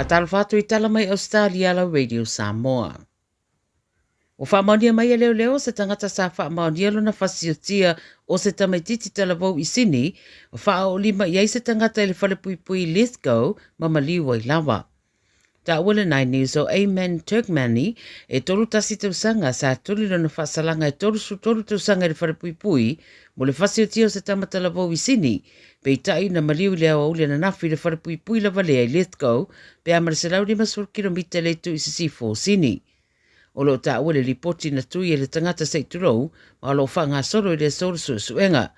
Faatalofa atu i tala mai Ausetalia lau Radio Samoa. Ua faamaonia mai e leoleo se tagata sa faamaonia lona fasiotia o se tamaititi talavou i Sini, ua faaoolima i ai se tagata i le falepuipui Lithgow ma maliu ai lava. Taua le Nine News o Ayman Turkmani, e 31 tausaga, sa tuli lona faasalaga e 33 tausaga i le falepuipui mo le fasiotia o se tama talavou i Sini, peitai na maliu i le aoauli ananafi i le falepuipui lava lea i Lithgow pe a ma le 150 kilomita le itu i sisifo o Sini. O lo o taua le lipoti na tui e le tagata se i tulou ma o lo o faagasolo i le aso le suesuega.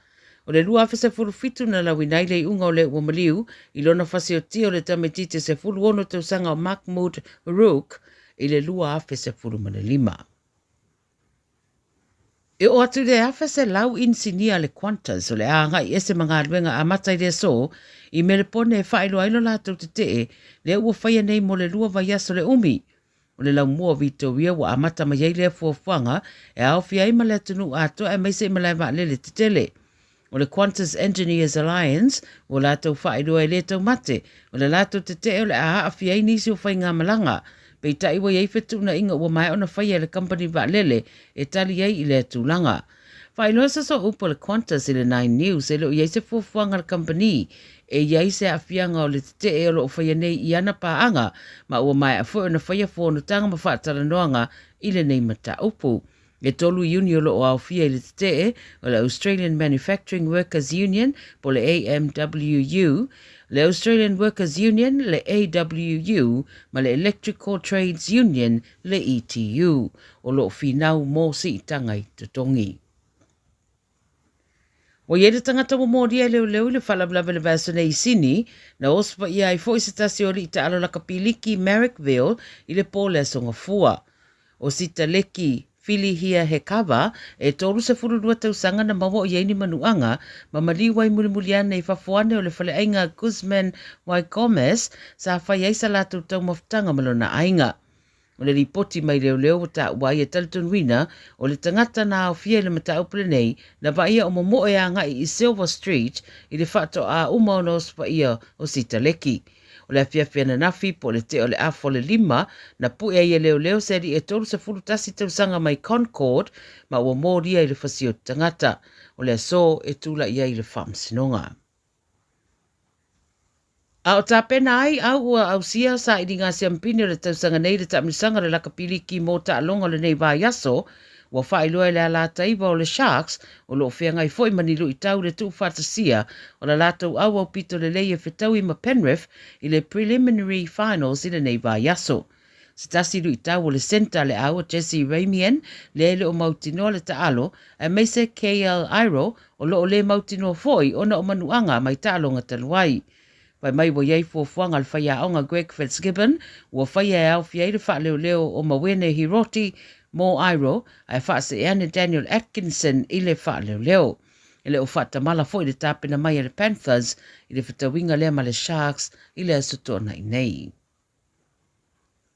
O le 2017 na lauina ai le iuga o le ua maliu i lona fasiotia o le tamaitiiti 16 tausaga o Mahmoud Rook i le 2015. E oo atu i le 1,100 inisinia a le Qantas o le a agai ese ma galuega amata i le aso i Melepone e faailoa ai lo latou tetee lea ua faia nei mo le lua vaiaso le umi. O le laumua o Vitoria ua amata mai ai lea fuafuaga e aofia ai ma le atunuu atoa aemaise i malae vaalele tetele. O le Qantas Engineers Alliance ua latou faailoa e le taumate, o le latou tetee o le a aafia ai nisi o faigamalaga. Peitai ua i ai fetuunaiga ua maea ona faia e le kamupani vaalele e tali ai i lea tulaga. Faailoa se sooupu a le Qantas i le Nine News e le o i ai se fuafuaga a le kamupani e i ai se aafiaga o le tetee o lo o faia nei i ana paaga ma ua maea foi ona faia fonotaga ma faatalanoaga i lenei mataupu. E tolu iuni o lo o aofia i le tetee o le Australian Manufacturing Workers Union po o le AMWU, le Australian Workers Union, le AWU, ma le Electrical Trades Union, le ETU, o lo o finau mō siitaga i totogi. Ua i ai le tagata ua molia e leoleo i le faalavelave i le vaiaso nei i Sini, na osofaia ai foi se tasi o alii taalo lakapiliki Marrickville i le pō le Aso Gafua. O Sitaleki Filihia Hekava, e 32 tausaga na maua o i ai ni manuaga, ma maliu ai mulimuli ane i fafo ane o le faleaiga Guzman y Gomez sa fai ai sa latou taumafataga ma lona aiga. O le lipoti mai leoleo ua taua ai e talitonuina o le tagata na aofia i le mataupu lenei na vaaia o momoe agai i Silver Street i le faatoa uma ona osofaia o Sitaleki. O le afiafi ananafi po o le tea o le afa o le lima na pue ai e leoleo se alii e 31 tausaga mai Concord ma ua molia i le fasioti tagata. O le aso e tulai ai le faamasinoga. A o tapena ai au ua ausia sailiga siampine o le tausaga nei le taamilosaga o le lakapiliki mō taaloga o lenei vaiaso, ua faailoa e le alātaiva o le Sharks o lo o feagai foi ma ni luitau le tuufaatasia o la latou auau pito lelei e fetaui ma Penrith i le Preliminary Finals i lenei vaiaso. Se tasi luitau o le centre a le au o Jesse Ramien lea e le o mautinoa le taalo, aemaise KL Iro o lo o le mautinoa foi ona o manuaga mai taaloga talu ai. Fai mai ua i ai fuafuaga a le faiaoga Greg Fitzgibbon ua faia e aofia ai le faaleoleo o Mawene Hiroti mo Iro ae faasee ane Daniel Atkinson i le faaleoleo. E le o faatamala foi le tapena mai a le Panthers i le fetauiga lea ma le Sharks i le Aso Toonai nei.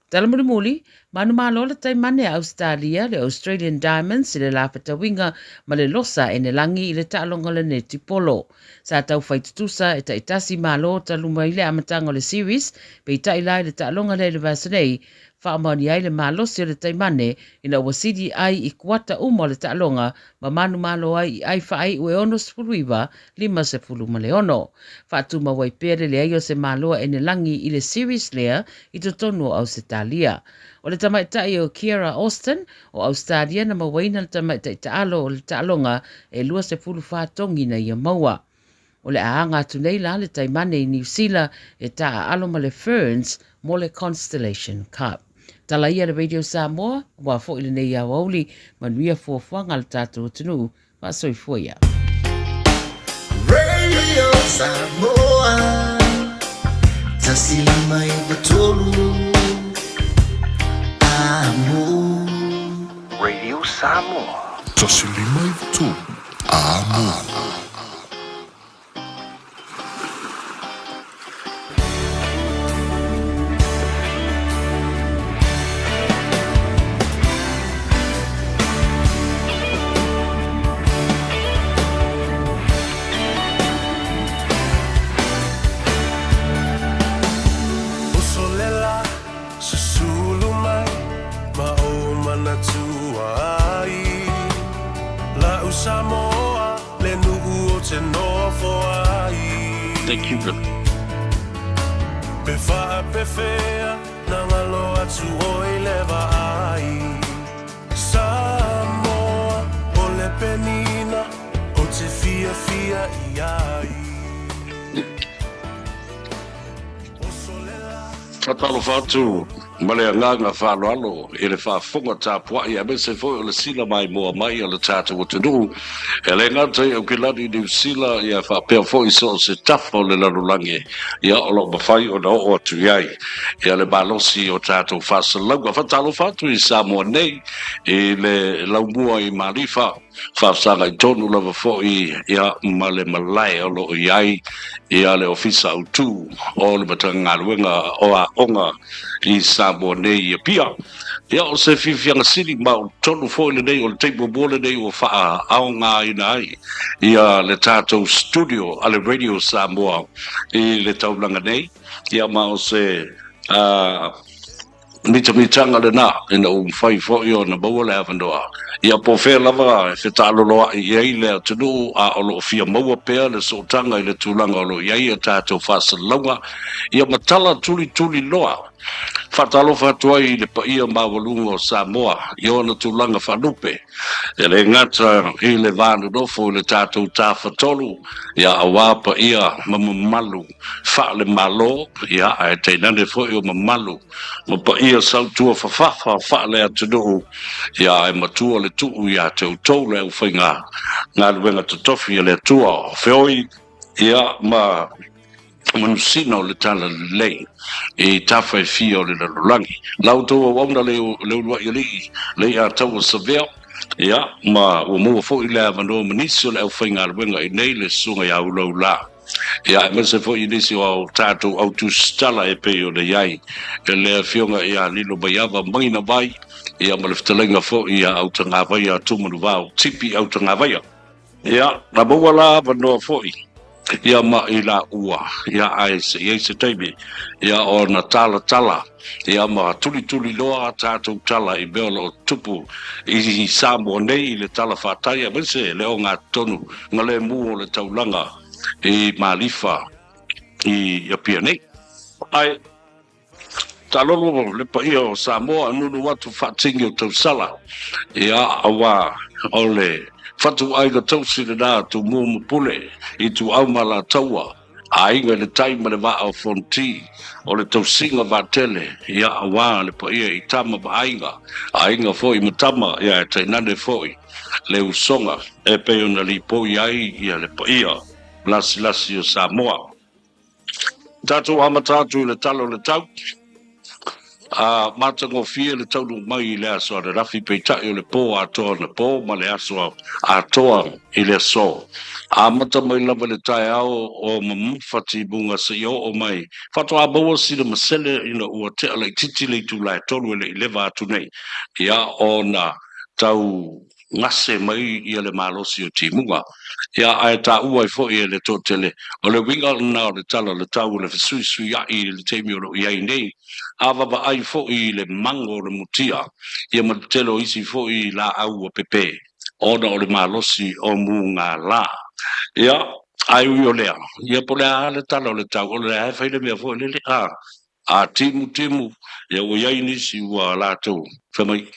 Tala mulimuli, manumalo le taimane a Ausetalia, le Australian Diamonds i le la fetauiga ma le Losa Enelangi i le taaloga o le netipolo. Sa tau fai tutusa e taitasi malo talu mai le amataga o le series, peitai la i le taaloga lea i le vaiaso nei, faamaonia ai le malosi o le taimane ina ua sili ai i kuata uma o le taaloga ma manumalo ai i ai faaiu e 69, 56. Faatumau ai pea le leai o se Malo a Enelangi i le series lea i totonu o Ausetalia. O le tamaitai o Kiera Austin o Ausetalia na mauaina le tamaitai taalo o le taaloga e 24 togi na ia maua. O le a aga atu nei la le taimane i Niu Sila e taaalo ma le Ferns mo le Constellation Cup. Tala ia le Radio Samoa, aua foi lenei aoauli, manuia fuafuaga a le tatou atunuu, faasoifua ia. Radio Samoa 153 Amo. Radio Samoa. 153 Amo. Uso le la Thank you. Pe faapefea na ngalo atu oi le vaai Samoa o le penina o te fiafia i ai Faatalofa atu ma le agaga faaaloalo i le faafofoga tapuai aemaise foi o le sila maimoa mai a le tatou atunuu e le gata i Aukilani, Niu Sila ia faapea foi so o se tafa o le lalolagi ia o lo o mafai ona oo atu i ai ia le malosi o tatou faasalalauga. Faatalofa atu i Samoa nei i le laumua i Malifa, faafesagai tonu lava foi ia ma le malae o lo o i ai ia le Ofisa Autu o le Matagaluega o Aoga i Samoa nei i Apia. Ia o se fiafiaga sili ma o totonu foi lenei o le taimi muamua lenei ua faaaogaina ai ia le tatou studio a le Radio Samoa i le taulaga nei. Ia ma o se mitamitaga lena ina ua mafai foi ona maua le avanoa. Ia po o fea lava e fetaaloloai i ai le atunuu a o lo o fia maua pea le sootaga i le tulaga o lo o i ai a tatou faasalalauga, ia ma tala tulituli loa. Faatalofa atu ai i le paia maualuga o Samoa i ona tulaga faalupe, e le gata i le va nonofo i le tatou Tafatolu, ia aua paia ma mamalu faale-Malo, ia ae tainane foi o mamalu ma paia sautua fafafa faale-atunuu, ia ae matua le tuu ia te outou le aufaiga galuega totofi a le Atua o feoi, ia ma manusina o le Talalelei i tafa e fia o le lalolagi. La outou auauna le le uluai alii le i'a taua Savea, ia, ma ua maua foi le avanoa ma nisi o le aufaigaluega i nei le susuga ia Ulaula, ia, aemaise foi i nisi o a tatou au tusitala e pei ona i ai le afioga ia Lilo Maiava Maginavai, ia, ma le fetalaiga foi ia Autagavaia Tumanuvao Tipi Autagavaia. Ia, na maua la avanoa foi ia ma i laua, ia ae se i ai se taimi, ia ona talatala, ia ma tulituli loa a tatou tala i mea o lo o tupu i Samoa nei i le Tala Faatai aemaise le ogatotonu galemu o le taulaga i Malifa i Apia nei. Ae. Taalolo le paia o Samoa, nunu atu faatini o tausala, ia aua o le fatuaiga tausi lena a Tumua ma Pule, Ituau ma Alataua, Aiga i le Tai ma le Vaa o Fonoti, o le tausiga vaatele, ia aua le paia i tama ma aiga, aiga foi ma tama, ia e tainane foi le usoga e pei ona lipoi ai ia le paia lasilasi o Samoa. Tatou amata atu i le tala o le tau, a matagofie le taunuu mai i le aso ananafi, peitai o le pō atoa anapō ma le aso atoa i le aso. Amata mai lava i le taeao o mamafa timuga seia oo mai, faatoa maua sina masele ina ua tea laitiiti le itula e tolu e le i leva atu nei, ia ona tau gase mai ia le malosi o timuga. Ia, ae taua ai foi e le toatele, o le uiga lena o le tala o le tau o le fesuisuiaʻi i le taimi o lo o i ai nei, a vavaai foi i le mago o le mutia, ia ma le tele o isi foi laau ua pepē, ona o le malosi o mugala. Ia, ae ui o lea, ia po o le a le tala o le tau, o lea e fai le mea foi lele, a, a timutimu, ia ua i ai nisi ua latou fai mai,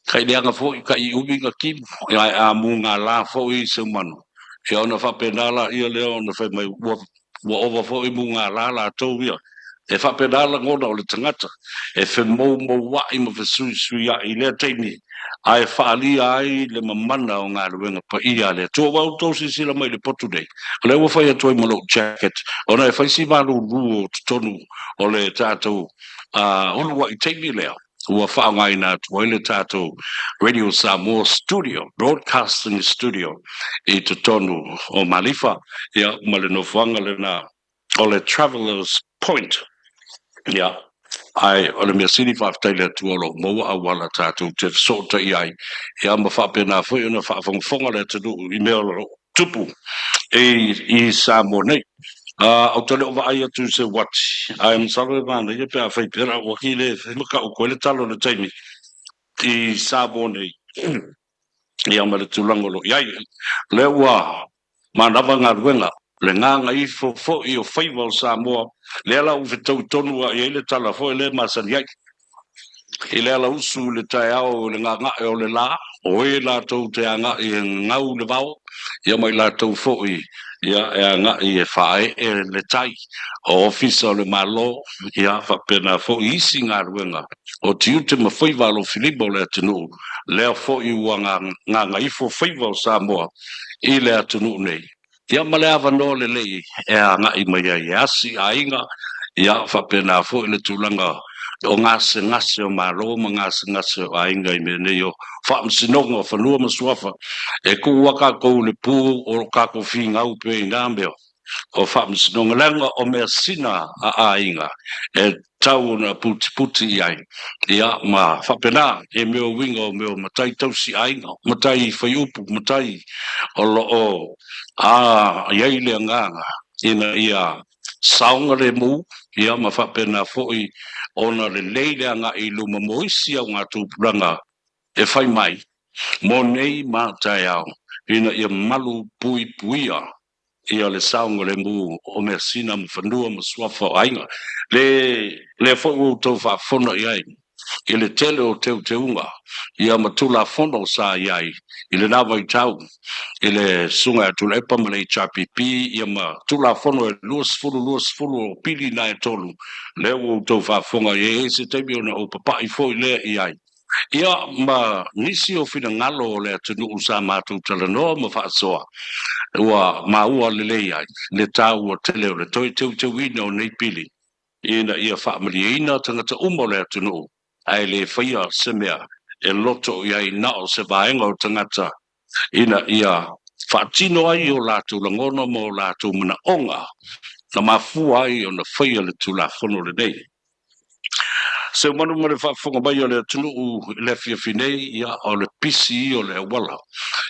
Kai leaga foi, kai umi na timu, ae a mugala foi se manu, ia ona faapena laia lea ona fai mai, ua, ua ova foi mugala latou ia. E faapena lagona o le tagata, e femoumouaʻi ma fesuisuiaʻi i lea taimi, ae faaalia ai le mamana o galuega paia a le Atua. Ua outou silasila mai i le potu nei, o lea ua fai atu ai ma lou jacket, ona e fai si malulu o totonu o le tatou uluai taimi lea. ua faaaogaina atu ai le tatou Radio Samoa Studio, Broadcasting Studio i totonu o Malifa, ia, ma le nofoaga lena o le Traveller's Point. Ia, ae o le mea sili faafetai i le Atua o lo o maua auala tatou te fesootai ai, ia, ma faapena foi ona faafogafoga le atunuu i mea o lo o tupu i Samoa nei. Ou te le o vaai atu i se uati, ae masalo e manaia pe a fai pea ua ki le mataupu ai le tala o le taimi i Samoa nei, ia ma le tulaga o lo o i ai. O lea ua manava galuega. Le gagaifo foi o faiva o Samoa, lea la ua fetau tonu a i ai le tala foi lea e masani ai. I le ala usu i le taeao i le gaga'e o le lā, o e latou te aga'i e gagau le vao, ia ma i latou foi ia e aga'i e faae'e le tai o ofisa o le Malo, ia faapena foi isi galuega o tiute ma faiva alofilima o le atunuu, lea foi ua gagaifo faiva o Samoa i le atunuu nei. Ia ma le avanoa lelei e agai mai ai e asi aiga, ia faapena foi le tulaga o gasegase o Malo ma gasegase o aiga i mea nei o faamasinoga o fanua ma suafa, e tuu a tatou i le pu o lo tatou finau pea i na mea o faamasinoga, leaga o measina a aiga e tau ona putiputi i ai, ia ma faapena i mea o uiga o mea o matai tausi aiga, matai faiupu, matai o lo o a i ai le agaga ina ia saogalemu, ia ma faapena foi ona lelei le agai i luma mo isi augatupulaga e fai mai mo nei ma taeao ina ia malu puipuia ia le saogalemu o measina ma fanua ma suafa o aiga. Le lea foi ua outou faafofoga i ai i le tele o teuteuga ia ma Tulafono sa i ai i lena vaitau i le Susuga ia Tuilaepa ma le HRPP ia ma Tulafono e 20, 20 o pili na e tolu, lea ua outou faafofoga i ai, e i ai se taimi ona ou papai foi lea i ai. Ia, ma nisi o finagalo o le atunuu sa matou talanoa ma faasoa, ua maua lelei ai le taua tele o le toe teuteuina o nei pili ina ia faamalieina tagata uma o le atunuu ae le faia se mea e loto i ai na o se vaega o tagata ina ia faatino ai o latou lagona ma o latou manaoga na mafua ai ona faia le Tulafono lenei. Seumanu ma le faafofoga mai a le atunuu i le afiafi nei, ia, o le pisi ia o le auala,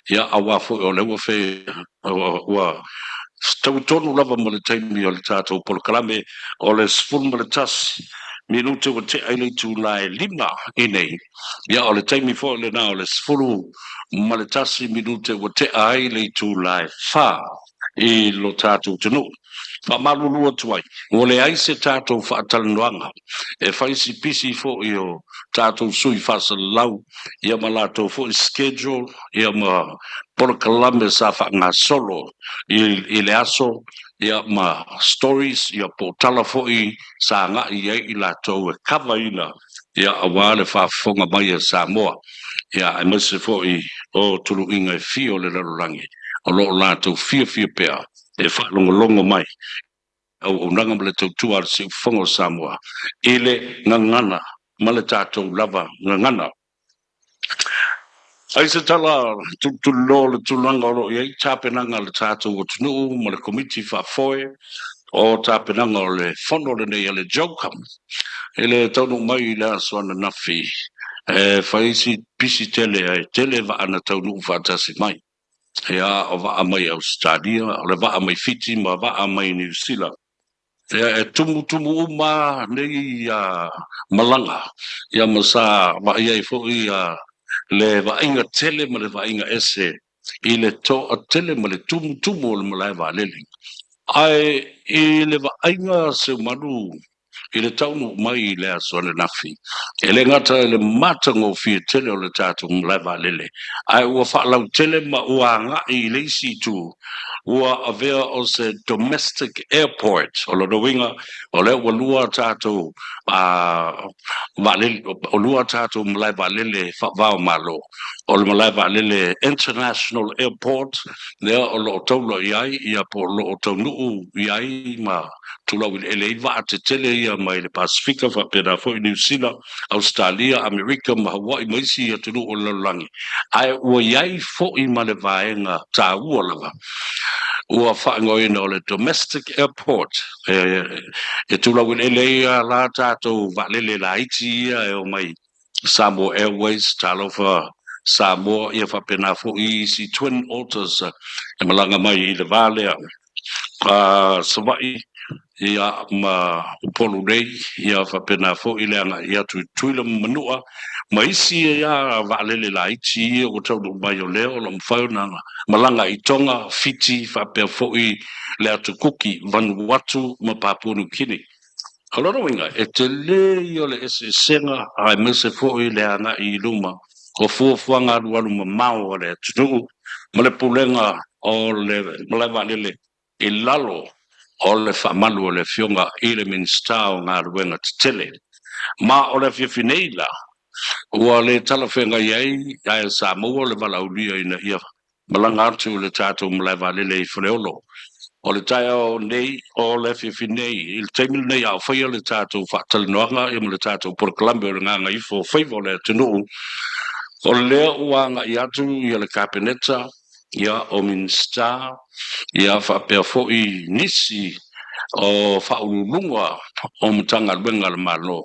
ia, aua foi o lea ua fe, ua tau tonu lava ma le taimi o le tatou polokalame, o le 11 minute ua tea i le itula e 5 i nei, ia, o le taimi foi lena o le 11 minute ua tea ai le itula e 4 i lo tatou atunuu. Faamalulu atu ai, ua leai se tatou faatalanoaga e fai si pisi foi o tatou sui faasalalau ia ma latou foi schedule ia ma polokalame sa faagasolo i le aso ia ma stories ia po o tala foi sa agai i ai i latou e cover ina ia aua le faafofoga mai a Samoa ia aemaise foi o tuluiga e fia o le lalolagi o lo o latou fiafia pea e faalogologo mai auaunaga ma le tautua a le Siufofoga o Samoa i le gagana ma le tatou lava gagana. Ai se tala tulituliloa o le tulaga o lo o i ai tapenaga a le tatou atunuu ma le Komiti Faafoe o tapenaga o le fono lenei a le JOCM i le taunuu mai i le aso ananafi e fai si pisi tele ae tele vaa na taunuu faatasi mai. Ia, o vaa mai Ausetalia, o le vaa mai Fiti ma vaa mai Niu Sila. Ia, e tumutumu uma nei malaga, ia ma sa vaai ai foi le vaaiga tele ma le vaaiga ese i le toatele ma le tumutumu o le malae vaalele. Ae i le vaaiga Seumalu i le taunuu mai i le aso ananafi. E le gata i le matagofie tele o le tatou malae vaalele, ae ua faalautele ma ua agai i le isi itu, ua avea o se domestic airport. O lona uiga, o lea ua lua tatou vaalele, o lua tatou malae vaalele faava-o-Malo. O le malae vaalele International Airport lea o lo o taula i ai, ia po o lo o taunuu i ai ma Tulau i le ele ai vaa tetele ia mai le Pasefika faapena foi Niu Sila, Ausetalia, Amerika ma Hawaii ma isi atunuu o le lalolagi, ae ua i ai foi ma le vaega taua lava ua faaigoaina o le Domestic Airport e tulau i le ele ai la tatou vaalele laiti ia e omai Samoa Airways, Talofa Samoa, ia faapena foi isi Twin Otters e malaga mai i le va lea a Savaii ia ma Upolu nei, ia faapena foi le agai atu i Tutuila ma Manua. Ma isi a vaalele laiti ia ua taunuu mai o lea o lo o mafai ona malaga i Tonga, Fiti faapea foi le Atu Kuki, Vanuatu ma Papua New Guinea. O lona uiga, e tele ia o le eseesega aemaise foi le agai i luma o fuafuaga alualu mamao a le atunuu ma le pulega o le malae vaalele i lalo o le faamalu o le Afioga i le Minisita o Galuega Tetele. Ma o le afiafi nei la, ua le talafeagai ai ae sa maua le valaaulia ina ia malaga atu i le tatou malae vaalele i Faleolo. O le taeao nei, o le afiafi nei, i le taimi lenei a o faia le tatou faatalanoaga ia ma le tatou polokalame o le Gagaifo o Faiva o le Atunuu, o lea ua agai atu ia le Kapeneta, ia o Minisita, ia faapea foi nisi o Faauluuluga o Matagaluega a le Malo.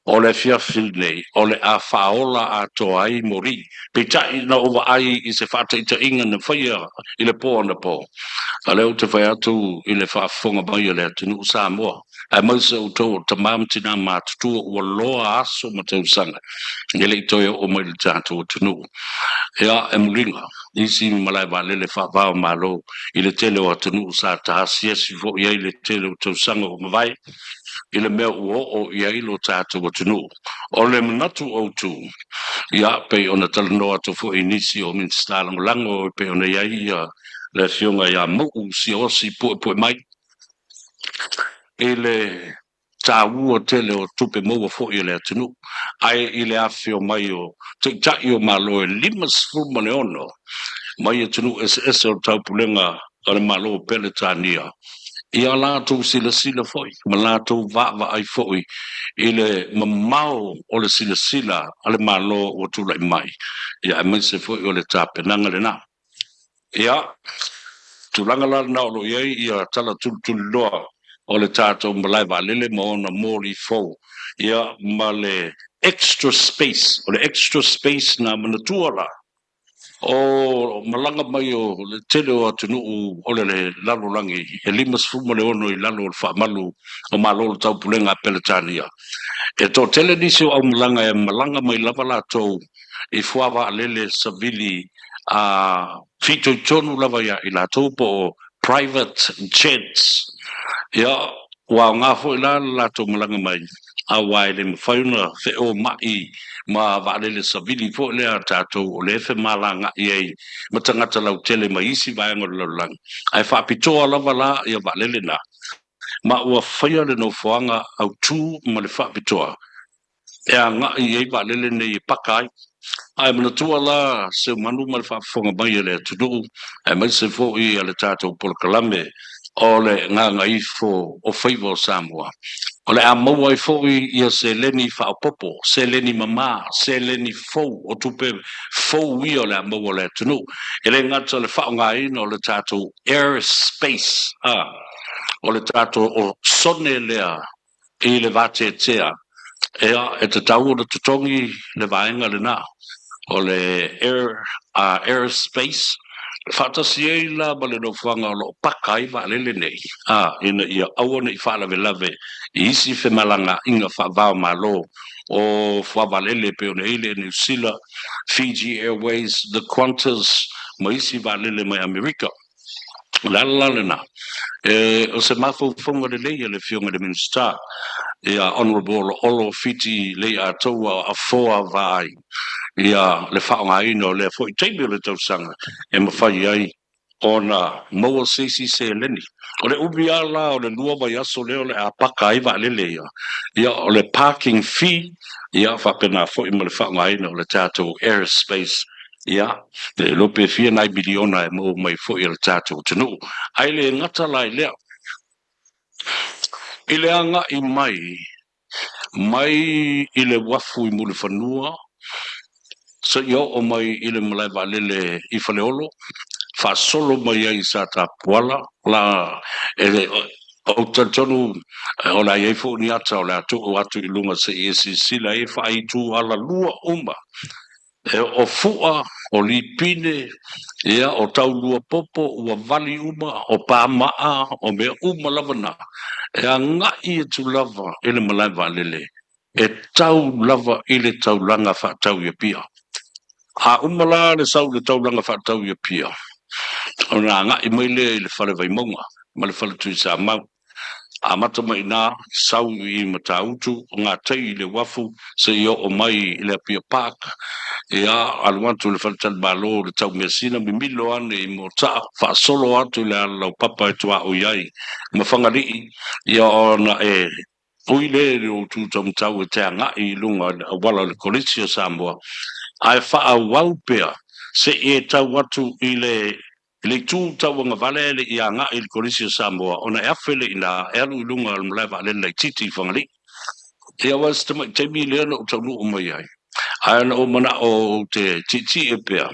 O le afiafi lenei, o le a faaola atoa ai moli. Peitai, na ou vaai i se faataitaiga na faia i le po anapo, a lea ou te fai atu i le faafofoga mai a le atunuu Samoa, aemaise outou o tama ma tinā matutua ua loa aso ma tausaga e le i toe oo mai i le tatou atunuu. Ia, e muliga isi malae vaalele faava o Malo i le tele o atunuu sa ta asiasi foi ai le tele o tausaga ua mavae i le mea ua oo i ai lo tatou atunuu. O le manatu autu, ia, pei ona talanoa atu foi i nisi o Minisita Lagolago e pei ona i ai ia le Afioga ia Mauu Siaosi Puepuemai, i le taua tele o tupe maua foi a le atunuu, ae i le afifio mai o Taitai o Malo e 56 mai atunuu eseese o le Taupulega a le Malo o Peretania, i a latou silasila foi ma latou vaavaai foi i le mamao o le silasila a le Malo ua tulai mai, ia aemaise foi o le tapenaga lena. Ia, tulaga la lena o lo o i ai ia tala tulituliloa o le tatou malae vaalele ma ona moli fou, ia ma le extra space, o le extra space na manatua la, o malaga mai o le tele o atunuu o le lalolagi e 56 i lalo o le faamalu o Malo o le Taupulega a Peretania. E toatele nisi o aumalaga e malaga mai lava latou i fuavaalele savili a fitoitonu lava ia i latou po o private jets. Ia, ua aoga foi la le latou malaga mai, aua e le mafai ona feoma'i ma vaalele savili foi lea a tatou o lea e femalaga'i ai ma tagata lautele mai isi vaega o le lalolagi, ae faapitoa lava la ia vaalele na, ma ua faia le nofoaga autū ma le faapitoa e agai i ai vaalele nei e paka ai. Ae manatua la Seumanu ma le faafofoga mai a le atunuu, aemaise foi a le tatou polokalame o le Gagaifo o Faiva o Samoa, o le a maua ai foi ia seleni faaopoopo, seleni mama, seleni fou, o tupe fou ia o le a maua e le atunuu. E le gata o le faaaogaina o le tatou air space, a, o le tatou osone lea i le vateatea, ea, e tatau ona totogi le vaega lena o le air, air space, faatasi ai la ma le nofoaga o lo o paka ai vaalele nei, a, ina ia aua ne i faalavelave i isi femalagaaiga faava-o-Malo o fuavaalele e pei ona i ai le Air New Sila, Fiji Airways, the Qantas ma isi vaalele mai Amerika. O le ala la lena, e, o se mafaufauga lelei a le Afioga i le Minisita, ia Honourable Olo Fiti Lei'atoua Afoa Vaai, ia le faaaogaina o lea foi taimi o le tausaga e mafai ai ona maua se isi seleni. O le umi lava la o le lua vaiaso lea o le a paka ai vaalele ia, ia o le parking fee, ia faapena foi ma le faaaogaina o le tatou air space Ia, e iloa pe fia nai miliona e maua mai foi e le tatou atunuu. Ae le gata la i lea. I le agai mai, mai i le uafu i Mulifanua, seia oo mai i le malae vaalele i Faleolo, faasolo mai ai i Satapuala, la, e, ou te talitonu o le a i ai foi ni ata o le a tuu atu i luga se i e silasila ai e faaitu alalua uma. E o Fu'a, o Lipine, ia, o Tauluapopo, ua vali uma, o Pama'a, o mea uma lava na, e aga'i atu lava i le malae vaalele. E tau lava i le taulaga faatau i Apia. A uma la le sau i le taulaga faatau i Apia, ona agai mai lea i le Fale Vaimauga ma le Fale Tuisamau. Amata mai i ina, sau i Matautu, gatai i le uafu seia oo mai i le Apia Park, ia, alu atu i le faletalimalo i le Taumeasina, mimilo ane i Moataa, faasolo atu i le alalaupapa e tuaoi ai ma Fagalii, ia ona e ui lea i le outou taumatau e te agai i luga o le auala o le Kolisi o Samoa, ae faaauau pea se i e tau atu i le I le itu tauagavale e le i agai i le Kolisi o Samoa ona e afe lea i ina e alu i luga o le malae vaalele laitiiti i Fagalii. Ia aua o se tamai taimi lea na ou taunuu mai ai, ae na ou manao ou te tietie pea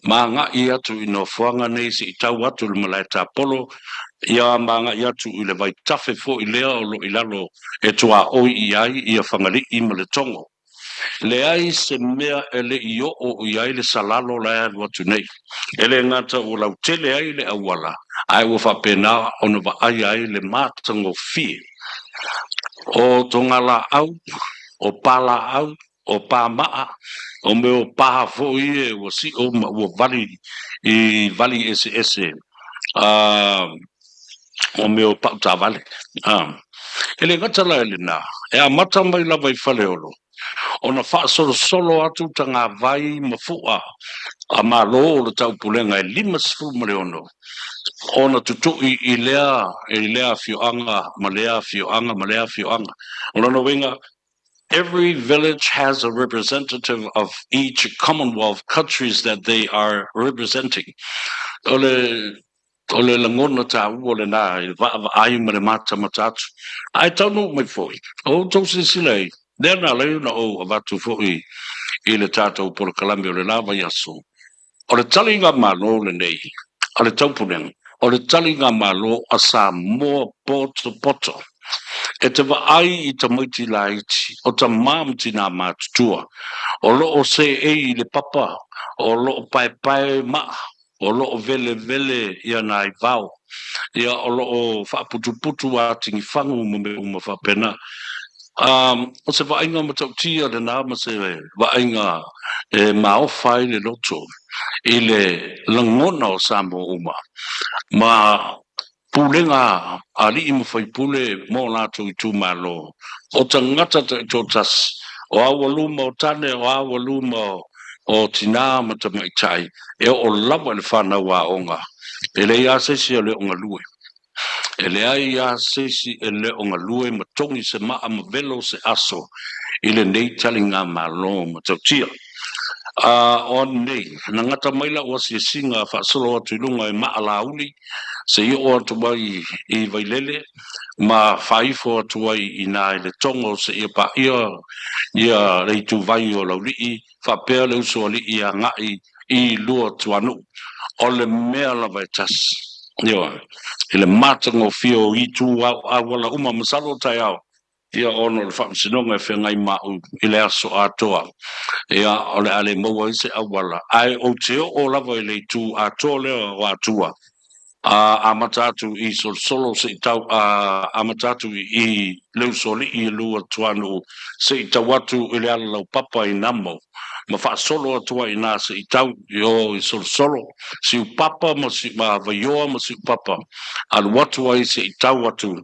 ma agai atu i nofoaga nei se i tau atu i le malae tapolo, ia ma agai atu i le vaitafe foi lea o lo o i lalo e tuaoi i ai ia Fagalii ma Letogo. Leai se mea e le i oo i ai le salalo la e alu atu nei. E le gata ua lautele ai le auala, ae ua faapena ona vaaia ai le matagofie o togalaau, o palaau, o pamaa, o mea o pa foi ia ua sio ma ua vali i vali eseese o mea o pau taavale. E le gata la i lena, e amata mai lava i Faleolo ona faasolosolo atu tagavai ma fua a Malo o le Taupulega e 56 ona tutui i lea i lea afioaga ma lea afioaga ma lea afioaga. O lona uiga, every village has a representative of each Commonwealth countries that they are representing. O le O le lagona taua lena i le vaavaai ma le matamata atu. Ae taunuu mai foi, o outou silasila i lea na ala ai ona ou avatu foi i le tatou polokalame o le la vaiaso, o le taligamalo lenei a le Taupulega, o le taligamalo a Samoa potopoto. E te vaai i tamaiti laiti, o tamā ma tinā matutua, o lo o seei i le papa, o lo o paepae maa, o lo o velevele ia nai vao, ia o lo o faaputuputu atigifagu ma mea uma faapena. O se vaaiga matautia lena ma se vaaiga e maofa ai le loto i le lagona o Samoa uma ma Pulega a alii ma faipule ma o latou itumalo, o tagata taitoatasi, o aualuma o tane, o aualuma o tinā ma tamaitai, e oo lava i le whanau aoga. E leai lava se isi e le o galue. E leai lava se isi e le o galue ma togi se maa ma velo se aso i lenei taligamalo matautia. A o anei, na gata mai lau asiasiga faasolo atu i luga i Maalauli, se i oo atu ai i Vailele ma faaifo atu ai i ina i Letogo seia paia ia le ituvai o Laulii faapea le usoalii agai i Luatuanuu. O le mea lava e tasi, ioe, i le matagofie o itu auala uma, masalo o taeao Ia, ona o le faamasinoga e feagai ma au i le aso atoa, ia, o le a le maua ai se auala, ae ou te oo lava i le itu atoa lea o Atua, a amata atu i Solosolo se i tau, a amata atu i Leusoalii i Luatuanuu se i tau atu i le Alalaupapa i Namo, ma faasolo atu ai i ina se i tau i o i Solosolo, Siupapa ma, ma Vaioa ma Siupapa, alu atu ai se i tau atu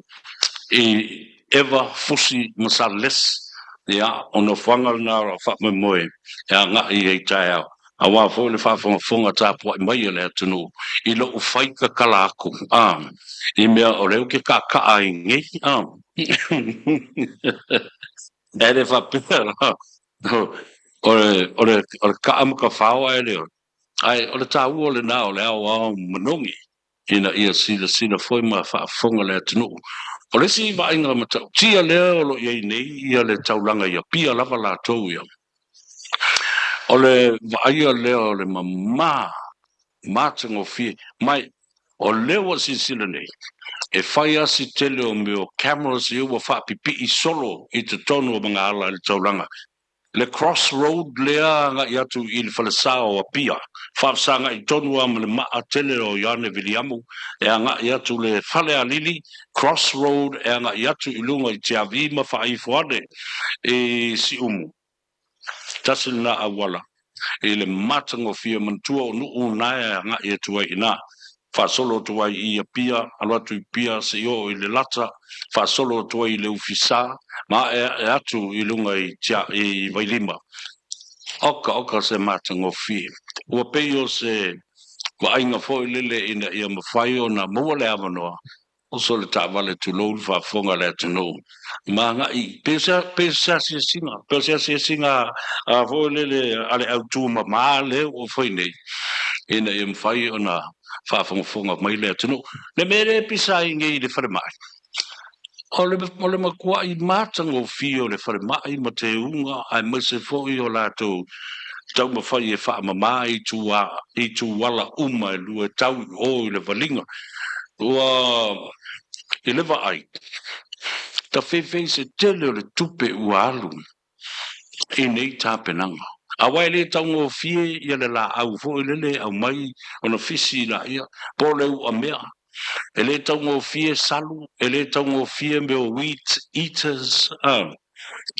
i Eva, Fusi ma Salelesi, ia, o nofoaga lena o lau faamoemoe e agai i ai taeao, aua foi le faafogafoga tapuai mai a le atunuu i lou faikakala aku, a, i mea o lea ou te kaakaa ai nei, a. E le faapea la, o le, o le, o le kaa ma ka fao ae le, ae o le taua lena o le aoao manogi ina ia silasila foi ma faafofoga le atunuu. O le isi vaaiga matautia lea o lo o i ai nei ia le taulaga i Apia lava latou ia, o le vaaia lea o le mama matagofie mai o lea ua silasila nei e fai lava si tele o mea o cameras ia ua faapipii solo i totonu o magaala i le taulaga. Le cross road lea agai atu i le falesa o Apia, faafesagai tonu lava ma le maa tele o Ioane Viliamu e agai atu le Falealili cross road e agai atu i luga i Tiavi ma faaifo ane i Siumu. Tasi lena auala i le matagofie manatua o nuu na e agai atu ai i ina. Faasolo atu ai i Apia, alo atu i Pia seia oo i Lelata, faasolo atu ai i Leufisa, ma aeae atu i luga i Tia, i Vailima. Oka, oka se matagofie. Ua pei o se vaaiga foi lele ina ia mafai ona maua le avanoa Oso le taavale tulou le faafofoga a le atunuu ma agai pe se pe se asiasiga pe se asiasiga a foi lele a le autu mama lea ua fai nei ina ia mafai ona faafogafoga mai le atunuu. Le mea lea e pisa ai nei i le falemai, o le o le matuai matagofie o le falemai ma teuga aemaise foi o latou taumafai e faamama i tua i tuala uma e lua e tau i o i le valiga. Ua i le vaai, tafeifei se tele o le tupe ua alu i nei tapenaga. Aua e le taugofie ia le laau foi lele e aumai ona fisi laia, po o le uamea. E le taugofie salu, e le taugofie mea o wheat eaters, a.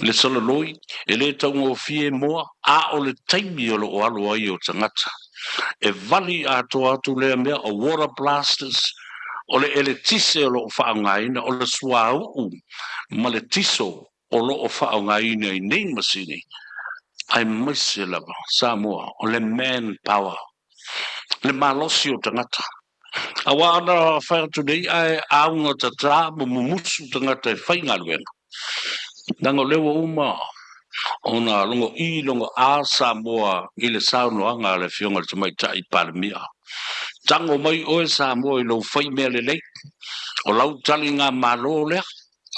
le salaloi, e le taugofie moa, a o le taimi o lo o alo ai o tagata. E vali atoa atu lea mea o water blasters, o le eletise o lo o faaaogaina, o le suauu ma le tiso o lo o faaaogaina i nei masini, aemaise lava Samoa, o le man power, le malosi o tagata. Aua ana fai atu nei ae auga tatā ma mumusu tagata e faigaluega, leaga o lea ua uma ona logo i logo a Samoa i le saunoaga a le Afioga i le Tamaitai Palemia. Tago mai oe Samoa i lou fai mea lelei, o lau taligamalo lea.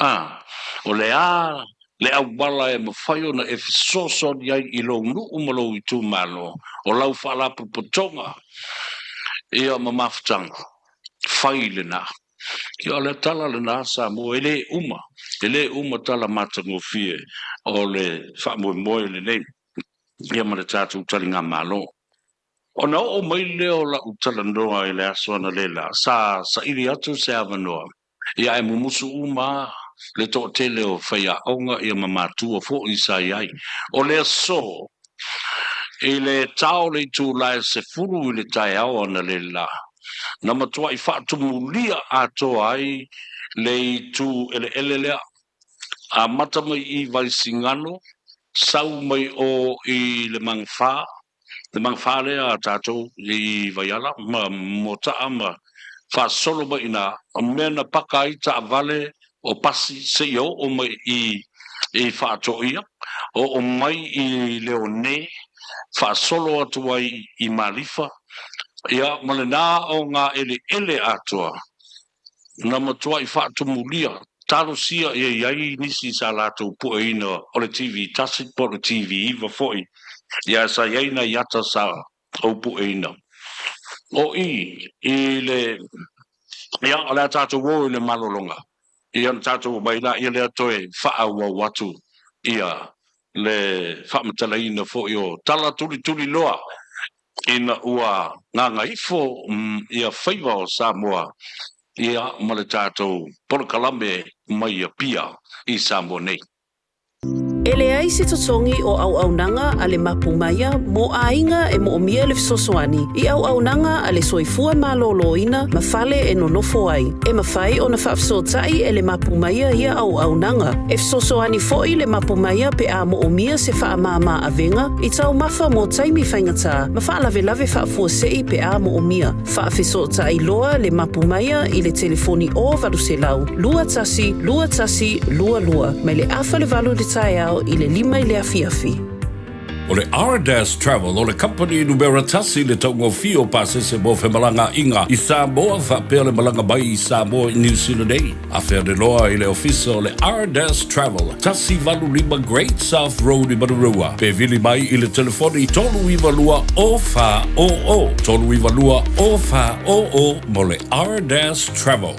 A, o le a le auala e mafai ona e fesoasoani ai i lou nuu ma lou itumalo, o lau faalapotopotoga, ia ma mafutaga, fai lena. Ia o le tala lena Samoa, e le uma, e le uma tala matagofie o le faamoemoe lenei, ia ma le tatou taligamalo. Ona oo mai lea o lau talanoa i le aso analeila, sa saili atu se avanoa Ia ae mumusu uma le toatele o faiaoga ia ma matua foi sa i ai. O le aso, i le tao o le itula e 10 i le taeao analeila, na matuai faatumulia atoa ai le itu eleele lea, amata mai i Vaisigano, sau mai o i le Magafa, le magafa lea a tatou i Vaiala ma Motaa ma faasolo mai i ina, o mea na paka ai taavale o pasi seia oo mai i i Faatoia, oo mai i Leone, faasolo atu ai i Malifa, ia ma lena o ngā eleele atoa na matuai faatumulia, talosia ia i ai nisi sa latou pueina o le TV tasi po o le TV 9 foi, ia sa i ai nai ata sa ou pueina. O i, i le, ia, o le a tatou o i le malologa, ia ona tatou omai laia lea toe faaauau atu ia le faamatalaina foi o tala tulituliloa ina ua gagaifo ia faiva o Samoa ia ma le tatou polokalame mai Apia i Samoa nei. E leai se totogi o auaunaga a le Mapu Maia mō āinga e moomia le fesoasoani i auaunaga a le soifua malōlōina ma fale e nonofo ai. E mafai ona faafesootai e le Mapu Maia ia auaunaga. E fesoasoani foi le Mapu Maia pe a moomia se faamāmā avega i taumafa mō taimi faigata ma faalavelave faafuasei pe a moomia. Faafesootai loa le Mapu Maia i le telefoni o 800 21 21 22 mai le afa le valu i le taeao i le lima i le afiafi. O le Ardas Travel o le kamupani numera tasi i le taugofie o pasese mo femalagaaiga i Samoa faapea le malaga mai i Samoa i Niu Sila nei. Afea-le-loa i le ofisa o le Ardas Travel, 185 Great South Road i Manurewa, pe vili mai i le telefoni 392 0400, 392 0400 mo le Ardas Travel.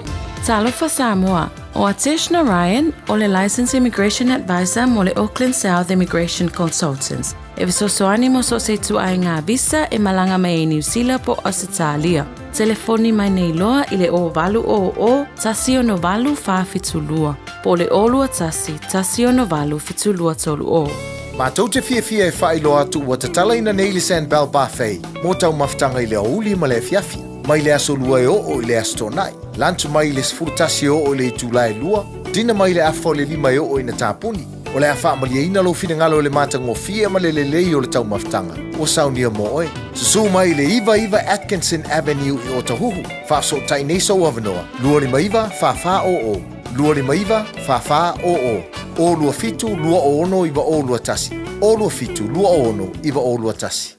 Talofa Samoa, ʻO Atesh Narayan, ʻo le Licensed Immigration Advisor mo le Auckland South Immigration Consultants, e fesoasoani mo so o se ituaiga visa e malaga mai ai Niu Sila po o Ausetalia. Telefoni mai nei loa i le 0800 168 472 po o le 021 168 7230. Matou te fiafia e faailoa atu ua tatalaina nei le Sandbell Buffet mo taumafataga i le aoauli ma le afiafi, mai le aso Lua e oo i le Aso Toonai, lunch mai i le 11 e oo i le itula e 2, dinner mai i le afa o le 5 e oo ina tapuni. O le a faamalieina lou finagalo i le matagofie ma le lelei o le taumafataga ua saunia mo oe. Susū mai i le 99 Atkinson Avenue i Otahuhu, faafesootai nei sou avanoa, 259 4400, 259 4400, 027 26 9021, 027 26 9021.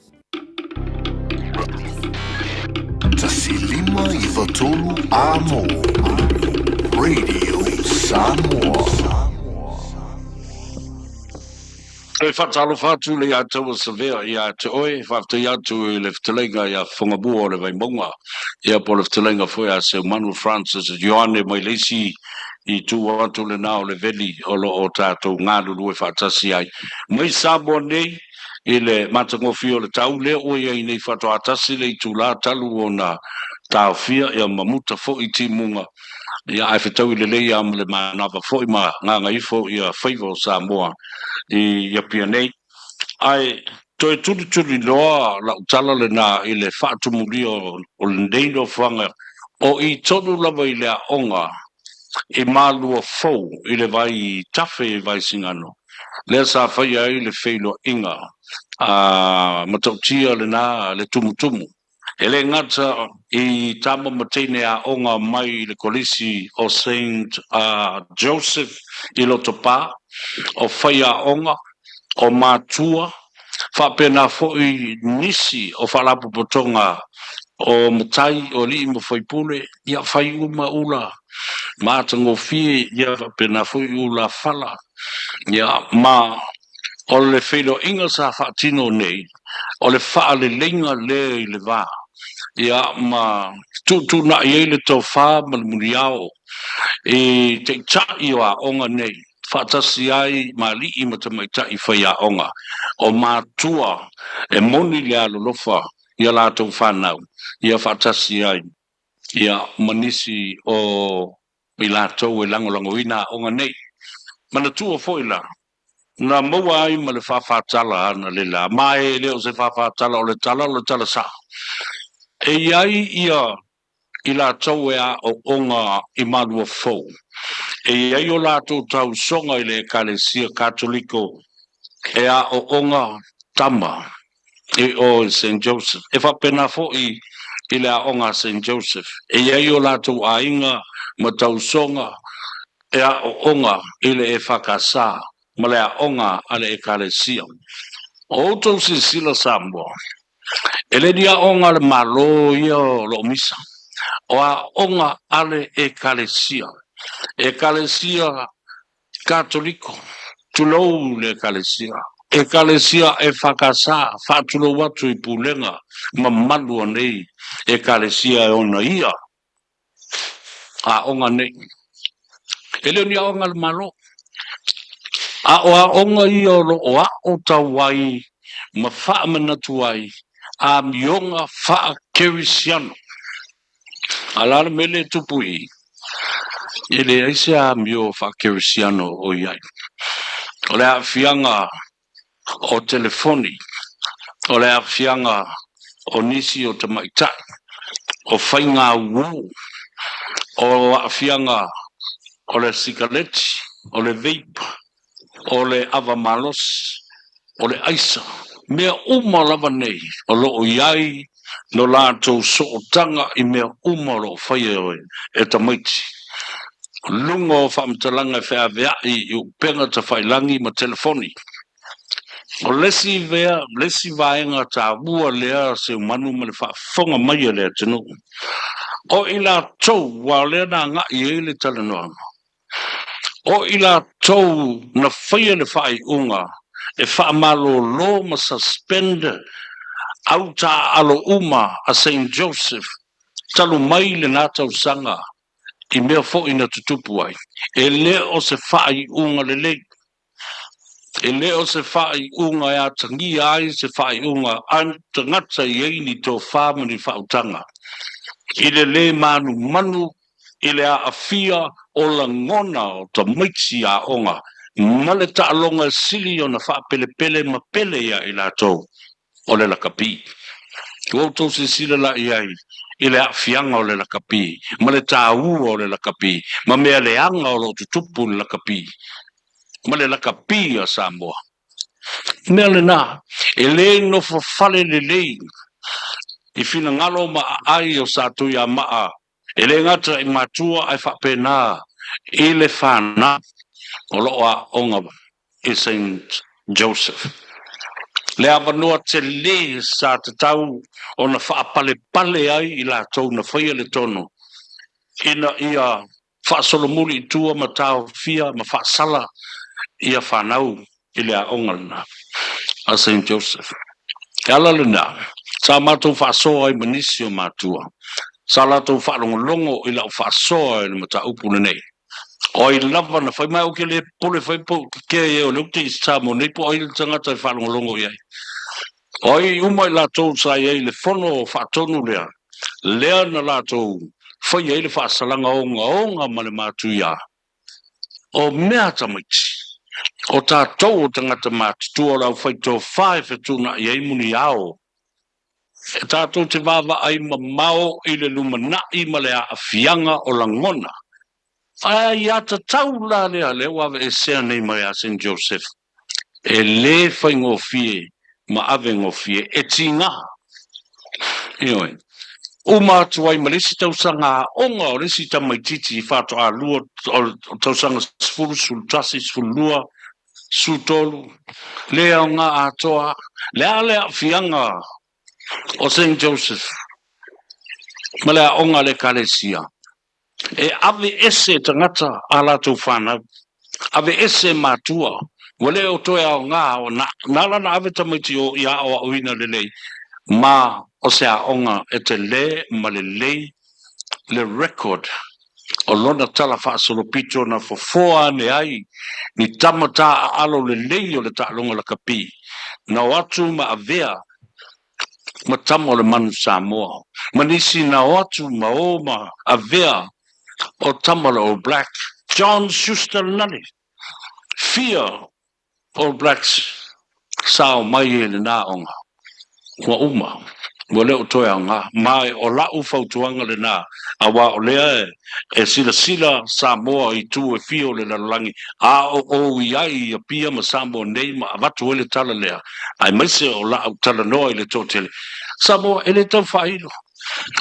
1593 Amo Radio Samoa. E faatalofa atu le ia Taua Savea ia te oe, faafetai atu i le fetalaiga ia Fogamua o le Vaimauga, ia po o le fetalaiga foi a Seumanu Francis Ioane mai le isi itu atu lena o le veli o lo o tatou galulue faatasi ai mai Samoa nei i le matagofie o le tau lea ua i ai nei faatoa tasi le itula talu ona taofia ia ma muta foi timuga ia ae fetaui lelei lava ma le manava foi ma gagaifo ia faiva o Samoa i Apia nei. Ae toe tulituli loa lau tala lena i le faatumulia o lenei nofoaga o i tonu lava i le aoga i Malua Fou i le vai tafe i Vaisigano lea sa faia ai le feiloaiga a matautia lena le tumutumu. E le gata i tama ma teine aoga mai i le Kolisi o Saint Joseph i Lotopa, o faiaoga, o matua, faapena foi nisi o faalapotopotoga o matai, o alii ma faipule, ia fai uma ula matagofie, ia faapena foi ula fala, ia ma o le feiloaiga sa faatino nei, o le faaleleiga lea i le va, ia ma tuutuunai ai le tofa ma le muniao i taitai o aoga nei, faatasi ai ma alii ma tamaitai faiaoga, o matua e moni le alolofa i a latou fanau, ia faatasi ai ia ma nisi o i latou e lagolagoina aoga nei. Manatua foi la, na maua ai ma le fāfātala ana le la, ma e le o se fāfātala o le tala, o le tala sao. E i ai ia i latou e aoaoga i Malua Fou, e i ai o latou tausoga i le Ekalesia Katoliko e aoaoga tama i o i Saint Joseph. E faapena foi i le aoga a Saint Joseph, e i ai o latou aiga ma tausoga e aoaoga i le EFKS ma le aoga a le Ekalesia. O outou silasila Samoa, e le ni aoga a le Malo ia o lo o misa, o aoga a le Ekalesia. Ekalesia Katoliko, tulou le Ekalesia. Ekalesia EFKS, faatulou atu i pulega mamalu o nei Ekalesia e ona ia aoga nei. E le o ni aoga a le Malo, a o aoga ia o lo o aʻo tau ai ma faamanatu ai amioga faa-Kerisiano. A o le a le mea lea e tupu i i? E leai se amio faa-Kerisiano o i ai. O le aafiaga o telefoni, o le aafiaga o nisi o tamaitai, o faiga uo, o aafiaga o le sikaleti, o le vape, o le ava malosi, o le aisa, mea uma lava nei o lo o i ai no latou sootaga i mea uma o lo o faia e tamaiti. Luga o faamatalaga e feaveai i upega tafailangi ma telefoni. O le isi vea, le isi vaega taua lea Seumanu ma le faafofoga mai a le atunuu, o i latou aua o lea na agai ai le talanoaga, O i latou na faia le faaiuga e faamalolo ma suspend au taaalo uma a Saint Joseph talu mai lena tausaga. i mea foi na tutupu ai, e le o se faaiuga lelei. E le o se faaiuga e atagia ai se faaiuga a ni tagata i ai ni tofa ma ni faautaga, i le lē manumanu i le aafia o lagona o tamaiti aoga ma le taaloga e sili ona faapelepele ma pele iā i latou o le lakapi. Ua outou silasila la i ai i le aafiaga o le lakapi ma le taua o le lakapi ma mea leaga o lo o tutupu i le lakapi ma le lakapi a Samoa. O mea lena, e le nofo fale lelei i finagalo ma aai o Satuiamaa E le gata i matua ae faapena i le fanau o lo o aoga i Saint Joseph. Le avanoa tele sa tatau ona faapalepale ai i latou na faia le tonu ina ia faasolomuli i tua ma taofia ma faasala ia fanau i le aoga lena a Saint Joseph. E ala lena, sa matou faasoa ai ma nisi o matua. Sa latou faalogologo i lau faasoa i le mataupu lenei. O ai lava na fai mai ou ke le pule fai po ke e o le ute i Samoa nei po ai le tagata e faalogologo i ai. O ai uma i latou sa i ai i le fono faatonu lea, lea na latou faia ai le faasalaga ogaoga ma le matuia. O mea tamaiti, o tatou o tagata matutua o le aufaitofa e fetuunai ai muniao, e tatou te vaavaai mamao i le lumanai ma le aafiaga o lagona. Ae aiatatau la lea, lea ua aveesea nei mai a Saint Joseph E lē faigofie ma ave gofie, e tiga. Ioe. Uma atu ai ma le isi tausaga aoga o le isi tamaitiiti i faatoa lua o tausaga 10, 11, 12, 13, le aoga atoa, le a le aafiaga o Saint Joseph ma le aoga a le Ekalesia? E ave ese e tagata a latou fanau, ave ese e matua, ua le o toe aoga o na, na ala na ave tamaiti o i aoaoina lelei, ma o se aoga e telē ma lelei le record o lona tala faasolopito na fofoa ane ai ni tama taaalo lelei o le taaloga lakapi, na o atu ma avea ma tama o le manu Samoa, ma nisi na o atu ma o ma avea o tama o le All Black, John Schuster Nale, fia All Blacks sa o mai e lena aoga, ua uma, ua le o toe aoga, ma o la'u fautuaga lena, auā o lea e silasila Samoa i itu e fia o le lalolagi, a o ou i ai i Apia ma Samoa nei ma avatu ai le tala lea, aemaise o la'u talanoa i le toatele. Samoa, e le tau faailo.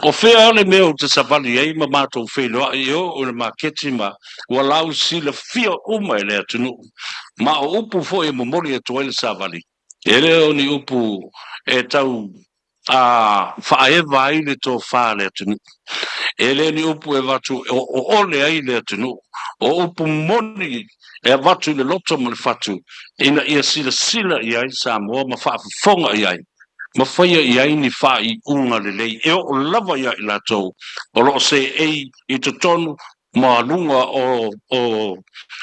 O fea le mea ou te savali ai ma matou feiloai e oo i le maketi ma ua lau silafia uma e le atunuu. Ma o upu foi e momoli atu ai le savali, e le o ni upu e tau a faaeva ai le tofa a le atunuu. E le o ni upu e avatu e ooole ai le atunuu. O upu moni e avatu i le loto ma le fatu ina ia silasila i ai Samoa ma faafofoga i ai ma faia i ai ni faaiuga lelei e oo lava iā i latou o lo o seei i totonu ma luga o o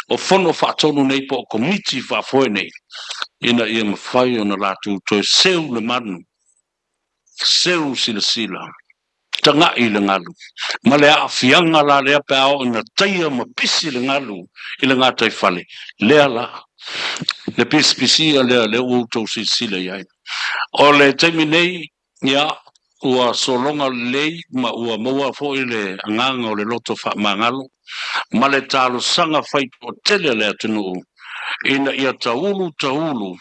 o fono faatonu nei po o komiti faafoe nei ina ia mafai ona latou toe seu le manu, seu silasila, taga'i le galu, ma le aafiaga la lea pe a oo ina taia ma pisi le galu i le gataifale, lea la, le pisipisia lea lea ua outou silasila i ai. O le taimi nei, Ia, ua sologa lelei ma ua maua foi le agaga o le loto faamagalo ma le talosaga fai toatele a le atunuu ina ia taulu taulu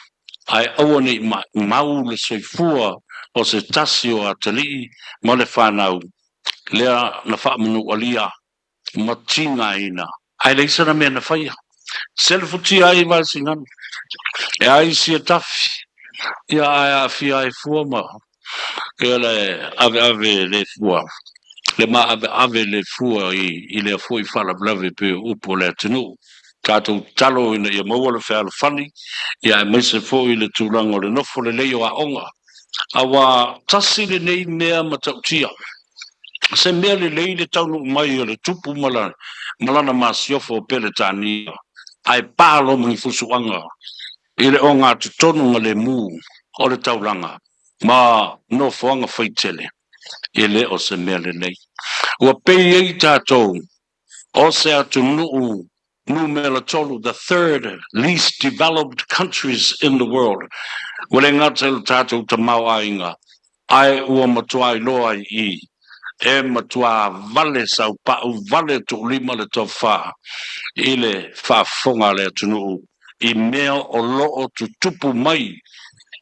ae aua ne i maumau le soifua o se tasi o atalii ma le fanau lea na faamanualia ma tigaina, ae leai sana mea na faia. Selefutia ai Vaesigana, e ai sia tafi, ia ae aafia ai fua ma ia le aveave le fua, le maaveave le fua i, i lea foi faalavelave pei o upu o le atunuu. Tatou tatalo ina ia maua le fealofani, ia aemaise foi le tulaga o le nofo lelei o aoga, auā tasi lenei mea matautia. Se mea lelei le taunuu mai o le Tupu ma lana masiofo o Peretania, ae pa loa ma ni fusuaga i le ogatotonu ma lemu o le taulaga ma nofoaga faitele, e le o se mea lelei. Ua pei ai tatou o se atunuu numera tolu, the third least developed countries in the world. Ua le gata i lo tatou tamaoaiga, ae ua matua iloa ai i e matua vale saupau, vale tuulima le tofa i le faafofoga a le atunuu i mea o lo o tutupu mai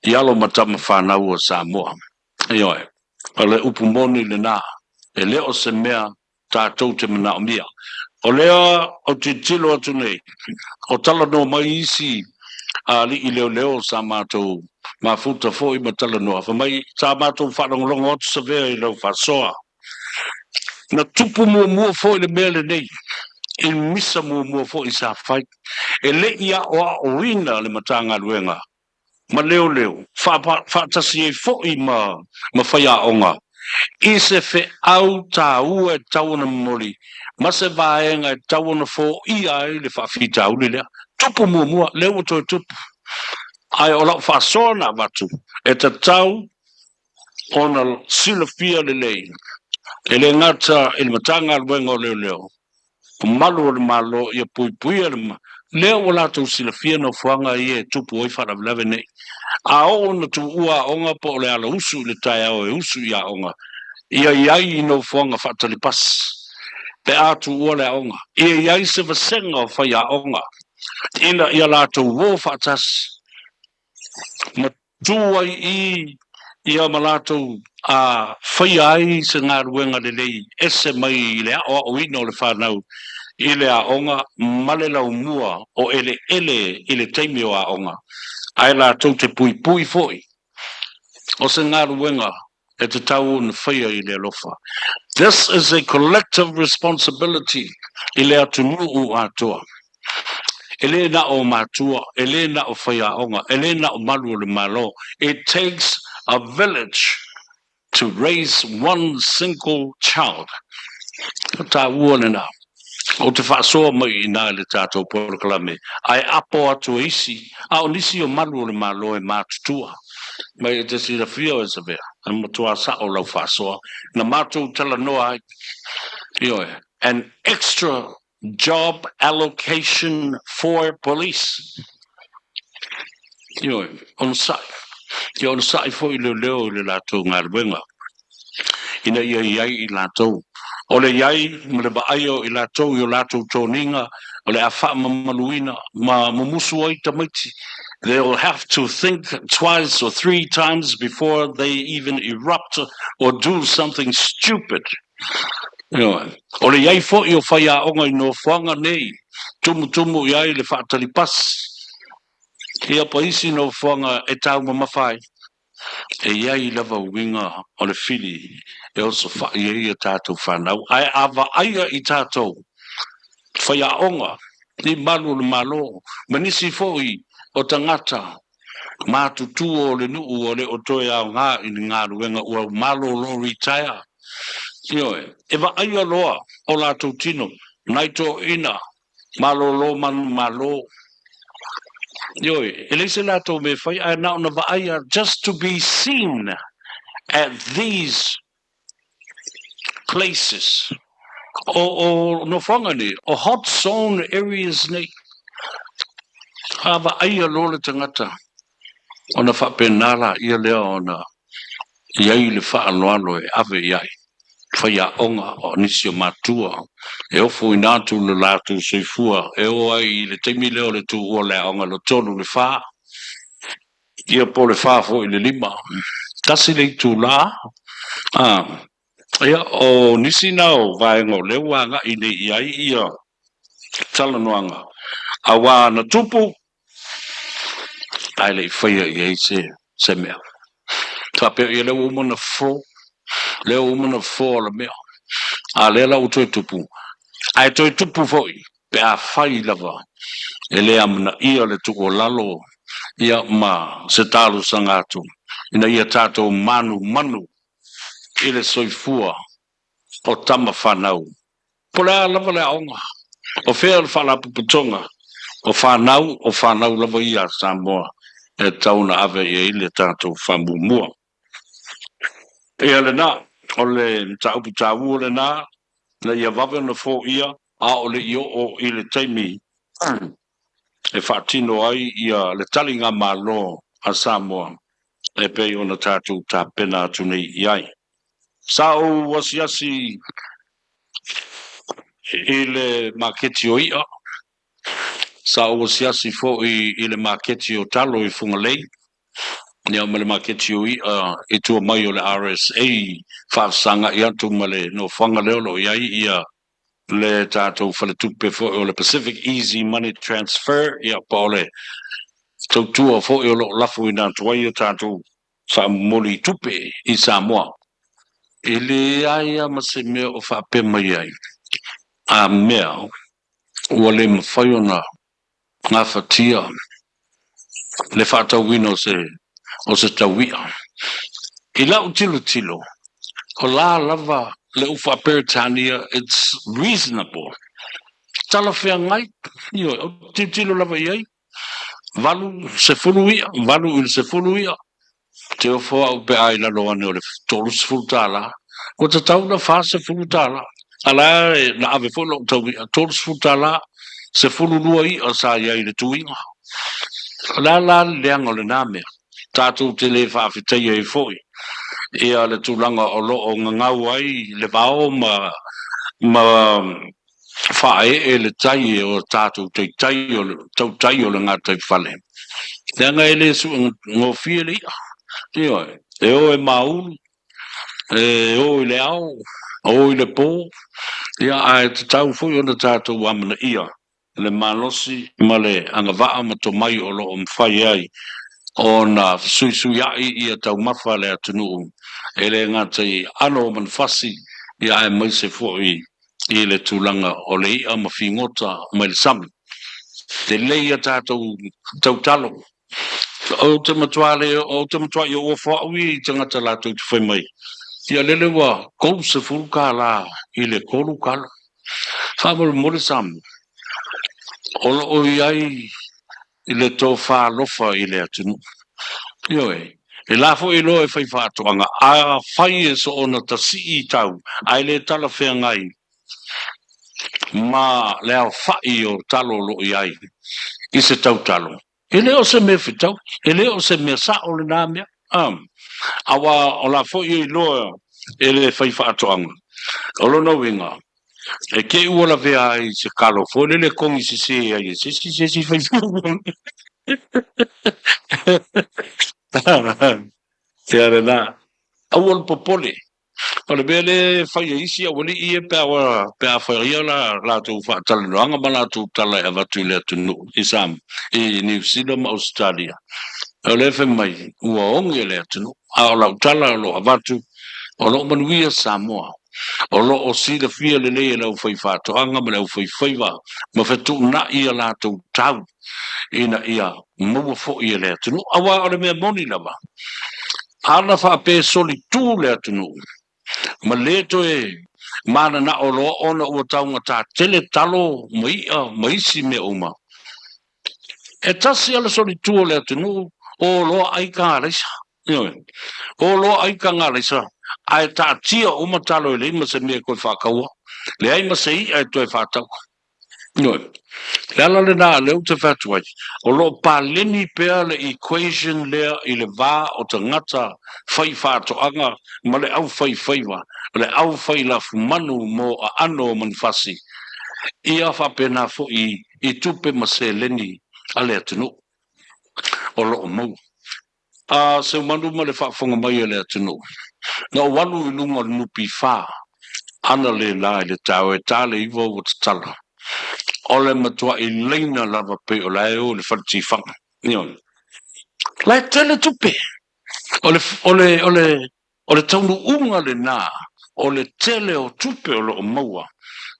i alo ma tama fanau o Samoa. Ioe, o le upu moni lena, e le o se mea tatou te manaomia. O lea ou te tilotilo atu nei, o talanoa mai isi alii leoleo sa matou mafuta foi ma talanoa, fai mai sa matou faalogologo atu Savea i lau faasoa. Na tupu muamua foi le mea lenei i misa muamua foi sa fai. E le i aoaoina le Matagaluega ma leoleo, faatasi ai foi ma faiaoga, i se feau taua e tatau ona momoli ma se vaega e tatau ona foia ai le faafitauli lea. Tupu muamua, lea ua toe tupu. Ae o lau faasoa na avatu, e tatau ona silafia lelei, e le gata i le Matagaluega o Leoleo, o malu o le Malo ia puipuia le lea ua latou silafia nofoaga ia e tupu ai faalavelave nei. A oo ina tuua aoga po o le ala usu i le taeao e usu i aoga, ia i ai i nofoaga faatali pasi pe a tuua le aoga. Ia i ai se vasega o faiaoga ina ia latou o faatasi ma tu ai i ia ma latou a faia ai se galuega lelei ese mai i le aoaoina o le fanau i le aoga ma le laumua o eleele i le taimi o aoga, ae latou te puipui foi o se galuega e tatau ona faia i le alofa. This is a collective responsibility i le atunuu atoa. E le na o matua, e le na o faiaoga, e le na o malu o le Malo. It takes a village to raise one single child. O tāua lena. Ou te faasoa mai i ina i le tatou polokalame, ae apo atu e isi, a o nisi o malu o le Malo e matutua mai e te silafia oe Savea, e matua sao lau faasoa, na matou talanoa ai, ioe, an extra job allocation for police. Ioe, onosai. Ia onosai foi leoleo i le latou galuega, ina ia i ai i latou. O le i ai ma le vaaia o i latou i o latou toniga, o le a faamamaluina ma mumusu ai tamaiti. They'll have to think twice or three times before they even erupt or do something stupid. Ioe. O le i ai foi o faiaoga i nofoaga nei, tumutumu i ai le faatali pasi, ia pa isi nofoaga e taumamafa ai, e i ai lava uiga o le fili e osofai ai a tatou fanau, ae a vaaia i tatou faiaoga i malu o le Malo ma nisi foi o tagata matutua o le nuu ua le o toe aoga i ni galuega ua malolo retire. Ioe, e vaaia loa o latou tino, nai toeaiina malolo manumalo. Ioe, e leai se latou mea e fai ae na ona vaaia just to be seen at these places. O, o nofoaga nei, o hot zone areas nei. A vaaia loa le tagata, ona faapena laia lea ona i ai le faaaloalo e ave i ai faiaoga o nisi o matua e ofoina atu lo latou soifua e oo ai i le taimi lea o le tuua o le aoga le tolu le fa, ia po o le fa foi i le lima, tasi le itula, a, ia, o nisi na o vaega o lea ua agai nei i ai ia talanoaga, aua na tupu ae le i faia i ai se, se mea. Faapea, ia lea ua uma ona fofo, lea ua uma ona fofo ala mea. A lea la ua toe tupu, ae toe tupu foi pe afai lava e le amanaia le tuualalo ia ma se talosaga atu ina ia tatou manumanu i le soifua. o tama fanau. Po o le a lava le aoga, o fea le faalapotopotoga o fanau, o fanau lava ia a Samoa e tatau ona ave i ai le tatou faamuamua. Ia lena, o le mataupu taua lena ina ia vave ona foia a o le i oo i le taimi e faatino ai ia le taligamalo a Samoa e pei ona tatou tapena atu nei i ai. Sa ou asiasi i le maketi o i'a, sa ou asiasi foi i le maketi o talo i Fugalei, ia ma le maketi o i'a i tua mai o le RSA faafesagai atu ma le nofoaga lea o lo o i ai ia le tatou faletupe foi o le Pacific Easy Money Transfer, ia po o le tautua foi o lo o lafoina atu ai a tatou faamomoli tupe i Samoa. E leai lava ma se mea o faapea mai ai, a mea ua le mafai ona gafatia le faatauina o se o se taui'a. I lau tilotilo, o la lava le ufa a Peretania, it's reasonable, talafeagai, ioe, ou te tilotilo lava i ai, 80 i'a, 8 i le 10 i'a, Te ofo au pe a i lalo ane o le $30, ua tatau ona $40. A la e na ave foi lou tau i'a, $30, 12 i'a sa i ai i le tuiga. O le a la le leaga o lena mea? Tatou te le faafetaia ai foi ia le tulaga o lo o gagau ai le vao ma ma faaee le tai e o tatou taitai o le tautai o le gataifale, leaga e le suegofie le i'a. Ioe, e o e māulu, e o i le ao, o i le pō, ia ae tatau foi ona tatou amanaia le malosi ma le agavaa ma tomai o lo o mafai ai ona fesuisuia'i ia taumafa a le atunuu, e le gata i aano o manufasi, ia aemaise foi i le tulaga o le i'a ma figota mai le sami. Lelei a tatou tautalo. Ou te matua le, ou te matua i ofo au ia i tagata latou te fai mai, ia lele ua 30 kālā i le 3 kalo. Faamolemole Samoa, o lo o i ai i le tofa alofa i le atunuu. Ioe, e la foi loa e fai faatoaga, a fai e soona tasii tau, ae le talafeagai ma le aofai o talo o lo o i ai i se tautalo. E le o se mea fetau, e le o se mea sa'o lena mea, aua o la foi e iloa e le fai faatoaga. O lona uiga, e te i ua lavea ai i se kalo foi lele e kogi sese ai e se isi se isi fai Ia lena. Aua le popole. O le mea lea e fai e isi aualii ia pe a pe a faia la latou faatalanoaga ma latou tala e avatu i le atunuu i Samoa, i Niu Sila ma Ausetalia, o lea e fai mai ua oge le atunuu, a o lau tala o lo o avatu, o lo o manuia Samoa. O lo o silafia lelei e le aufaifaatoaga ma le aufaifaiva ma fetuunai a latou tau ina ia maua foi e le atunuu. Aua o le mea moni lava, ana faapea soli tu le atunuu ma le toe mananao loa ona ua taugata tele talo ma i'a ma isi mea uma, e tasi a le soli tu o le atunuu o loa ai ka alaisa. Ioe. O loa ai ka galaisa, ae taatia uma talo e leai ma se mea e toe faataua, leai ma se i'a e toe faataua. Ioe. Le ala lena lea ou te fai atu ai, o lo o paleni pea le equation lea i le va o tagata fai faatoaga ma le au fai faiva, le au fai lafumanu mo aano o manufasi, ia faapena foi i tupe ma seleni a le atunuu o lo o maua. A Seumanu ma le faafofoga mai a le atunuu, na ou alu i luga o le NPF ana le la i le taeao e ta le iva ua tatala. O le matuai laina lava pei o la e o i le fale tifaga. Ioe. La e tele tupe. O le, o le, o le, O le taunuuga lena o le tele o tupe o lo o maua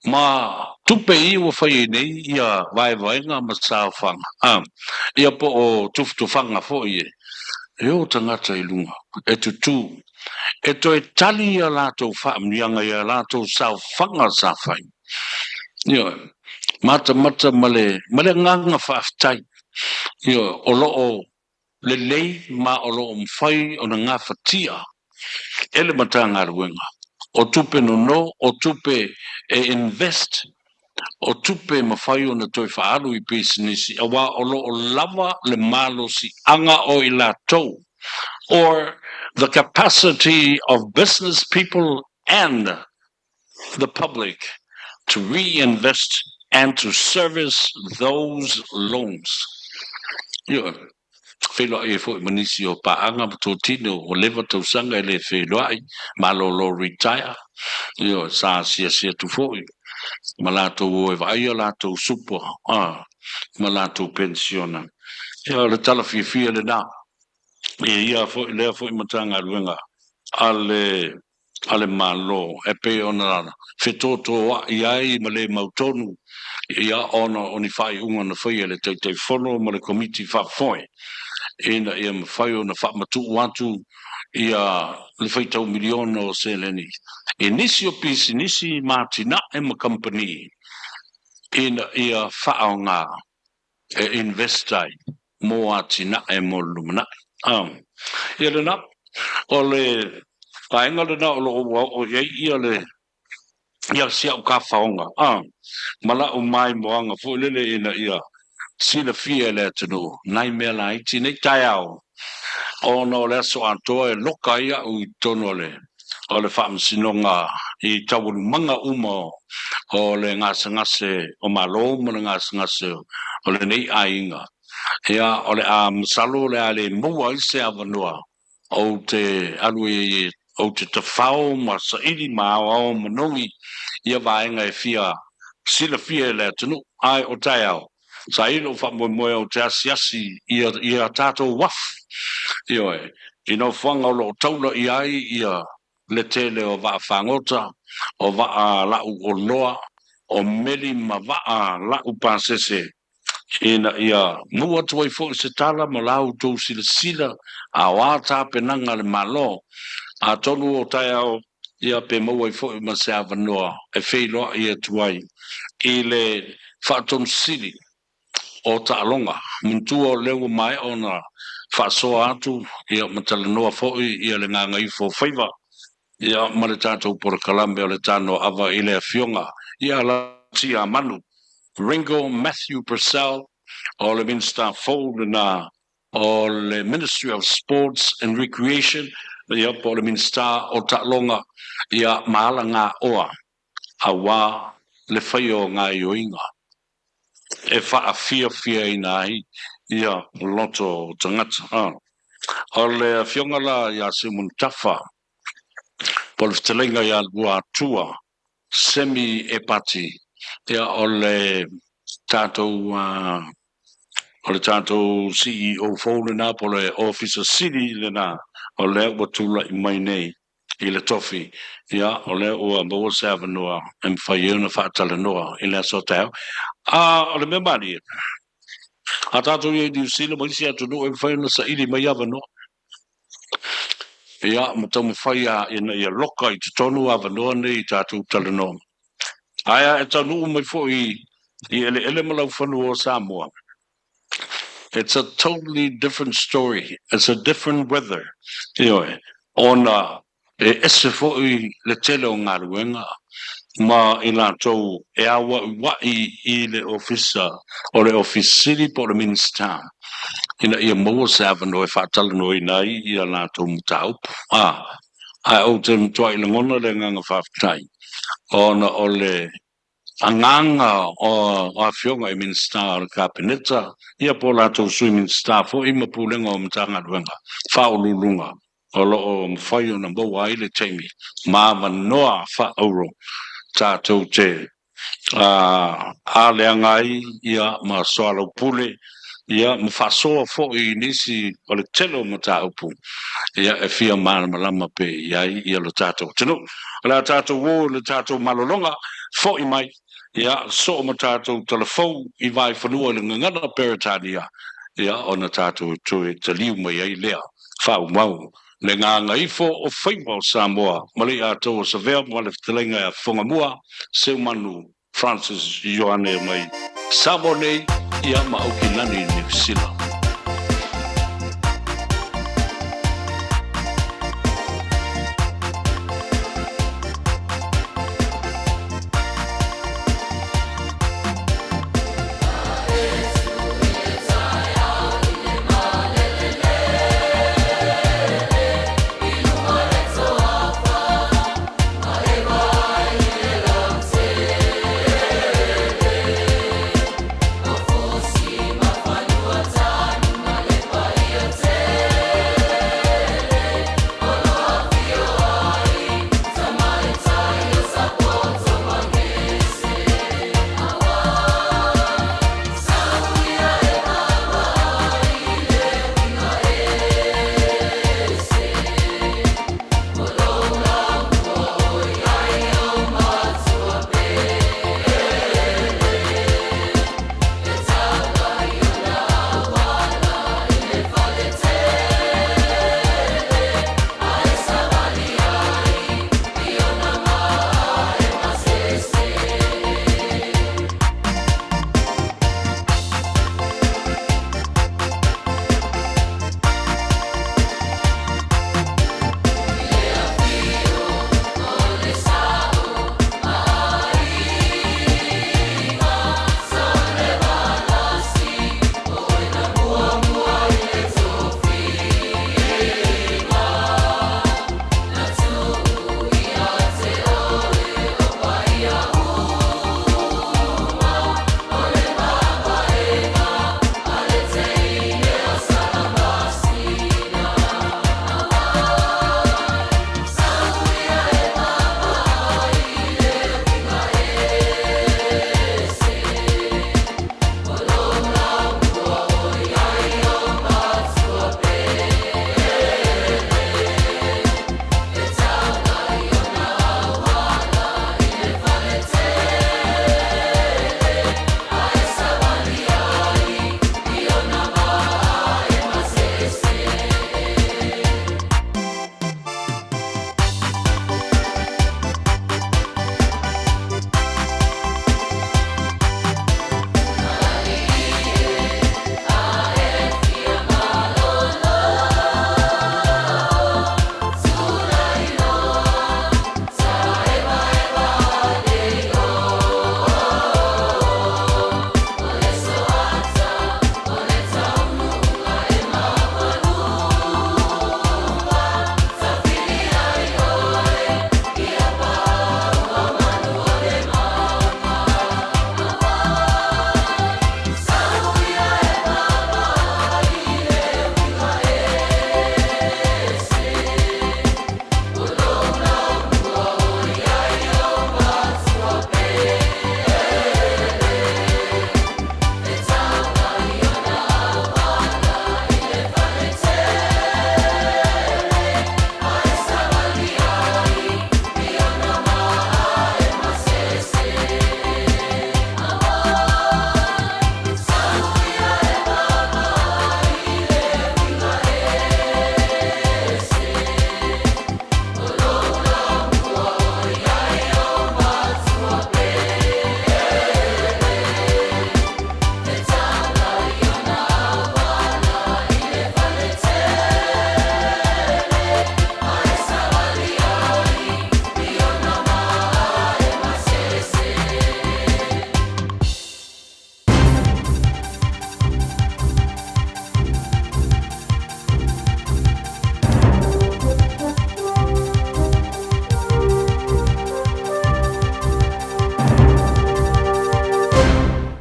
ma tupe ia ua fai ai nei ia vaevaega ma saofaga, a, ia po o tufutufaga foi e o tagata i luga e tutū. e toe tali i a latou faamanuiaga i a latou saofaga sa fai. Ioe, matamata ma le, ma le agaga faafetai. Ioe, o lo o lelei ma o lo o mafai ona gafatia e le Matagaluega. O tupe nono, o tupe e invest, o tupe e mafai ona toe faaalu i pisinisi aua o lo o lava le malosiaga o i latou or the capacity of business people and the public to reinvest and to service those loans. Ioe, feiloai ai foi ma nisi o paaga ma totino ua leva tausaga e le feiloai, malolo retire, ioe, sa asiasi atu foi ma latou o e vaaia latou supa ma latou penisiona. Ia, o le tala fiafia lena i ia foi lea foi Matagaluega a le a le Malo e pei ona fetotoai ai ma le mautonu ia ona o ni faaiuga na faia e le Taitaifono ma le Komiti Faafoe ina ia mafai ona faamatuu atu ia le faitau miliona o seleni i nisi o pisinisi ma atinae ma kamupani ina ia faaaoga e invest ai mō atinae mo le lumanai. Ia lena, o le vaega lena o lo o ua oo i ai ia le ia si au kafaoga, ma la'u maimoaga foi lele ina ia silafia e le atunuu nai mea laiti nei taeao, ona o le aso atoa e loka ai a'u i totonu o le o le Faamasinoga i taualumaga uma o le gasegase o Malo ma le gasegase o lenei aiga. Ia, o le a masalo o le a le maua ai se avanoa ou te alu ai ou te tafao ma saili ma aoao manogi ia vaega e fia silafia e le atunuu. Ae o taeao, sa i lou faamoemoe ou te asiasi i a tatou uafu, ioe, i nofoaga o lo o taula i ai ia le tele o vaa fagota, o vaa lau oloa, o meli ma vaa lau pasese, ina ia maua atu ai foi se tala ma la outou silasila a o a tapenaga a le Malo. Atonu o taeao ia pe maua ai foi ma se avanoa e feiloai atu ai i le Faatonu Sili o Taaloga. Manatua o lea ua maea ona faasoa atu ia ma talanoa foi ia le Gagaifo Faiva ia ma le tatou polokalame o le Tanoaava i le Afioga ia Latiamanu Ringo Matthew Purcell o le Minisita fou lena o le Ministry of Sports and Recreation, ia, po o le Minisita o Taaloga, ia, ma Alagaoa aua le faia o gaoioiga e faafiafiaina ai ia loto o tagata. O le Afioga la ia Simon Tafa, po o le fetalaiga ia Luatua Semi Epati, ia, o le tatou o le tatou CEO fou lena po o le Ofisa Sili lena o lea ua tulai mai nei i le tofi, ia, o lea ua maua se avanoa e mafai ai ona faatalanoa i le aso taeao. A o le mea malie, a tatou i ai i Niu Sila ma isi atunuu e mafai ona saili mai avanoa, ia, ma taumafai a ina ia loka i totonu avanoa nei i tatou talanoaga. Ae a e taunuu mai foi i eleele ma laufanua o Samoa, it's a totally different story, it's a different weather, ioe, ona e ese foi le tele o galuega ma i latou e auauai i le ofisa o le Ofisa Sili po o le Minisita ina ia maua se avanoa e faatalanoaina ai ia latou mataupu. A, ae ou te matuai lagona le agaga faafetai ona o le agaga o afioga i Minisita o le Kapeneta, ia po o latou Sui Minisita foi ma Pulega o Matagaluega Faauluuluga o lo o mafai ona maua ai le taimi ma avanoa faauro tatou te aleaga ai ia ma soalaupule ia ma faasoa foi i nisi o le tele o mataupu ia e fia malamalama pea i ai ia lo tatou atunuu. O le a tatou o i le tatou malologa, foi mai ia soo ma tatou talafou i Vaefanua i le gagana Peretania ia ona tatou toe taliu mai ai lea faaumau. Le gagaifo o faiva o Samoa ma le iātou o Savea ma le fetalaiga ia Fofogamua Seumanu Francis Ioane mai Samoa nei ia ma Aukilani Niu Sila.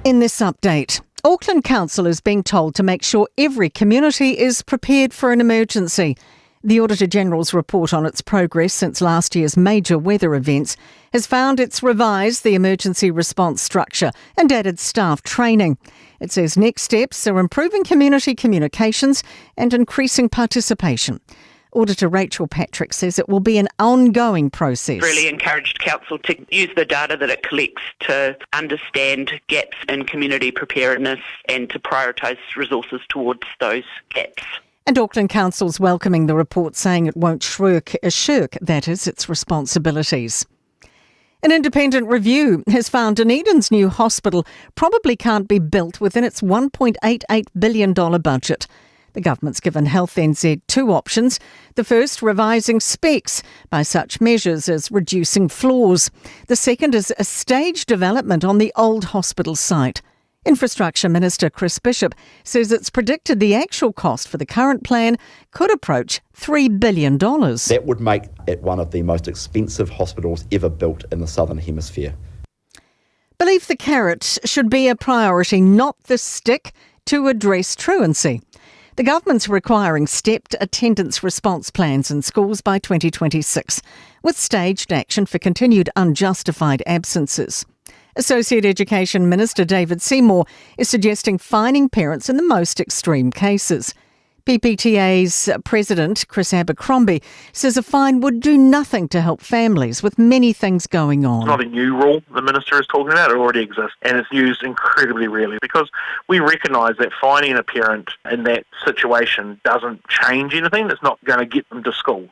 In this update, Auckland Council is being told to make sure every community is prepared for an emergency. The Auditor General's report on its progress since last year's major weather events has found it's revised the emergency response structure and added staff training. It says next steps are improving community communications and increasing participation. Auditor Rachel Patrick says it will be an ongoing process. Really encouraged council to use the data that it collects to understand gaps in community preparedness and to prioritise resources towards those gaps. And Auckland Council's welcoming the report, saying it won't shirk, shirk that is, its responsibilities. An independent review has found Dunedin's new hospital probably can't be built within its $1.88 billion budget. The government's given Health NZ two options. The first, revising specs by such measures as reducing floors. The second is a staged development on the old hospital site. Infrastructure Minister Chris Bishop says it's predicted the actual cost for the current plan could approach $3 billion. That would make it one of the most expensive hospitals ever built in the Southern Hemisphere. Believe the carrot should be a priority, not the stick, to address truancy. The government's requiring stepped attendance response plans in schools by 2026, with staged action for continued unjustified absences. Associate Education Minister David Seymour is suggesting fining parents in the most extreme cases. PPTA's president, Chris Abercrombie, says a fine would do nothing to help families with many things going on. It's not a new rule the minister is talking about, it already exists, and it's used incredibly rarely because we recognise that fining a parent in that situation doesn't change anything, it's not going to get them to school.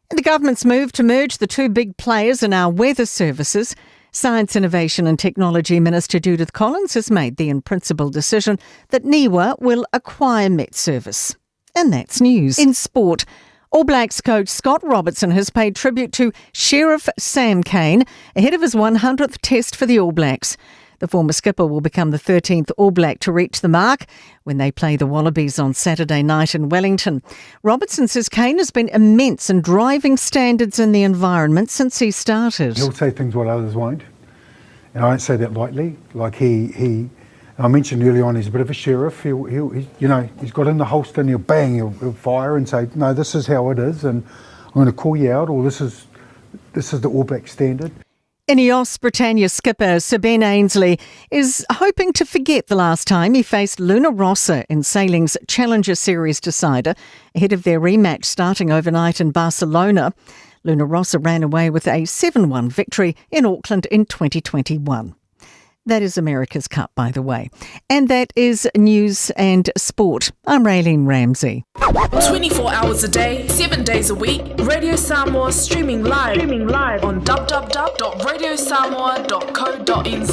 The government's move to merge the two big players in our weather services. Science, Innovation and Technology Minister Judith Collins has made the in principle decision that NIWA will acquire MetService. And that's news. In sport, All Blacks coach Scott Robertson has paid tribute to Sheriff Sam Cane ahead of his 100th test for the All Blacks. The former skipper will become the 13th All Black to reach the mark when they play the Wallabies on Saturday night in Wellington. Robertson says Cane has been immense in driving standards in the environment since he started. He'll say things what others won't. And I don't say that lightly. Like he, he I mentioned early on, he's a bit of a sheriff. He'll, he'll he, you know, he's got in the holster and he'll bang, he'll, he'll fire and say, no, this is how it is, and I'm going to call you out, or this is, this is the All Black standard. Ineos Britannia skipper Sir Ben Ainslie is hoping to forget the last time he faced Luna Rossa in sailing's Challenger Series decider ahead of their rematch starting overnight in Barcelona. Luna Rossa ran away with a 7 1 victory in Auckland in 2021. That is America's Cup, by the way. And that is news and sport. I'm Raylene Ramsey. 24 hours a day, 7 days a week, Radio Samoa streaming live, streaming live on www.radiosamoa.co.nz.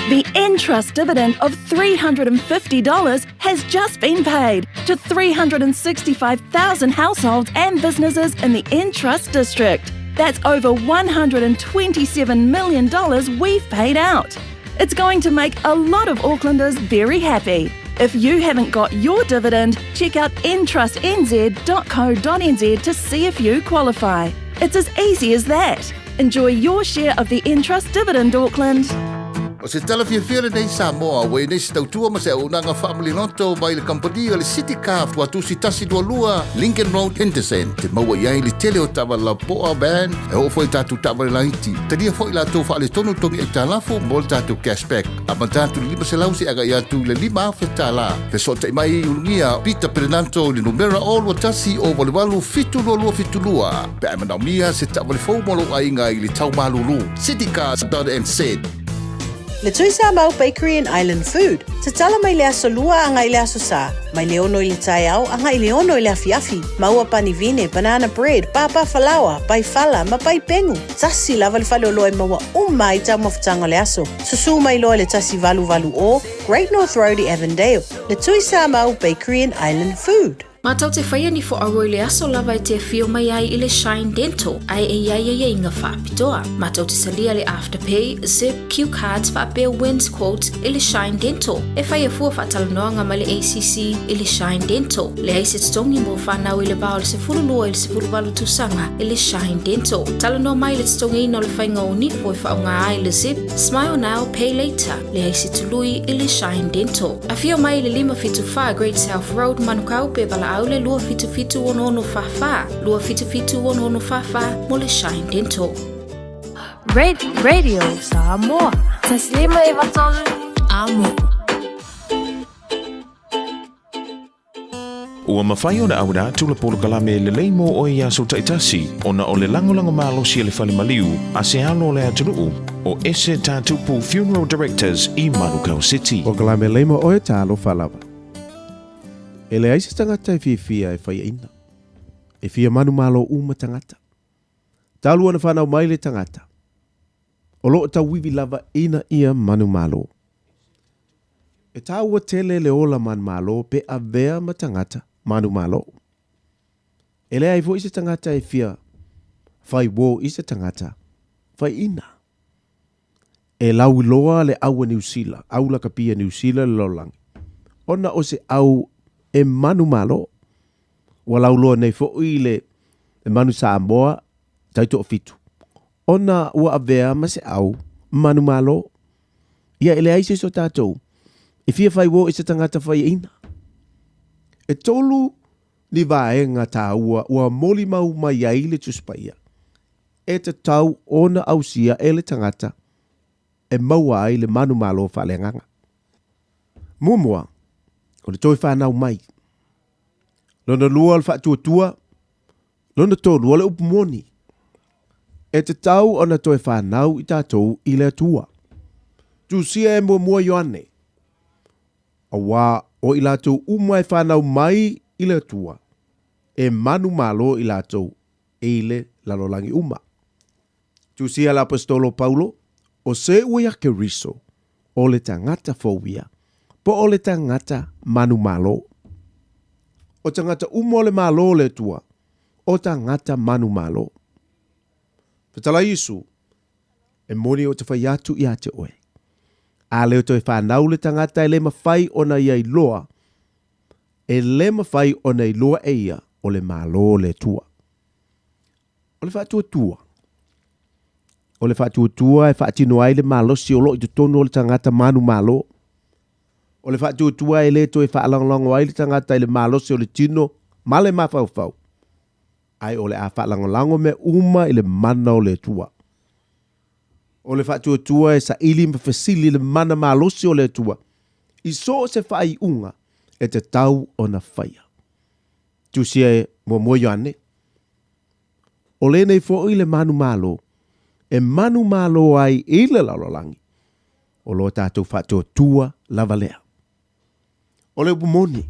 The Entrust dividend of $350 has just been paid to 365,000 households and businesses in the Entrust district. That's over $127 million we've paid out. It's going to make a lot of Aucklanders very happy. If you haven't got your dividend, check out entrustnz.co.nz to see if you qualify. It's as easy as that. Enjoy your share of the Entrust dividend, Auckland. O se tala fiafia lenei Samoa, ua i nei se tautua ma se auaunaga faamaliloto mai le kamupani o le City Car Tuatusi 122 Lincoln Road, Henderson. Te maua i ai le tele o taavale lapoa, van, e oo foi i tatou taavale laiti. Talia foi latou faaletonu togi aitalafu mo le tatou cash back. Amata atu i le 500 seia agai atu i le $5,000 tala. Fesootai mai i Ulugia Peter Perenanto i le numera 0 21 088 7272 pe a e manaomia se taavale fou mo lou aiga i le tau malulu. Citycars.nz. Le Tuisamau Bakery and Island Food, tatala mai le aso lua agai i le aso sa, mai le 6 i le taeao agai i le 6 i le afiafi. Maua pani vine, banana bread, papa falaoa, pai fala ma pai pengu. Tasi lava le faleoloa e maua uma ai taumafataga o le aso. Susū mai loa i le 1880 Great North Road i Avondale. Le Tuisamau Bakery and Island Food. Matou te faia ni foʻauo i le aso lava e te afio mai ai i le Shine Dental ae e iai aiaiga faapitoa. Matou te salia le Afterpay, Zip, Cue Cards faapea Wins Quotes i le Shine Dental. E faia fua faatalanoaga ma le ACC i le Shine Dental. Leai se totogi mo fanau i le va o le 12 i le 18 tausaga i le Shine Dental. Talanoa mai le totogiina o le faiga o nifo e faaaoga ai le Zip, Smile Now, Pay Later. Leai se tului i le Shine Dental. Afio mai i le 574 Great South Road, Manukau, pe valaau le 277 6644, 277 6644 mo le Shine Dental. Radio Samoa. Taslima e vatolu. Amo. Ua mafai ona auina atu le polokalame lelei mo oe i aso taitasi ona o le lagolago malosi a le fale maliu a se alo o le atunuu o Ese Tatupu Funeral Directors i Manukau City. Polokalame lelei mo oe, talofa lava. E leai se tagata e fiafia e faiaina. E fia manumalo uma tagata. Talu ona fanau mai le tagata, o lo o tauivi lava ina ia manumalo. E tāua tele le ola manumalo pe avea ma tagata manumalo. E leai foi se tagata e fia fai uō i se tagata faiaina. E lauiloa le au a Niu Sila, au lakapi a Niu Sila le lalolagi, ona o se au e manumalo. Ua lauloa nei foi le manu Samoa taitoafitu, ona ua avea ma se au manumalo. Ia e leai se isi o tatou e fia fai uō i se tagata faiaina. E tolu ni vaega taua ua molimau mai ai le Tusi Paia e tatau ona ausia e le tagata e maua ai le manumalo faaleagaga. Muamua, o le toe fanau mai. Lona lua o le faatuatua. Lona tolu o le upu moni. E tatau ona toe fanau i tatou i le Atua. Tusia e muamua Ioane, auā o i latou uma e fanau mai i le Atua, e manumalo i latou i le lalolagi uma. Tusia le Aposetolo Paulo, O se ua ia Keriso, o le tagata fou ia, po o le tagata manumalo. O tagata uma o le Malo o le Atua, o tagata manumalo. Fetalai Iesu, E moni ou te fai atu ia te oe. A le o toe fanau le tagata e le mawhai ona ia iloa, e le mawhai ona iloa e ia o le Malo o le Atua. O le faatuatua. O le faatuatua e faatino ai le malosi o lo o i totonu o le tagata manumalo. O le faatuatua e le toe faalagolago ai le tagata i le malosi o le tino ma le mafaufau, ae o le a faalagolago mea uma i le mana o le Atua. O le faatuatua e saili ma fesili le mana malosi o le Atua i so o se faaiuga e tatau ona faia. Tusia e muamua Ioane, O lenei foi le manumalo e manumalo ai i le lalolagi, o lo tatou faatuatua lava lea. O le upu moni,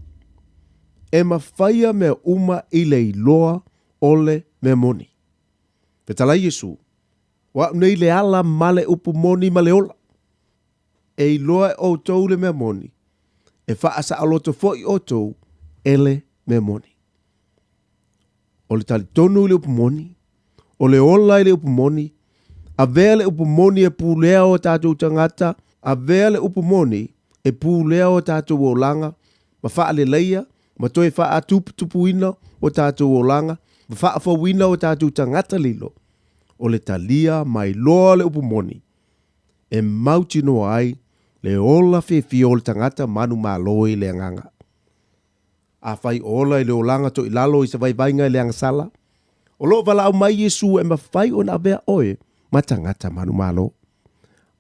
e mafaia mea uma i le iloa o le mea moni. Fetalai Iesu, O au nei le ala ma le upu moni ma le ola. E iloa e outou le mea moni, e faasaoloto foi outou e le mea moni. O le talitonu i le upu moni, o le ola i le upu moni, avea le upu moni e pulea o tatou tagata, avea le upu moni e pulea o tatou olaga ma faaleleia ma toe faatuputupuina o tatou olaga ma faafouina o tatou tagata lilo, o le talia mai loa le upu moni e mautinoa ai le ola fiafia o le tagata manumalo i le agaga. Afai o ola i le olaga toilalo i se vaivaiga i le agasala, o lo o valaau mai Iesu e mafai ona avea oe ma tagata manumalo.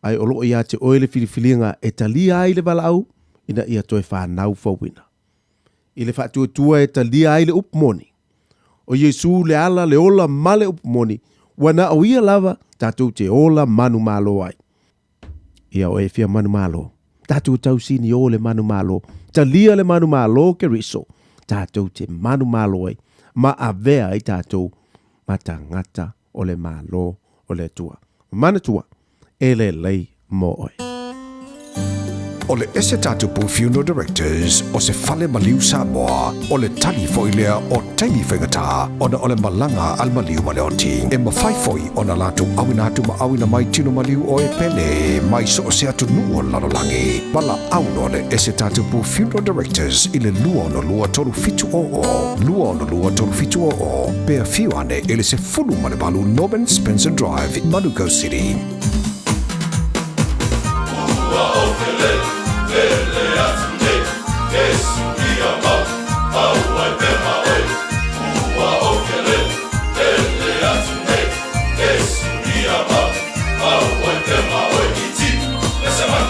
Ae o lo o ia te oe le filifiliga e talia ai le valaau ina ia toe fanau fouina. I le faatuatua e talia ai le upu moni, o Iesu le ala, le ola ma le upu moni, ua na o ia lava tatou te ola manumalo ai. Ia oe e fia manumalo, tatou tausini o le manumalo, talia le manumalo Keriso, tatou te manumalo ai, ma avea ai tatou ma tagata o le Malo o le Atua. Manatua, e lelei mo oe. O le ese tatupu Funeral Directors o se fale maliu Samoa, o le tali foi lea o taimi faigata ona o le malaga a le maliu ma le oti. E mafai foi ona latou auina atu ma auina mai tino maliu o e pele mai so o se atunuu o le lalolagi. Valaau loa le ese tatupu Funeral Directors i le 262 3700, 262 3700, pe afio ane i le 18 Norman Spencer Drive, Manukau City. Ua ou kele, kele atu nei, Iesu ia mau, mau ai pe ma oe. Ua ou kele, kele atu nei, Iesu ia mau, mau ai pe ma oe. I ti, ese mai.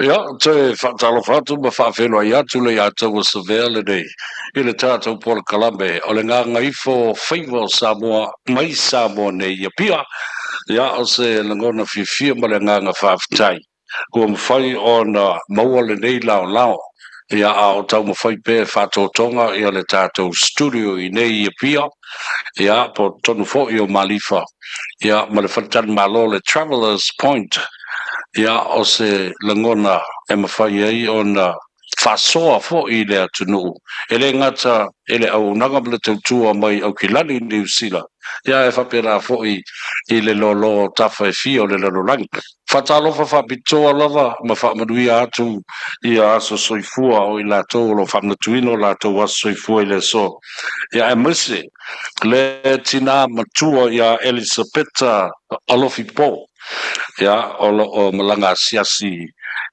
Ia, toe faatalofa atu ma faafeiloai atu le ia te oe Savea lenei i le tatou polokalame o le Gagaifo Faiva o Samoa mai Samoa nei i Apia. Ia, o se lagona fiafia ma le agaga faafetai ua mafai ona maua lenei laolao, ia, a o taumafai pea e faatotoga ia le tatou studio i nei i Apia, ia, po o totonu foi o Malifa, ia, ma le faletalimalo le Travelers Point. Ia, o se lagona e mafai ai ona faasoa foi i le atunuu, e le gata i le auaunaga ma le tautua mai Aukilani, Niu Sila, ia ae faapena foi i le loaloa o tafa e fia o le lalolagi. Faatalofa faapitoa lava ma faamanuia atu ia aso soifua o i latou o lo o faamanatuina o latou aso soifua i le aso, ia aemaise le tinā matua ia Elisapeta Alofi Po, ia o lo o malaga asiasi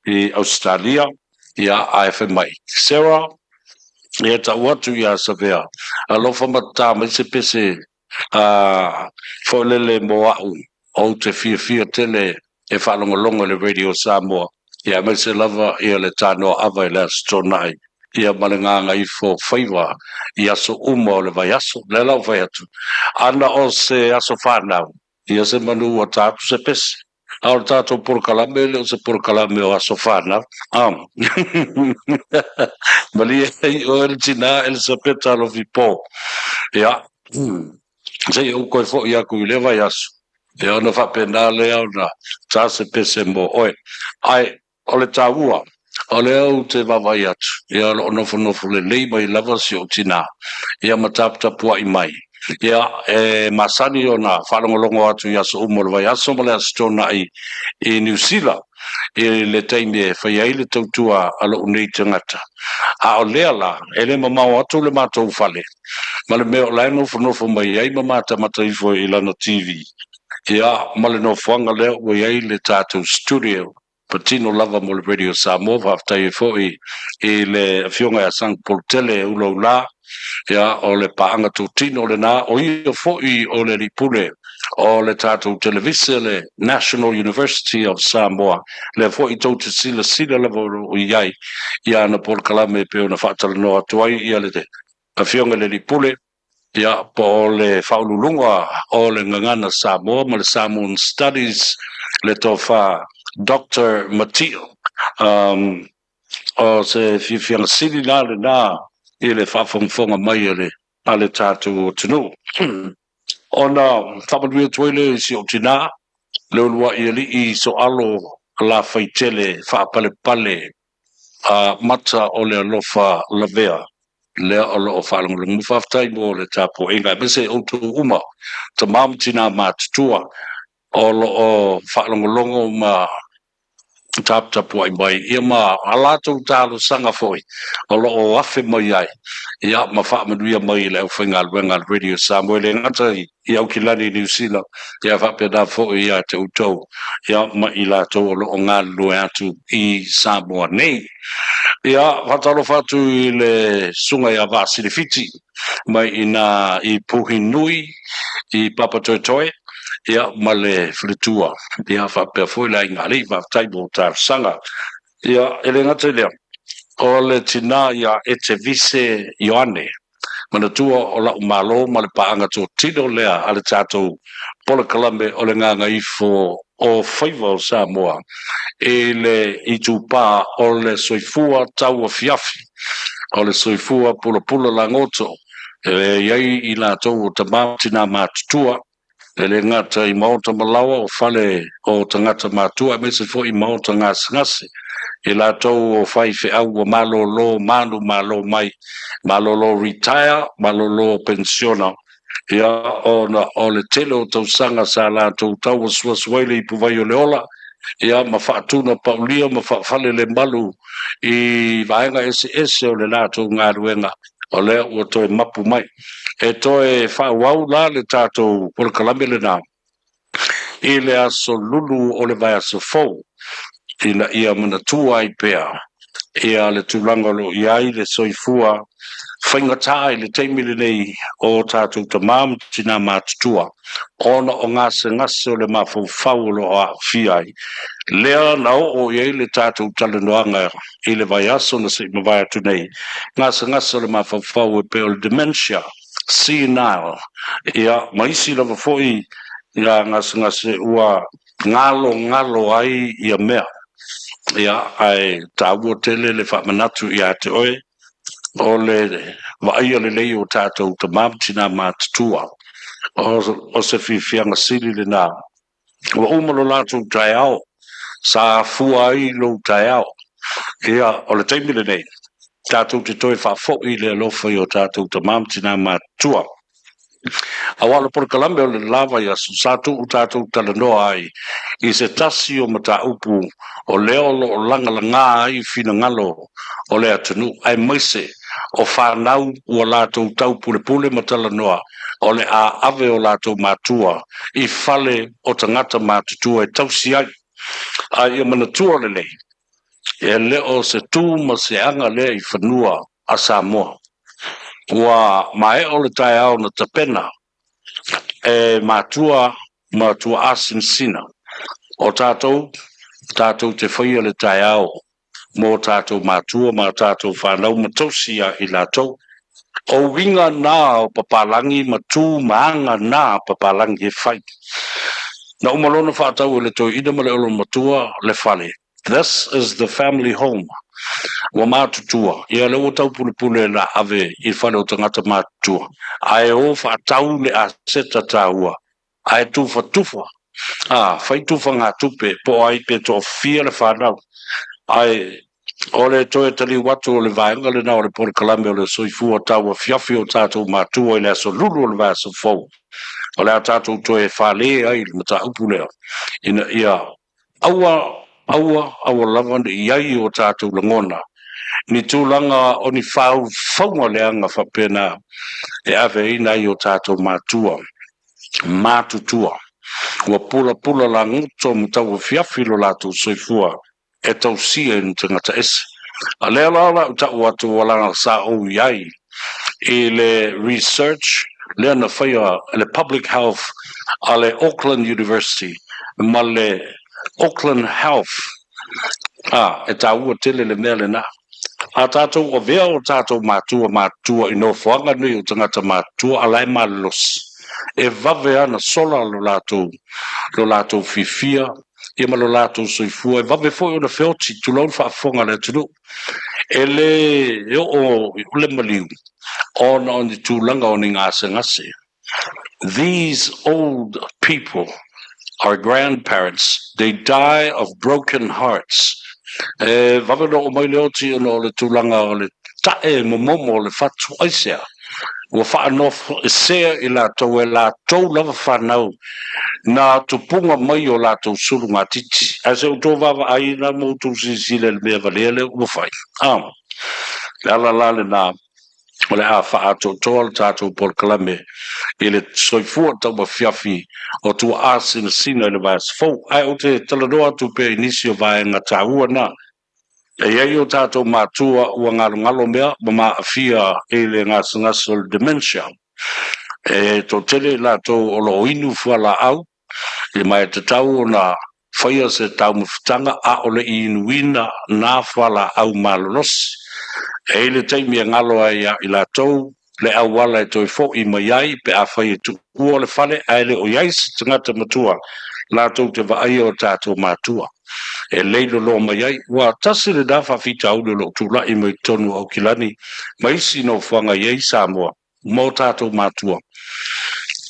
i Ausetalia, ia ae fai mai, Sarah, ia tau atu ia Savea, alofa ma tā mai se pese a foilele mo a'u, ou te fiafia tele e faalogologo i le Radio Samoa, ia aemaise lava ia le tānoa ava i le Aso Toonai, ia ma le Gagaifo Faiva i aso uma o le vaiaso. Lea la ua fai atu, ana o se aso fanau, ia se manu ua tā atu se pese. A o le tatou polokalame e le o se polokalame o aso fanau. A malie ai oe le tinā Elisapeta Alofi Po. Ia, seia ou toe foi aku i lea vaiaso, ia ona faapena lea ona tā se pese mo oe. Ae O le taua, o lea ou te vaavaai atu, ia o lo o nofonofo lelei mai lava si ou tinā, ia ma taputapua'i mai. Ia, e masani ona faalogologo atu i aso uma o le vaiaso ma le Aso Toonai i Niu Sila i le taimi e fai ai le tautua a lo'u nei tagata. A o lea la, e le mamao atu le matou fale ma le mea o la e nofonofo mai ai ma matamata ifo i lana TV, ia, ma le nofoaga lea ua i ai le tatou studio patino lava mo le Radio Samoa. Faafetai ai foi i le Afioga ia Sang Polotele Ulaula, ia, o le paaga totino lena, o ia foi o le alii pule o le tatou televise, le National University of Samoa, lea foi tou te silasila lava o lo o i ai i ana polokalame e pei ona faatalanoa atu ai ia le Afioga i le alii pule, Ia, po o le Faauluuluga o le Gagana Samoa ma le Samoan Studies, le Tofa Doctor Matiu. Um, o se fiafiaga sili la lena i le faafogafoga mai a le, a le tatou atunuu. Ona faamanuia atu ai lea i si ou tinā, le uluai alii soalo Lafaitele faapalepale a mata o le alofa lavea lea o lo o faalogologo. Faafetai mo le tapuaiga aemaise outou uma, tama ma tinā matutua o lo o faalogologo ma taputapuai mai, ia ma a latou talosaga foi o lo o afe mai ai, ia ma faamanuia mai i le aufaigaluega a le Radio Samoa, e le gata i i Aukilani i Niu Sila, ia faapena foi ia te outou, ia ma i latou o lo o galulue atu i Samoa nei. Ia, faatalofa atu i le Susuga ia Vaasilifiti mai i nā i Puhinui i Papatoetoe, ia ma le faletua, ia faapea foi le aiga alii, faafetai mo talosaga. Ia, e le gata i lea, o le tinā ia Etevise Ioane, Manatua o la'u malo ma le paaga totino lea a le tatou polokalame o le Gagaifo o Faiva o Samoa i le itupā o le soifua tauafiafi, o le soifua pulapula lagoto e i ai i latou o tama ma tinā matutua, E le gata i maota ma laoa o fale o tagata matua aemaise foi i maota gasegase, i latou o faifeau ua malolo manumalo mai, malolo retire, malolo penisiona, ia, ona o le tele o tausaga sa latou tauasuasu ai le ipuvai o le ola, ia, ma faatuna paulia ma faafalelemalu i vaega eseese o le latou galuega. O lea ua toe mapu mai. E toe faaauau la le tatou polokalame lena i le aso lulu o le vaiaso fou ina ia manatua ai pea ia le tulaga o lo o i ai le soifua faigata i le taimi lenei o tatou tama ma tinā matutua ona o gasegase o le mafaufau o lo o aafia ai. Lea na oo i ai le tatou talanoaga i le vaiaso na se i mavae atu nei, gasegase o le mafaufau e pei o le dementia senile, ia, ma isi lava foi gasegase ua galogalo ai ia mea. Ia, ae taua tele le faamanatu ia te oe, o le vaaia lelei o tatou tama ma tinā matutua. O se fiafiaga sili lena. Ua uma lo latou taeao, sa afua ai lou taeao. Ia, o le taimi lenei, tatou te toe faafoi i le alofa i o tatou tama ma tinā matutua. Aua o le polokalame o le la vaiaso, sa tuu tatou talanoa ai i se tasi o mataupu o lea o lo o lagalagā ai finagalo o le atunuu, aemaise o fanau ua latou taupulepule ma talanoa o le a ave o latou matua i fale o tagata matutua e tausi ai. A ia manatua lelei, e le o se tu ma se aga lea i fanua a Samoa. Ua maea o le taeao na tapena e matua ma tuaasinasina o tatou, tatou te faia le taeao mo tatou matua ma tatou fanau ma tausi ia i latou. O uiga na o papalagi ma tu ma aga na papalagi e fai. Na uma loa ona faatau e le toeaina ma le olomatua le fale. This is the family home. Ua matutua, ia lea ua taupulepule la ave i fale o tagata matutua. Ae o faatau le aseta taua, ae tufatufa, a, fai tufagatupe po o ai pe toafia le fanau. Ae o le toe taliu atu o le vaega lena o le polokalame o le soifua tauafiafi o tatou matua i le aso lulu o le vaiaso fou. O le a tatou toe fale ai i le mataupu lea, ina ia Aua, aua, aua lava ne i ai o tatou lagona ni tulaga o ni faufauga leaga faapena e ave ai nai o tatou matua matutua ua pulapula lagoto ma tauafiafi lo latou soifua e tausia i ni tagata ese. A lea la o lau tau atu ua laga sa ou i ai i le research lea na faia e le Public Health a le Auckland University ma le Auckland Health, a, e taua tele le mea lena. A tatou avea o tatou matua matutua i nofoaga nei o tagata matutua a la e malolosi, e vave ana sola lo latou, lo latou fiafia ia ma lo latou soifua, e vave foi ona feoti, tulou le faafofoga a le atunuu. E lē oo le maliu ona o ni tulaga o ni gasegase. These old people, our grandparents, they die of broken hearts. E vave ona oo mai le oti ona o le tulaga o le ta'e momomo o le fatu. Aisea? Ua faanofoesea i latou e latou lava fanau na tupuga mai o latou sulugatiti. Ae se outou vaavaai ina ma outou silasila i le mea valea lea ua fai. A, le ala la lena o le a faaatoatoa le tatou polokalame i le soifua tauafiafi o tuaasinasina i le vaiaso fou. Ae ou te talanoa atu pea i nisi o vaega taua na. E i ai o tatou matua ua galogalo mea ma maafia i le gasegase o le dementia. E toatele i latou o lo o inu fualaau, ma e tatau ona faia se taumafataga a o le i inuina nā fualaau malolosi. E i ai le taimi e galo ai ia i latou le auala e toe foʻi mai ai pe afai e tuua le fale ae le o i ai se tagata matua latou te vaaia o tatou matua e lei loloa mai ai. Ua tasi lenā faafitauli o lo o tulaʻi mai totonu o Aukilani ma isi nofoaga i ai Samoa ma o tatou matua,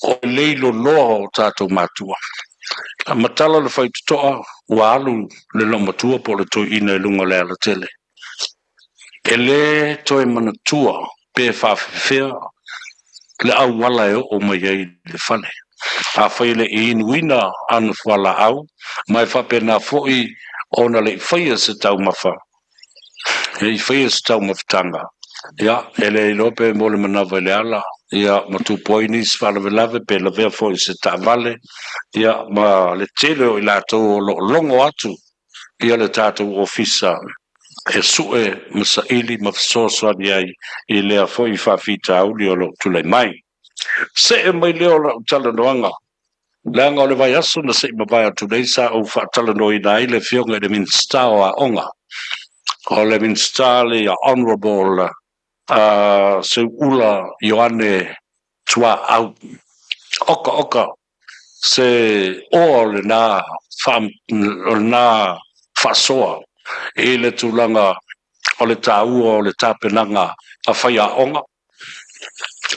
o le lei loloa o tatou matua. A matala le faitotoa ua alu le loomatua po o le toeaina i luga o le alatele. E lē toe manatua pe faafefea le auala e oo mai ai i le fale. Afai e le i inuina ana fualaau, ma e faapena foi ona le i faia se taumafa, le i faia se taumafataga, ia, e le iloa pe mo le manava i le ala, ia, ma tupu ai nisi faalavelave pe lavea foi i se taavale, ia, ma le tele o i latou o lo o logo atu ia le tatou ofisa e sue ma saili ma fesoasoani ai i lea foi faafitauli o lo o tulai mai. Se'e mai lea o la'u talanoaga Leaga o le vaiaso na se i mavae atu nei sa ou faatalanoaina ai le Afioga i le Minisita o Aoga, o le Minisita le ia Honourable Seuula Ioane Tuaau. Oka oka se oa o lena o lena faasoa i le tulaga o le taua o le tapenaga a faiaoga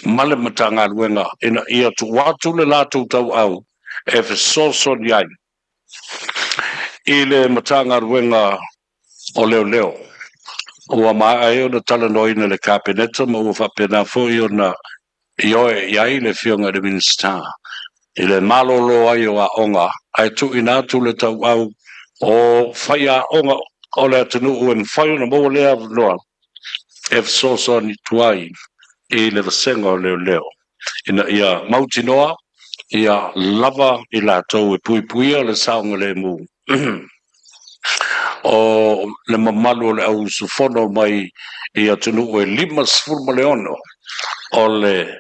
ma le Matagaluega ina ia tuu atu le latou tauau e fesoasoani ai i le Matagaluega o Leoleo. Ua maea ai ona talanoaina e le Kapeneta ma ua faapena foi ona ioe i ai le Afioga i le Minisita i le malolo ai o aoga ae tuuina atu le tauau o faiaoga o le atunuu e mafai ona maua lea avanoa e fesoasoani atu ai i le vasega o leoleo ina ia mautinoa ia lava i latou e puipuia le saogalemu o le mamalu o le au usufono mai i atunuu e 56 o le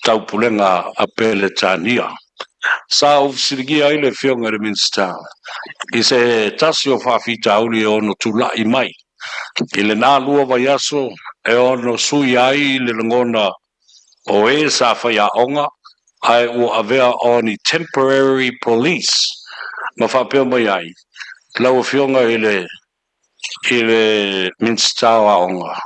Taupulega a Peretania. Sa ou fesiligia ai le Afioga i le Minisita i se tasi o faafitauli e ono tulai mai i lena lua vaiaso e ono suia ai le lagona o e sa faiaoga ae ua avea o ni temporary police ma faapea mai ai lau Afioga i le i le Minisita o Aoga,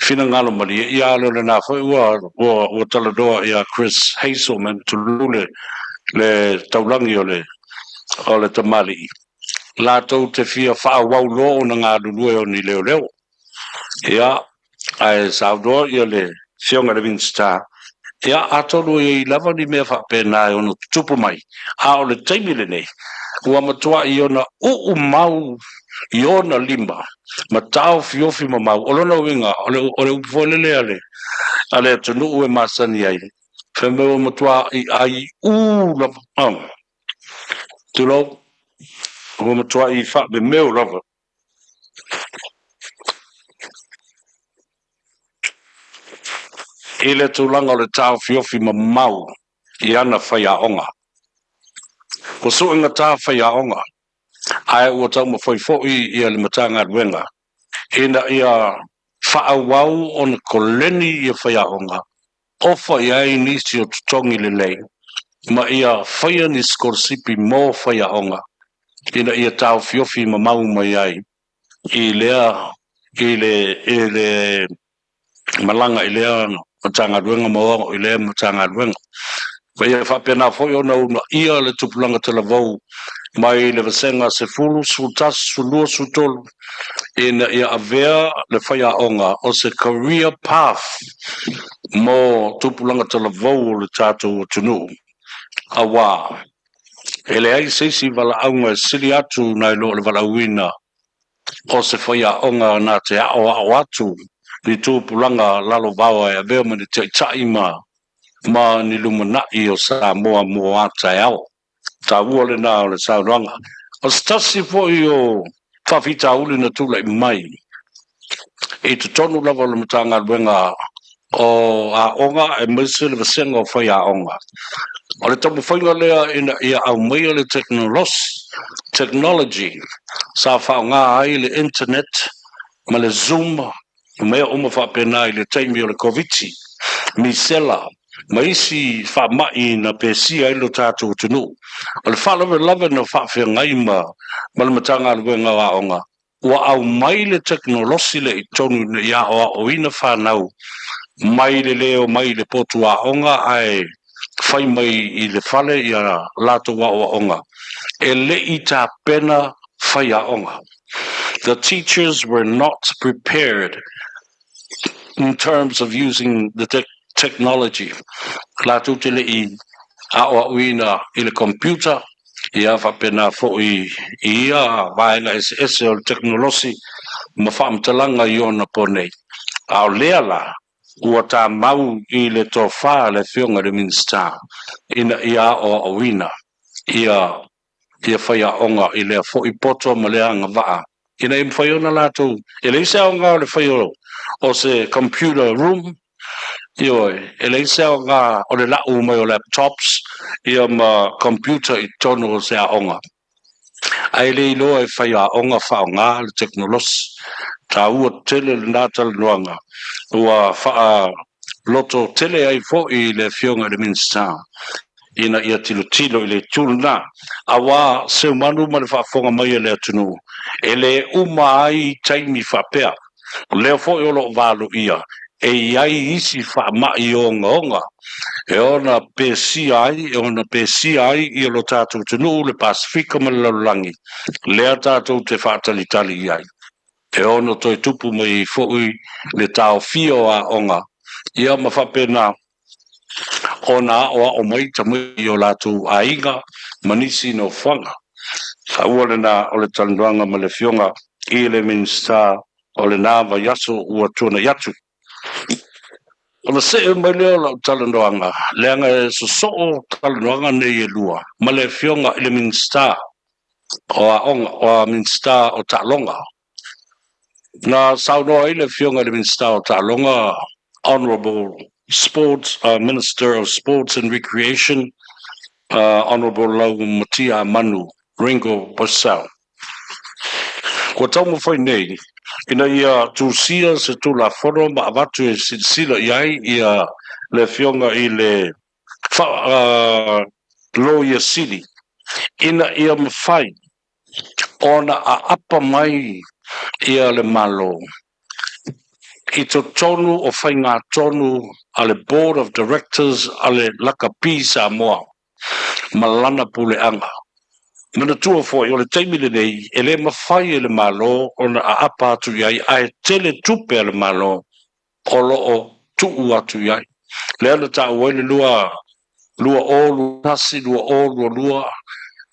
finagalo malie, ia ale o lena foi ua ua ua talanoa ia Chris Hazelman, tulou le le taulagi o le o le tamalii, latou te fia faaauau loa ona galulue o ni leoleo. Ia, ae saunoa ia le Afioga i le Minisita, ia, atonu e i ai lava ni mea faapena e ono tutupu mai, a o le taimi lenei, ua matuai ona uu mau i ona lima ma taofiofi mamau. O lona uiga, o le, o le upu foi lele a le, a le atunuu e masani ai, fai mai ua matuai aiū lava, tulou, ua matuai faamemeo lava. I le tulaga o le taofiofi mamao i ana faiaoga. Ua suegata faiaoga, ae ua taumafai foi ia le Matagaluega ina ia faaauau ona koleni ia faiaoga, ofa i ai nisi o totogi lelei ma ia faia ni sikolasipi mo faiaoga ina ia taofiofi mamau mai ai i lea i le i le malaga i lea Matagaluega ma o i lea Matagaluega. Ma ia faapena foi ona uunaia le tupulaga talavou mai le vasega 10, 11, 12, 13 ina ia avea le faiaoga o se career path mo tupulaga talavou o le tatou atunuu, auā e leai se isi valaauga e sili atu nai lo le valaauina o se faiaoga na te aoao atu ni tupulaga lalovaoa e avea ma ni taitai ma ma ni lumanai o Samoa mo a taeao. Taua lena o le saunoaga. O se tasi foi o faafitauli na tulai mai i totonu lava o le Matagaluega o Aoga aemaise le vasega o faiaoga, o le taumafaiga lea ina ia aumaia le tekonolosi, technology, sa faaaoga ai le internet ma le zoom ma mea uma faapena i le taimi o le Koviti, misela ma isi faamai na pesia ai lo tatou atunuu. O le faalavelave na faafeagai ma ma le Matagaluega o Aoga, ua aumai le tekonolosi lea i totonu ina ia aoaoina fanau mai le lē omai i le potu aoga ae fai mai i le fale ia latou aoaoga e le i tapena faiaoga. The teachers were not prepared in terms of using the technology. Latou te le i aoaoina i le computer, ia faapena foi i ia vaega eseese o le tekonolosi ma faamatalaga i ona po nei. A o lea la, ua tamau i le tofa a le Afioga i le Minisita ina ia aoaoina ia ia faiaoga i lea foi poto ma lea agavaa ina ia mafai ona latou, e leai se aoga o le fai o se computer room. Ioe, e leai se aoga o le la'u mai o laptops ia ma computer i totonu o se aoga. Ae le iloa e faiaoga faaaoga le tekonolosi. Taua tele lena talanoaga ua faaloto tele ai foi le Afioga i le Minisita ina ia tilotilo i le itu lena, auā seumanu ma le faafofoga mai a le atunuu, e le uma ai taimi faapea. O lea foi o lo o valoia e i ai isi faamai ogaoga e ona pesia ai, e ona pesia ai ia lo tatou atunuu, le Pasefika ma le lalolagi, lea tatou te faatalitali i ai. E ono toe tupu mai ai foi le taofia o aoga, ia ma faapena ona aoao mai tamaiti i o latou aiga ma nisi nofoaga. Taua lena o le talanoaga ma le Afioga i le Minisita o lena vaiaso ua tuanai atu. Ona see mai lea o lau talanoaga, leaga e sosoo talanoaga nei e lua ma le Afioga i le Minisita o Aoga, o Minisita o Taaloga. Na saunoa ai le Afioga i le Minisita o Taaloga, Honourable Sports, Minister of Sports and Recreation, Honourable Laumatia Manu Ringo Purcell. Ua taumafai nei ina ia tusia se Tulafono ma avatu e silasila i ai ia le Afioga i le Loia Sili ina ia mafai ona aapa mai ia le Malo i totonu o faigatonu a le Board of Directors a le Lakapi Samoa ma lana puleaga. Manatua foi o le taimi lenei e le mafai e le Malo ona aapa atu i ai ae tele tupe a le Malo o lo o tuu atu i ai. Lea na taua ai le 2021,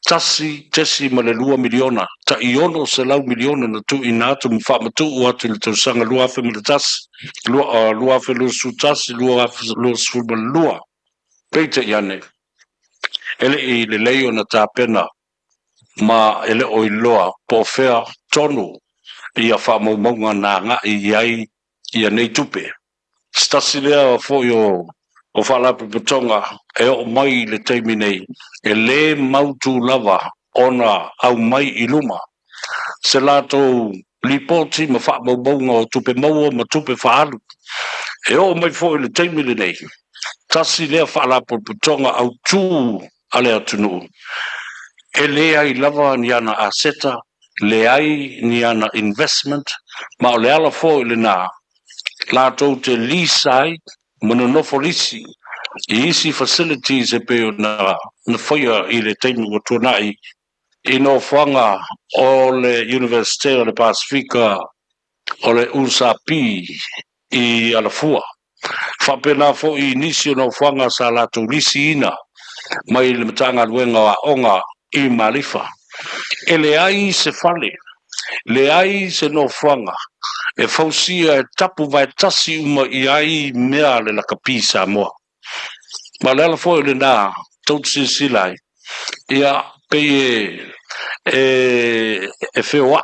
2022, $1.2 miliona, tai 600 miliona na tuuina atu ma faamatuu atu i le tausaga 2001, 2021, 2022. Peitai ane, e le i lelei ona tapena ma e le o iloa po o fea tonu ia faamaumauga na agai i ai ia nei tupe. Se tasi lea foi o o faalapotopotoga e oo mai i le taimi nei e lē mautu lava ona aumai i luma se latou lipoti ma faamaumauga o tupe maua ma tupe faaalu. E oo mai foi i le taimi lenei, tasi lea faalapotopotoga autū a le atunuu, e leai lava ni ana aseta, leai ni ana investment, ma o le ala foi lena latou te lease ai ma nonofo lisi i isi facilities e pei ona na faia i le taimi ua tuanai i nofoaga o le Universite o le Pasefika o le USAP i Alafua. Faapena foi i nisi o nofoaga sa latou lisiina mai le Matagaluega o Aoga i Malifa. E leai se fale, leai se nofoaga e fausia e tapu vaetasi uma i ai mea a le lakapi Samoa. Ma o le ala foi lena tou te silasila ai, ia, pei e, e feoai,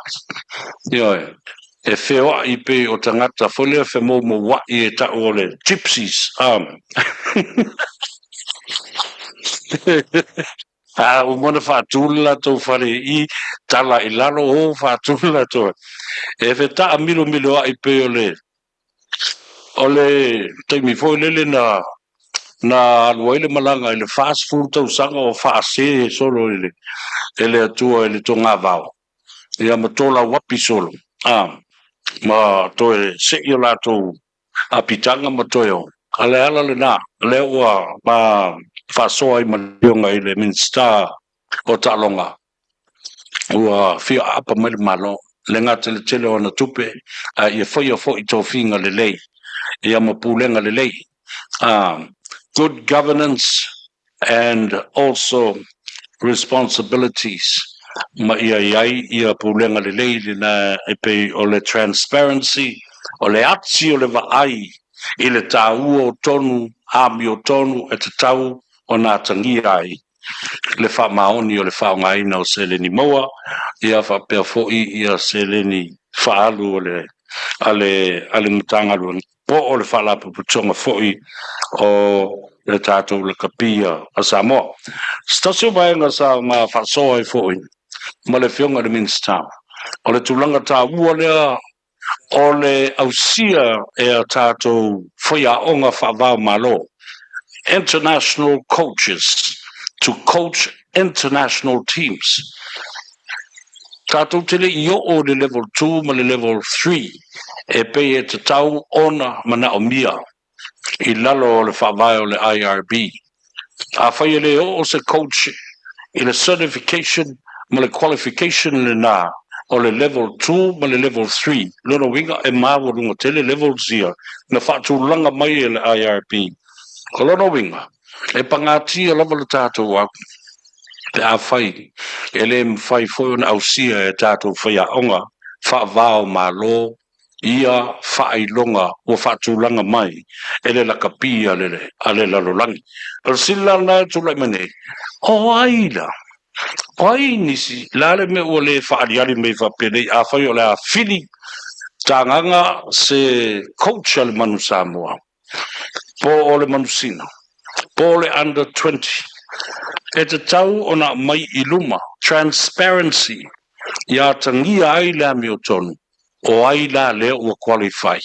ioe, e feoai pei o tagata foi lea femoumouai e tau o le gypsies, um. A uma ona faatu le latou fale i tala i lalo, o faatu le latou, e fetaamilomiloai pei o le O le taimi foi lele na na alu ai le malaga i le 40 tausaga o faase solo i le e le Atua i le togavao, ia ma tolauapi solo, a, ma toe sei o latou apitaga ma toe o. A le ala lena, lea ua ma faasoa ai ma le Afioga i le Minisita o Taaloga, ua fia aapa mai le Malo, le gata i le tele o ana tupe, a ia faia foi tofiga lelei, ia ma pulega lelei, good governance and also responsibilities, ma ia i ai ia pulega lelei lena e pei o le transparency, o le ati o le vaai i le taua o tonu amiotonu e tatau ona atagia ai le faamaoni o le faaaogaina o seleni maua, ia faapea foi ia seleni faaalu o le a le a le Matagaluega. po o le Faalapotopotoga foi o le tatou Lakapi a Samoa. Se tasi o vaega sa ma faasoa ai foi ma le Afioga i le Minisita, o le tulaga taua lea o le ausia e a tatou faiaoga faava-o-Malo, international coaches to coach international teams. Tatou te le i oo i le level 2 ma le level 3 e pei e tatau ona manaomia i lalo o le faavae o le IRB. Afai e le oo se coach i le certification ma le qualification lena o le level 2 ma le level 3, lona uiga e maualuga tele levels ia na faatulaga mai e le IRB. O lona uiga, e pagatia lava le tatou au pe afai e le mafai foi ona ausia e tatou faiaoga faava-o-Malo ia faailoga ua faatulaga mai e le lakapi a le, a le lalolagi. O le sili la lena e tulai mai nei, o ai la? O ai nisi, la le mea ua le faaliali mai faapenei, afai o le a fili tagaga se coach a le Manu Samoa, po o le Manusina, po o le Under 20, e tatau ona aumai i luma, transparency, ia atagia ai le amiotonu, o ai la lea ua qualify,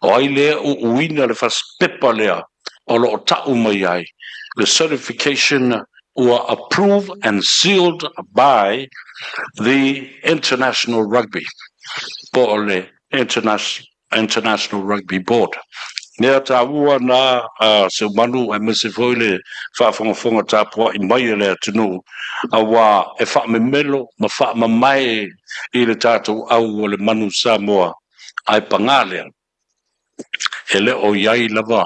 o ai lea ua uina le fasipepa lea o lo o tau mai ai le certification ua approved and sealed by the International Rugby, po o le International Rugby Board. Mea taua na a Seumanu aemaise foi le faafogafoga tapuai mai a le atunuu, auā e faamemelo ma faamamae i le tatou au o le manu Samoa, ae pagā lea, e le o i ai lava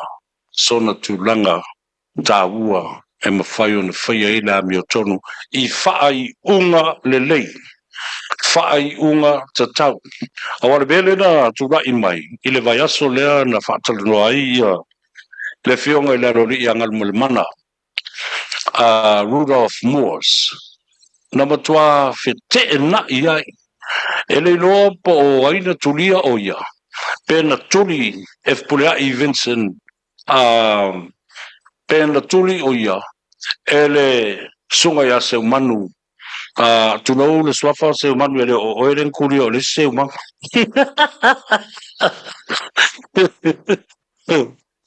sona tulaga taua e mafai ona faia ai le amiotonu i faaiuga lelei, faaiuga tatau. Aua o le mea lea na tulai mai i le vaiaso lea na faatalanoa ai ia le Afioga i le Aloalii ia Galumalemana a Rudolph Moores, na matua feteenai ai. E le iloa po o ai na tulia o ia, pe na tuli e Fepuleai Vincent A pe na tuli o ia e le susuga ia Seumanu, a tulou le suafa o Seumanu e le o oe le na tulia o le isi Seumanu.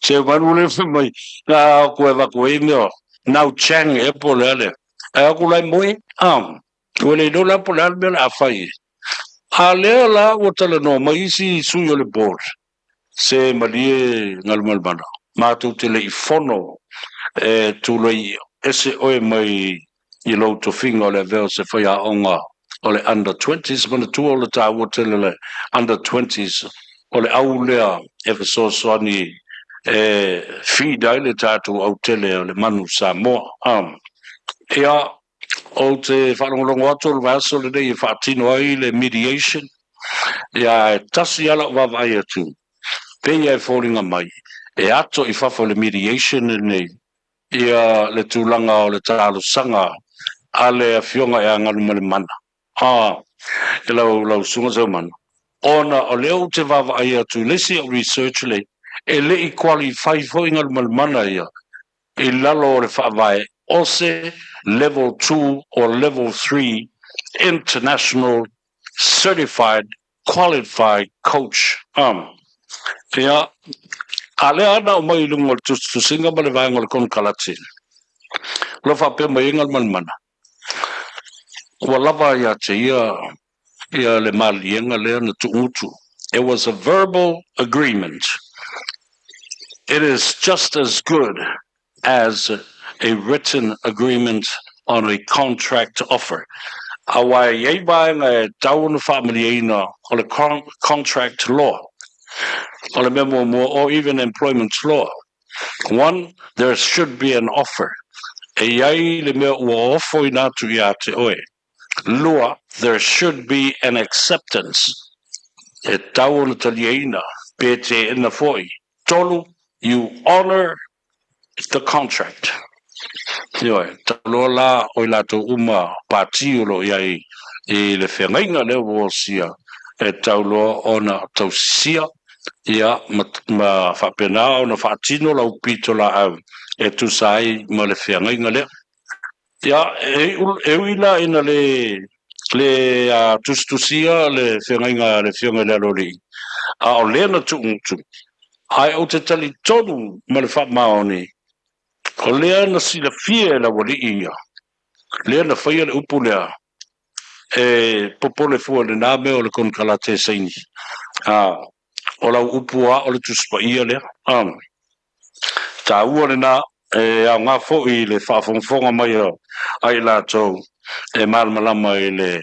Seumanu le fai mai, na aku e vaku ei mea, nau Chang e po le ale. Ae aku lai moe, a, ua le iloa la po le a le mea le a fai e. A lea la ua talanoa mai isi sui o le board, Se malie Galumalemana, matou te le i fono e tulai ese oe mai i lou tofiga o le avea o se faiaoga o le under twenties, manatua o le taua tele le under twenties o le au lea e fesoasoani e feed ai le tatou autele o le manu Samoa. Ia, ou te faalogologo atu o le vaiaso lenei e faatino ai le mediation, ia e tasi lava lau vaavaai atu, pei e foliga mai e ato i fafo i le mediation lenei ia le tulaga o le talosaga a le Afioga ia Galumalemana, a e lau lau Susuga Seumanu, ona o lea ou te vaavaai atu i le isi au research lea, e le i qualify foi Galumalemana ia i lalo o le faavae o se Level 2 or Level 3 International Certified Qualified Coach. Ia, a lea ana aumai i luga o le tusitusiga ma le vaega o le konekarate, o lo o faapea mai ai Galumalemana, ua lava ia te ia ia le maliega lea na tuugutu. It was a verbal agreement. It is just as good as a written agreement on a contract offer. Aua e i ai vaega e tatau ona faamalieina o le contract law, o le mea muamua, or even employment law. One, there should be an offer. E i ai le mea ua ofoina atu ia te oe. Lua, there should be an acceptance, e tatau ona taliaina, pe teena foi. Tolu, you honour the contract. Ioe, tau loa la o i latou uma pati o lo o i ai i le feagaiga lea ua osia, e tatau loa ona tausisia Ia, ma, ma faapena ona faatino lau pitolaau e tusa ai ma le feagaiga lea. Ia, e, e ui la ina le, le a, tusitusia le feagaiga a le Afioga i le Aloalii, a o lea na tuugutu, ae ou te talitonu ma le faamaoni, o lea na silafia e le aualii ia, lea na faia le upu lea, e popole fua i lena mea o le konekarate e saini. A, o lau upu a o le Tusi Paia lea. A, taua lena, e aoga foi i le faafogafoga mai a i latou e malamalama i le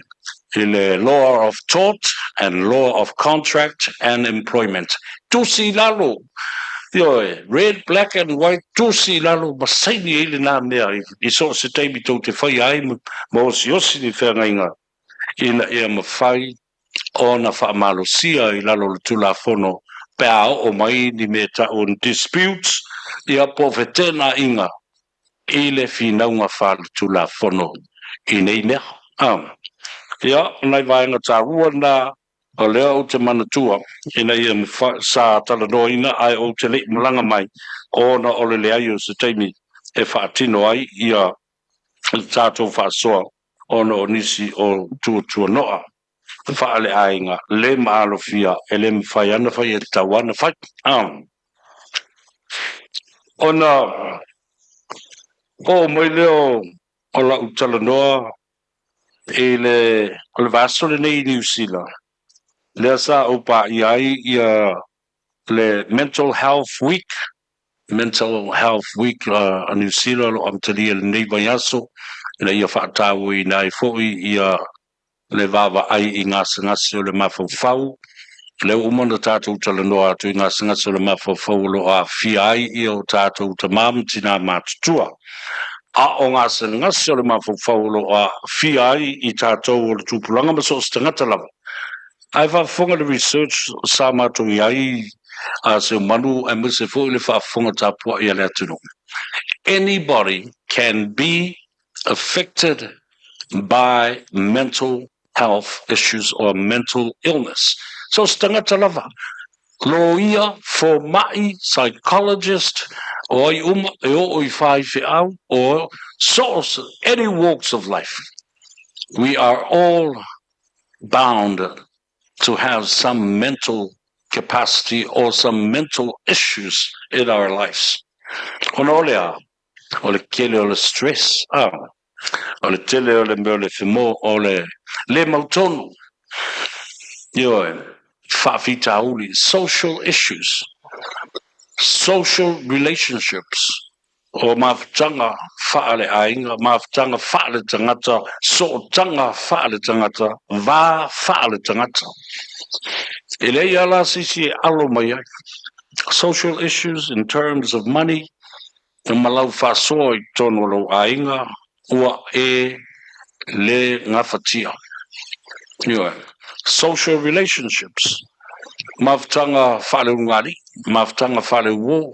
i le Law of Tort and Law of Contract and Employment. Tusi i lalo! Ioe, red, black and white, tusi i lalo ma saini ai lena mea i so o se taimi tou te faia ai ma osiosi ni feagaiga ina ia mafai ona faamalosia i lalo o le Tulafono pe a oo mai ni mea tau o ni disputes, ia po o feteenaiga i le finauga faaletulafono i nei mea. Ia, o nai vaega taua na o lea ou te manatua ina ia sa talanoaina ae ou te le i malaga mai ona o le leai o se taimi e faatino ai ia le tatou faasoa ona o nisi o tuatuanoa faaleaiga le maalofia e le mafai ana fai e tatau ana fai. Ona oo mai lea o lau talanoa i le o le vaiaso lenei i Niu Sila, lea sa ou paia ai ia le Mental Health Week, Mental Health Week a Niu Sila o lo o amatalia i lenei vaiaso ina ia faatauaina ai foi ia le vaavaai i gasegase o le mafaufau. O lea ua uma ona tatou talanoa atu i gasegase o le mafaufau o lo o aafia ai ia o tatou tama ma tinā matutua. A o gasegase o le mafaufau o lo o aafia ai i tatou o le tupulaga ma so o se tagata lava. Ae faafofoga le research sa matou i ai a Seumanu aemaise foi le faafofoga tapuai a le atunuu. Anybody can be affected by mental health issues or mental illness. So se tagata lava, loia, fomai, psychologist, o ai uma e oo i faifeau, o so o se, any walks of life. We are all bound to have some mental capacity or some mental issues in our lives. Ona o le a? O le tele o le stress, a, o le tele o le mea o le femo, o le le mautonu, ioe, faafitauli, social issues, social relationships, o mafutaga faaleaiga, mafutaga faaletagata, sootaga faaletagata, va faaletagata. E leai lava la se isi e alo mai ai. Social issues in terms of money, ma lau faasoa i totonu o lou aiga, ua e le gafatia. Ioe. Social relationships, mafutaga faaleulugalii, mafutaga faaleuō,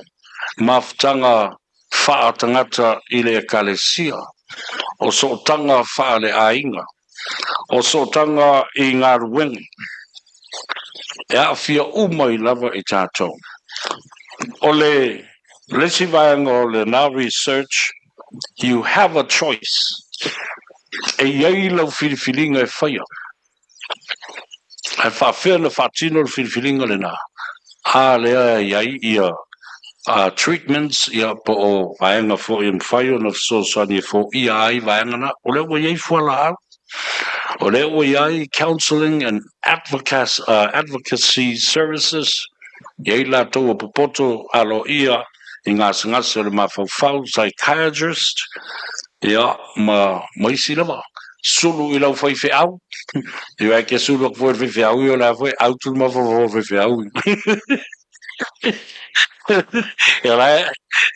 mafutaga faatagata i le ekalesia, o sootaga faaleaiga, o sootaga i galuega, e aafia uma ai lava i tatou. O le le isi vaega o lena research, you have a choice, e i ai lau filifiliga e faia. Ae faafefea ona faatino le filifiliga lena? A lea e i ai ia treatments ia po o vaega foi e mafai ona fesoasoani e foia ai vaega na, o lea ua i ai fualaau, o lea ua i ai counselling and advocacy services, e i ai latou o popoto aloaia i gasegase o le mafaufau, psychiatrist, ia, ma, ma isi lava. Sulu i lau faifeau, ia e ke sulu atu foi i le faifeau ia o le a foi, autu le mafaufau o le faifeau. Ia la e,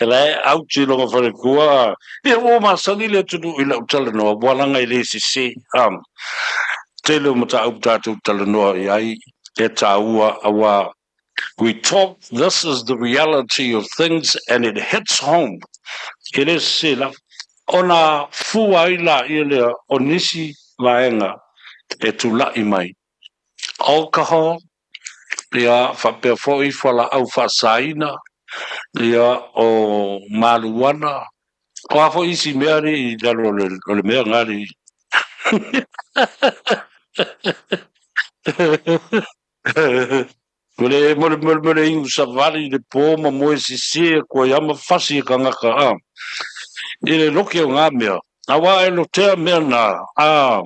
la e autu i lona faletua, ia ua masani le atunuu i lau talanoa, ua laga e le sese. Tele o mataupu tatou talanoa i ai, e taua aua we talk, this is the reality of things and it hits home. E le sese lava. Ona fua ai laia lea o nisi vaega e tulai mai. Alcohol, Ia, faapea foi fualaau faasaina, ia, o maluana, o a foi isi mea alii i lalo o le mea na alii. Mo le mo le mo le iu savali i le po ma moe sese koe ama fasi e kangaka a i le loke o ngā mea aua e lotea mea na a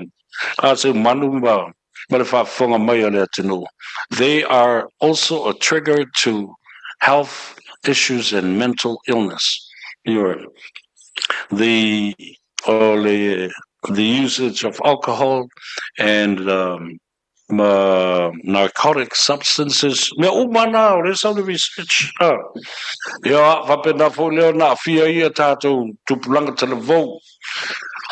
a se manu ma ma le faafofoga mai a le atunuu. They are also a trigger to health issues and mental illness. Ioe. The o le the usage of alcohol and um, ma narcotic substances, mea uma na o lea sau le research. Ha. Ia, faapena foi lea ona aafia ai a tatou tupulaga talavou.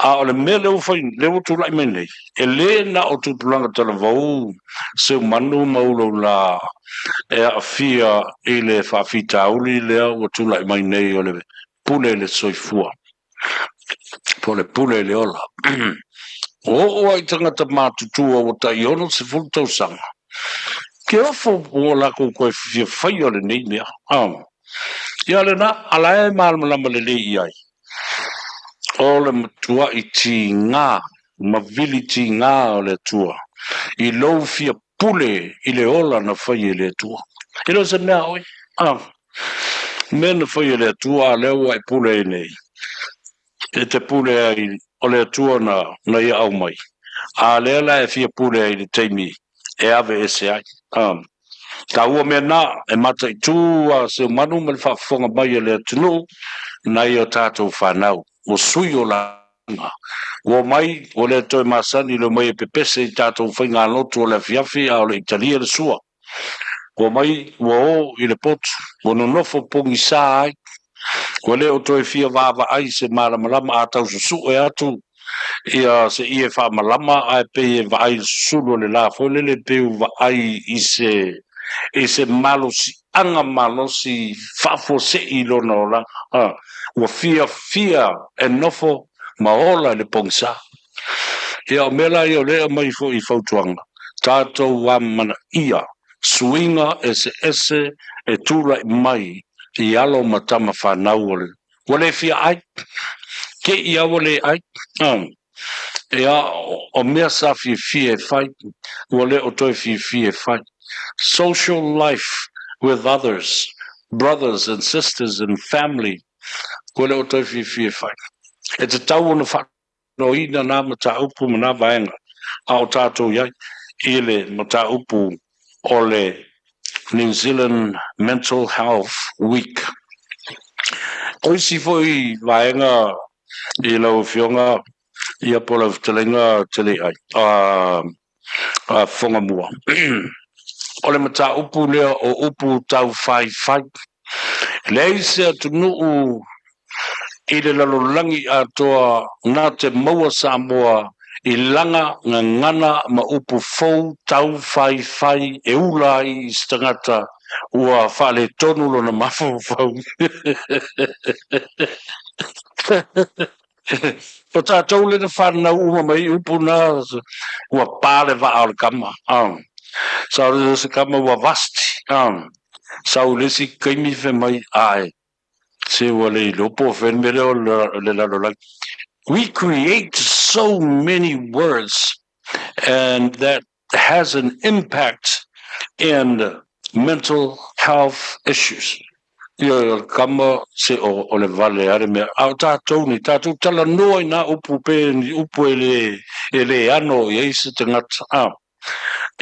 A o le mea lea ua fai, lea ua tulai mai nei, e le na o tupulaga talavou, seumanu ma ulaula e aafia i le faafitauli lea ua tulai mai nei o le pule i le soifua. Po o le pule i le ola. Ua oo lava i tagata matutua ua tai 60 tausaga, ke ofo ua lakou toe fia faia lenei mea. Ia lena, a la e malamalama lelei i ai, o le matuai tiga ma vili tiga o le Atua i lou fia pule i le ola na fai e le Atua. E le o se mea a oe, mea na fai e le Atua, a lea ua e pule ai nei. E te pule ai o le Atua na na ia aumai, a lea la e fia pule ai i le taimi e ave ese ai. A taua mea na e mataitū a Seumanu ma le faafofoga mai a le atunuu nai o tatou fanau, ua sui o laga. Ua omai, ua le toe masani i le omai e pepese i tatou faigalotu o le afiafi a o le i talia le sua. Ua omai, ua o i le potu, ua nonofo pogisā ai, ua le o toe fia vaavaai i se malamalama a tau susue atu ia se ie faamalama ae pei e vaai i le susulu o le la foi lele pei ua vaai i se i se malosiaga malosi faafuasei i lona olaga. Ua fiafia e nofo ma ola i le pogisa. Ia, o mea la ia o lea e aumai foi i fautuaga, tatou amanaia suiga eseese e tulai mai i alo ma tama fanau o le ua le fia ai, ke i a ua le ai. Ia, o mea sa fiafia e fai, ua le o toe fiafia e fai. Social life with others, brothers and sisters and family, ua le o toe fiafia e fai. E tatau ona faatinoina nā mataupu ma nā vaega a o tātou i ai i le mataupu o le New Zealand Mental Health Week. O isi foi vaega i lau Afioga ia po o lau fetalaiga Teleiai, a Fofogamua. O le mataupu lea o upu taufaifai. E leai se atunuu i le lalolagi atoa na te maua Samoa i lana gagana ma upu fou taufaifai e ula ai i se tagata ua faaletonu lona mafaufau. Ko tatou lea na whanau uma mai upu na ua pa le vaa o le kama. Sau le se kama ua vasti. Sau le isi kaimi fe mai ae se ua le iloa po o fea le mea lea o le lalolagi. We create so many words and that has an impact in mental health issues. Ioe, o le kama se o, o le vale a le mea. A o tātou nei, tātou talanoa i nā upu pē ni upu e le, e le ano i ai se tangata. A,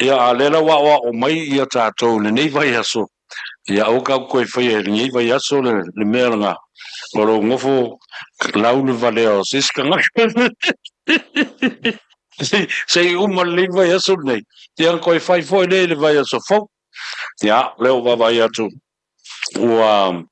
ia, a lea la ua aoao mai ia tātou lenei vaiaso, ia aua kau koe whaia i lenei vaiaso le, le mea langa, o lou ngofo lau le valea o se isi tagata. Se i uma lenei vaiaso lenei, ia koe whai foi lea i le vaiaso fou. Ia, lea ua vaavaai atu, ua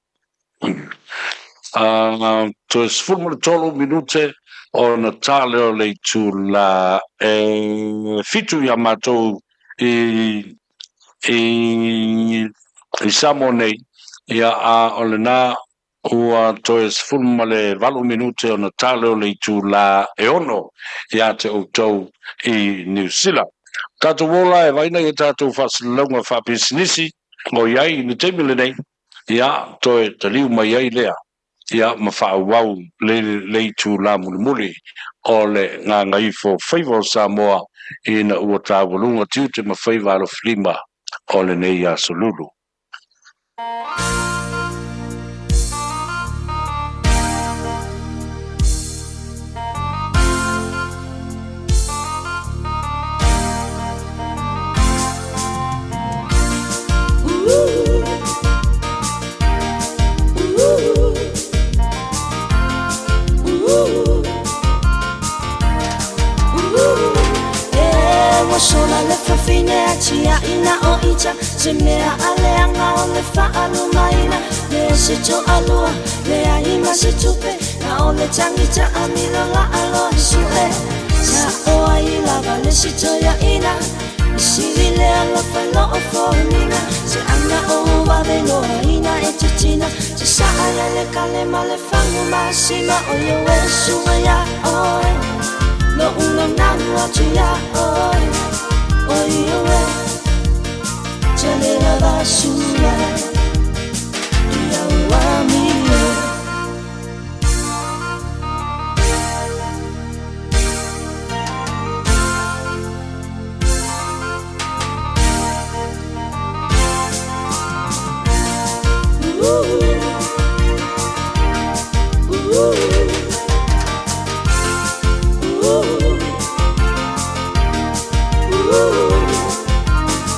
toe 13 minute ona ta lea o le itula e fitu iā matou i i i Samoa nei, ia a o lena ua toe 18 minute ona ta lea o le itula e ono iā te outou i Niu Sila. Tatou ola e vaai nei i a tatou faasalalauga faapisinisi o i ai i le taimi lenei, ia, toe taliu mai ai lea, ia, ma faaauau le le itulā mulimuli o le gagaifo faiva o Samoa ina ua taualuga tiute ma faiva alofilima o lenei aso lulu. Ua sola le fafine a tiaʻina o ita Se mea a leaga o le faalumaina Le se toalua leai ma se tupe Na o le tagita amilo laaloa i suʻe Sa o ai lava le si toeaʻina I sili le alofa i loo foliga Se ana o vave loaina e titina Se saa ia le kale ma le fagu masima O ia e suga iā oe Loʻu naunau atu iā oe O ia e Tele lava suga Ia ua mio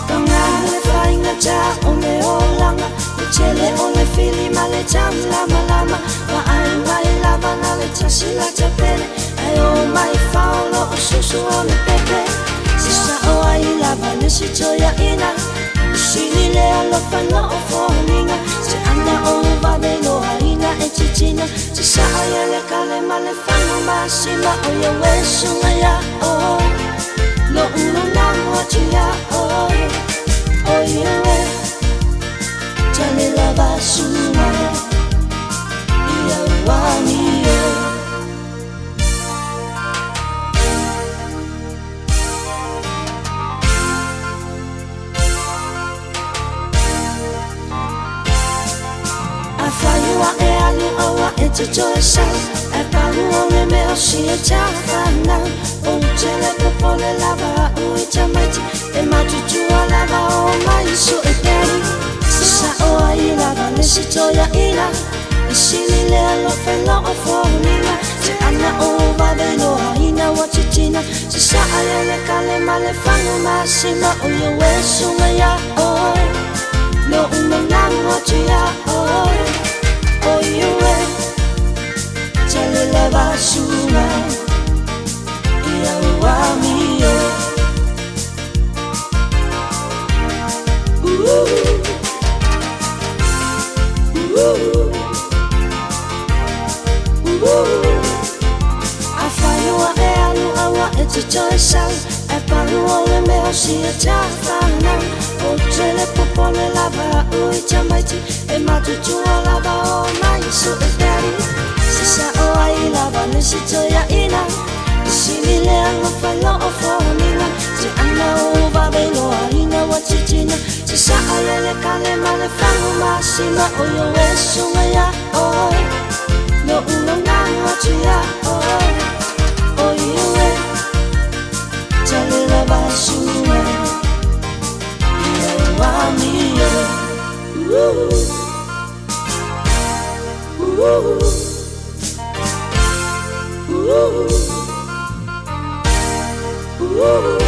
Paga le faigata o le olaga Le tele o le fili ma le taulamalama Vaai mai lava na le tasi lata pele Ae o mai fao loo susu o le pepe Se sao ai lava le si toeaina E sili le alofa i loo foliga Se ana o vave loaina e titina Se saa ia le kale ma le fagu masima O ia e suga iā oe Loʻu naunau atu iā oe O ia e Tale lava suga Ia ua mio Afai ua e alu aua e te toe sau Ae pau o le mea o si e taufanau Ou te le popole lava a'u i tamaiti E matutua lava o mai soʻe pei Se sao ai lava le si toeaina E sili le alofa i loo foliga Se ana o vave loaina ua titina Se saa ia le kale ma le fagu masima O ia e suga iā oe Loʻu naunau atu iā oe O ia e Tele lava suga Ia ua mio Ooh. Ooh. Ooh. Afai ua e alu aua e te toe sau Ae pau o le mea o si e taufanau Ou te le popole lava a'u i tamaiti E matutua lava o mai soʻe pei Se sao ai lava le si toeaina E sili le alofa i loo foliga Se ana o vave loaina ua titina Se saa ia le kale ma le fagu masima O ia e suga iā oe Loʻu naunau atu iā oe O ia e Tele lava suga Ia ua mio Ooh. Ooh. Ooh. Ooh.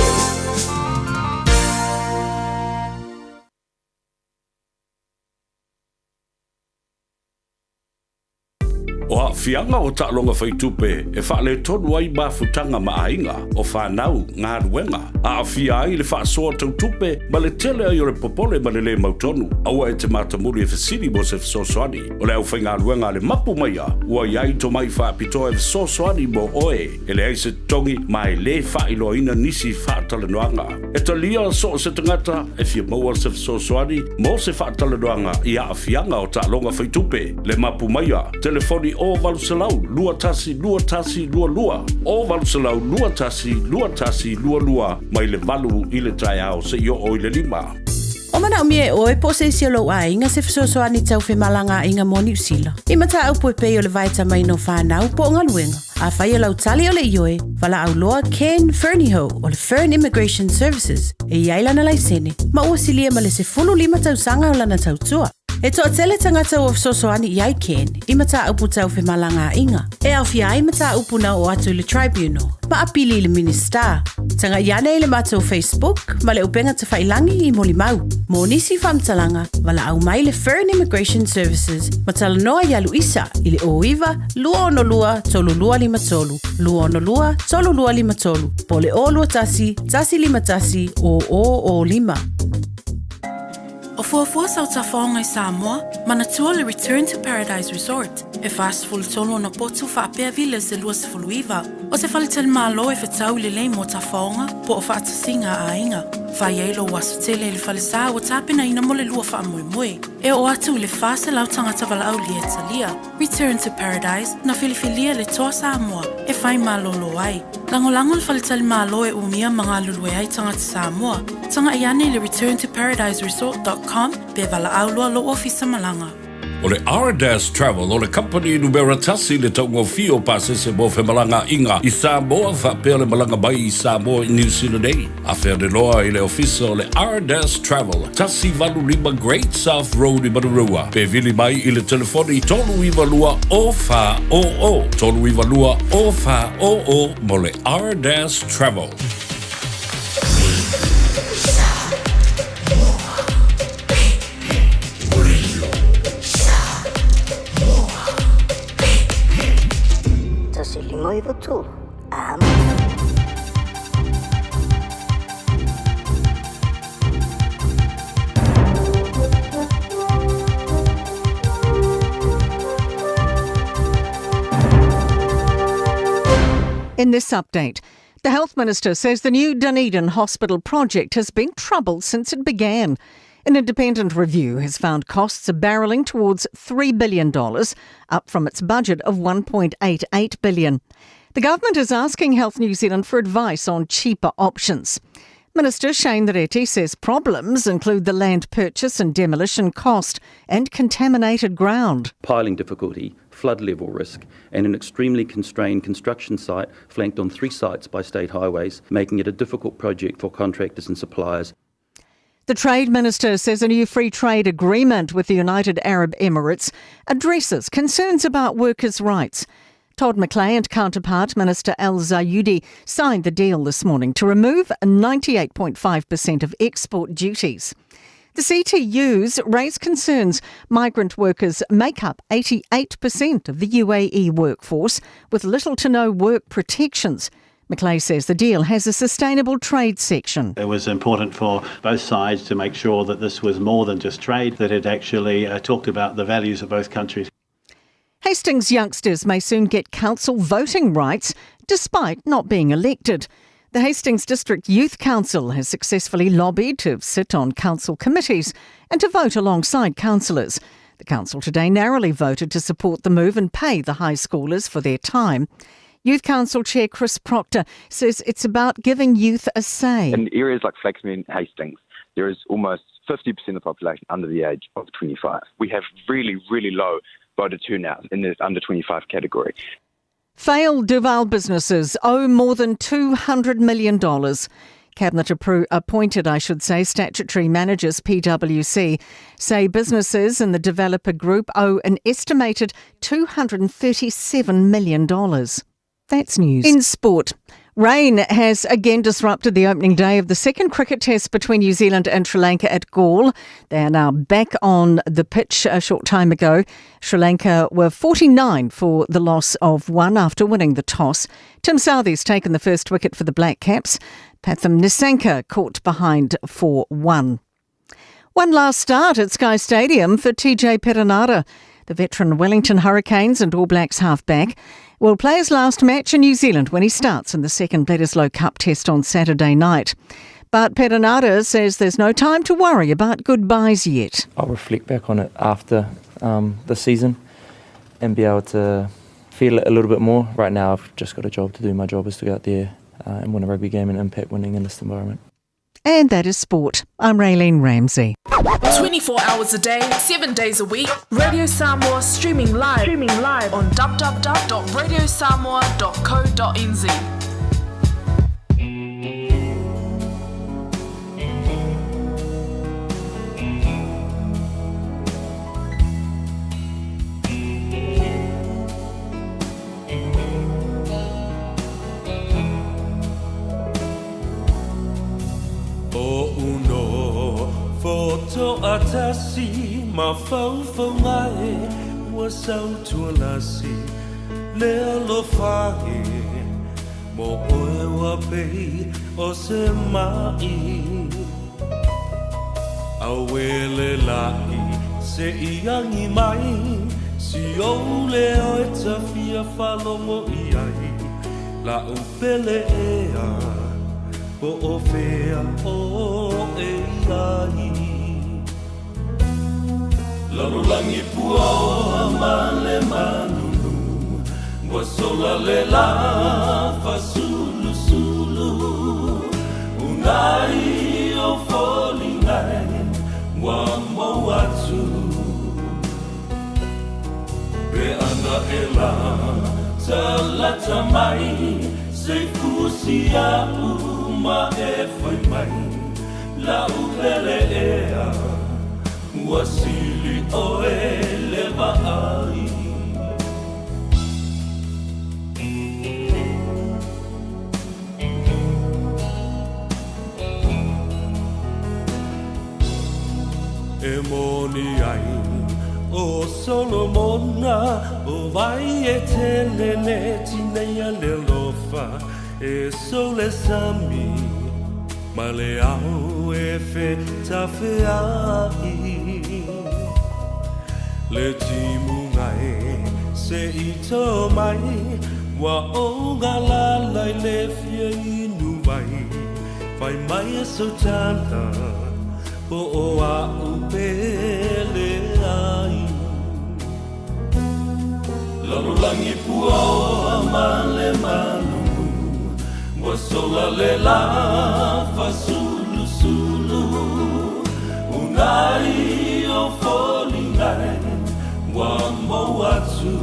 O aafiaga o taaloga faitupe e faaletonu ai mafutaga ma aiga, o fanau, galuega, aafia ai le faasoa tau tupe ma le tele ai o le popole ma le lē mautonu. Aua e te matamuli e fesili mo se fesoasoani. O le aufaigaluega a le Mapu Maia ua i ai tomai faapitoa e fesoasoani mo oe. E leai se totogi ma e lē faailoaina nisi faatalanoaga. E talia so o se tagata e fia maua se fesoasoani mo se faatalanoaga i aafiaga o taaloga faitupe. Le Mapu Maia, telefoni. 0800 21 21 22, 0800 21 21 22, mai le 8 i le taeao seia oo i le 5. O manaomia e oe po o se isi o lou aiga se fesoasoani tau femalagaaiga mo Niu Sila. I mataupu e pei o le vaetamaina o fanau po o galuega. Afai o lau tali o le ioe, valaau loa Ken Fernihough o le Fern Immigration Services e i ai lana laisene ma ua silia ma le 15 tausaga o lana tautua. E toatele tagata ua fesoasoani i ai Ken i mataupu tau femalagaaiga, e aofia ai mataupu na oo atu i le Tribunal ma apili i le Minisita. Tagai ane i le matou Facebook ma le upega tafailangi i molimau. Mo nisi faamatalaga, valaau mai le Fern Immigration Services ma talanoa ia Luisa i le 09 262 3253, 262 3253 po o le 021 151 0005. O fuafua sau tafaoga i Samoa, manatua le Return to Paradise Resort, e 43 ona potu faapea villas e 29. O se faletalimalo e fetau lelei mo tafaoga po o faatasiga a aiga. Fai ai lou aso tele i le falesa ua tapenaina mo le lua faamoemoe. E oo atu i le 400 tagata valaaulia e talia. Return to Paradise, na filifilia le Toa Samoa e fai malolo ai. Lagolago le faletalimalo e umia ma galulue ai tagata Samoa. Tagai ane i le returntoparadiseresort.com pe valaau loa lou ofisa malaga. O le Ardas Travel o le kamupani numera tasi i le taugofie o pasese mo femalagaaiga i Samoa faapea le malaga mai i Samoa i Niu Sila nei. Afe ane loa i le ofisa o le Ardas Travel, 185 Great South Road i Manurewa, pe vili mai i le telefoni 392 0400, 392 0400 mo le Ardas Travel. Tasi lima iwa tolu. In this update, the Health Minister says the new Dunedin Hospital project has been troubled since it began. An independent review has found costs are barrelling towards $3 billion, up from its budget of $1.88 billion. The government is asking Health New Zealand for advice on cheaper options. Minister Shane Reti says problems include the land purchase and demolition cost and contaminated ground. Piling difficulty, flood level risk, and an extremely constrained construction site flanked on three sites by state highways, making it a difficult project for contractors and suppliers. The Trade Minister says a new free trade agreement with the United Arab Emirates addresses concerns about workers' rights. Todd McClay and counterpart Minister Al Zeyoudi signed the deal this morning to remove 98.5% of export duties. The CTUs raise concerns migrant workers make up 88% of the UAE workforce with little to no work protections. McClay says the deal has a sustainable trade section. It was important for both sides to make sure that this was more than just trade, that it actually talked about the values of both countries. Hastings youngsters may soon get council voting rights despite not being elected. The Hastings District Youth Council has successfully lobbied to sit on council committees and to vote alongside councillors. The council today narrowly voted to support the move and pay the high schoolers for their time. Youth Council Chair Chris Proctor says it's about giving youth a say. In areas like Flaxmere and Hastings, there is almost 50% of the population under the age of 25. We have really, really low voter turnout in the under 25 category. Failed Duval businesses owe more than $200 million. Cabinet appointed, I should say, statutory managers, PwC, say businesses in the developer group owe an estimated $237 million. That's news. In sport, rain has again disrupted the opening day of the second cricket test between New Zealand and Sri Lanka at Galle. They are now back on the pitch a short time ago. Sri Lanka were 49 for the loss of one after winning the toss. Tim Southee's taken the first wicket for the Black Caps. Pathum Nissanka caught behind for one. One last start at Sky Stadium for TJ Perenara. The veteran Wellington Hurricanes and All Blacks halfback will play his last match in New Zealand when he starts in the second Bledisloe Cup test on Saturday night. But Perenara says there's no time to worry about goodbyes yet. I'll reflect back on it after the season. and be able to feel it a little bit more. Right now, I've just got a job to do. My job is to go out there uh, and win a rugby game and impact winning in this environment. And that is sport. I'm Raylene Ramsey. 24 hours a day, 7 days a week, Radio Samoa streaming live, streaming live on www.radiosamoa.co.nz. O uno foto atasi mafaufauga e ua sautualasi le alofa e mo oe ua pei o se ma'i Auele la'i se i agi mai Si ou leo e ta fia faalogo i ai La'u pele ea po o fea oe i ai Lalolagi puaoa ma le manunu Ua sola le lā fasulusulu Unai o foliga e ua mou atu Pe ana e la talata mai Se fusi a'u ma e fai mai La'u pele ea ua sili oe le vaai. E moni ai ʻo Solomona ʻO wai e tele le tineia le alofa E sou le sami ma le ao e fetafeaʻi Le timuga e se i tō mai Ua ou galala i le fia inu wai Fai mai e sou tala po o a'u pele ai Lalolagi puaoa ma le malulu Ua sola le lā fasulusulu Unai o foliga e ua mou atu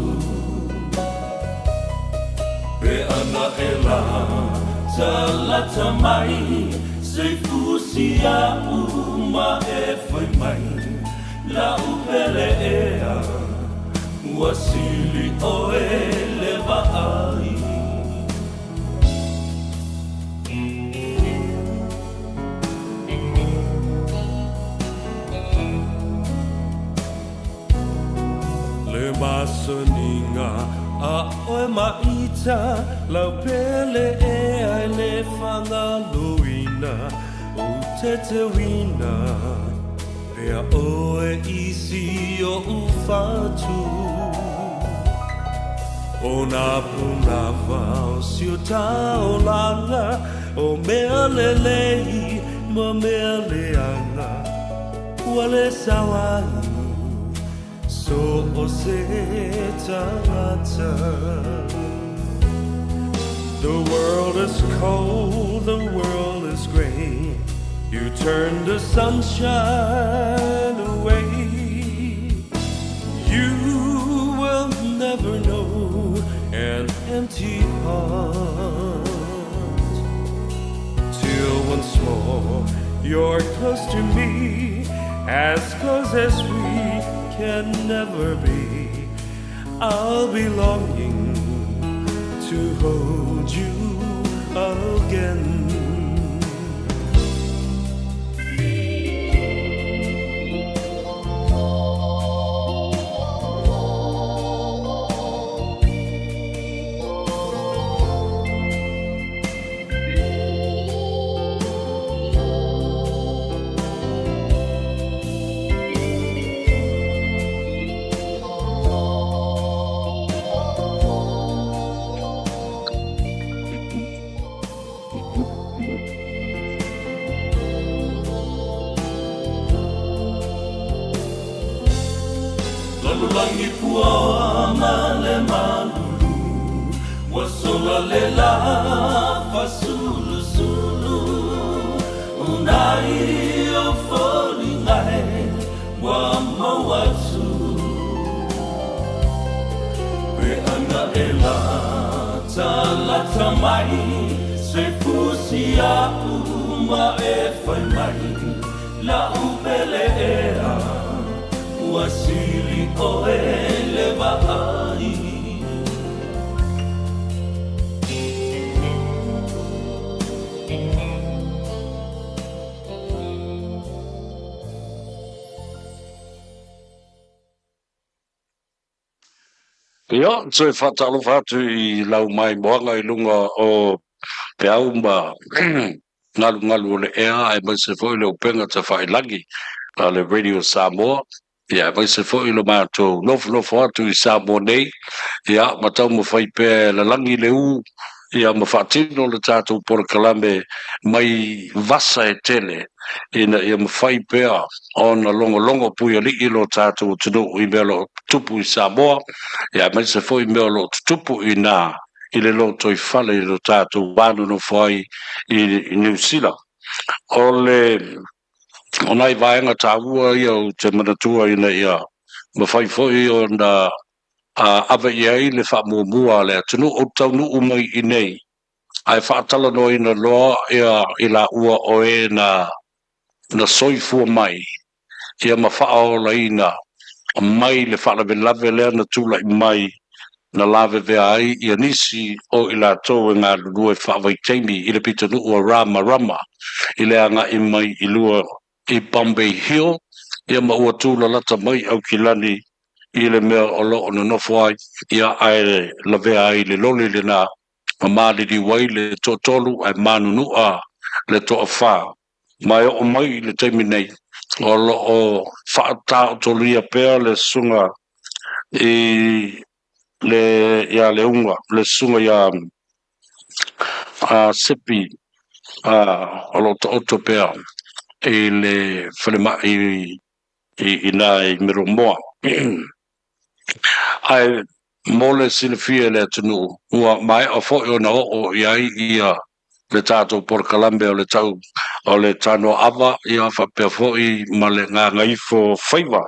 Pe ana e la talata mai Se fusi a'u ma e fai mai La'u pele ea ua sili oe le vaai. Le masaniga a oe maʻita Lau pele ea e le fagaloina Ou teteuina pea oe i si oʻu fatu O nā pūnawa o si o taolaga O mea lelei ma mea leaga Ua le sao ai so o se tagata The world is cold, the world is gray You turn the sunshine away You will never know an empty heart Till once more you're close to me As close as we can never be I'll be longing to hold you again. lalolagi pua ma le malulu ua sola le lā fasulusulu unai o foliga e ua maua atu peaga e latalata mai se fusi a'u ma e fai mai la'u pele ea ua sili ʻoe le vaai. Ia, toe faatalofa atu i lau maimoaga i luga o peau ma galugalu o le ea aemaise foi le upega tafailagi a le Radio Samoa, ia aemaise foi lo matou nofonofo atu i Samoa nei, ia ma taumafai pea e lalagi le u, ia ma faatino le tatou polokalame mai vasa e tele ina ia mafai pea ona logologo puialii lo tatou atunuu i mea o lo o tutupu i Samoa, ia aemaise foi mea o lo o tutupu i ina i le lotoifale i lo tatou va nonofo ai i Niu Sila. O le o nai vaega taua ia ou te manatua ina ia mafai foi ona ave i ai le faamuamua a le atunuu ou te taunuu mai i inei ae faatalanoaina loa ia i laua o e na na soifua mai ia ma faaolaina mai le faalavelave lea na tulai mai na lavevea ai ia nisi o i latou e galulue faavaitaimi i le pitonuu o Ramarama i le agai mai i lua i Bombay Hill ia ma ua tulalata mai Aukilani i le mea o lo o nonofo ai ia ae lavea ai le loli lena ma maliliu ai le toatolu ae manunua le toafa. Ma e oo mai i le taimi nei, o lo o faataotolia pea le susuga i le ia Leunga, le susuga ia Sepi, o lo o taoto pea i le falemai i ina i Miromoa. Ae mo le silafia e le atunuu, ua maea foi ona oo i ai ia le tatou polokalame o le tau o le tanoa ava, ia faapea foi ma le gagaifo faiva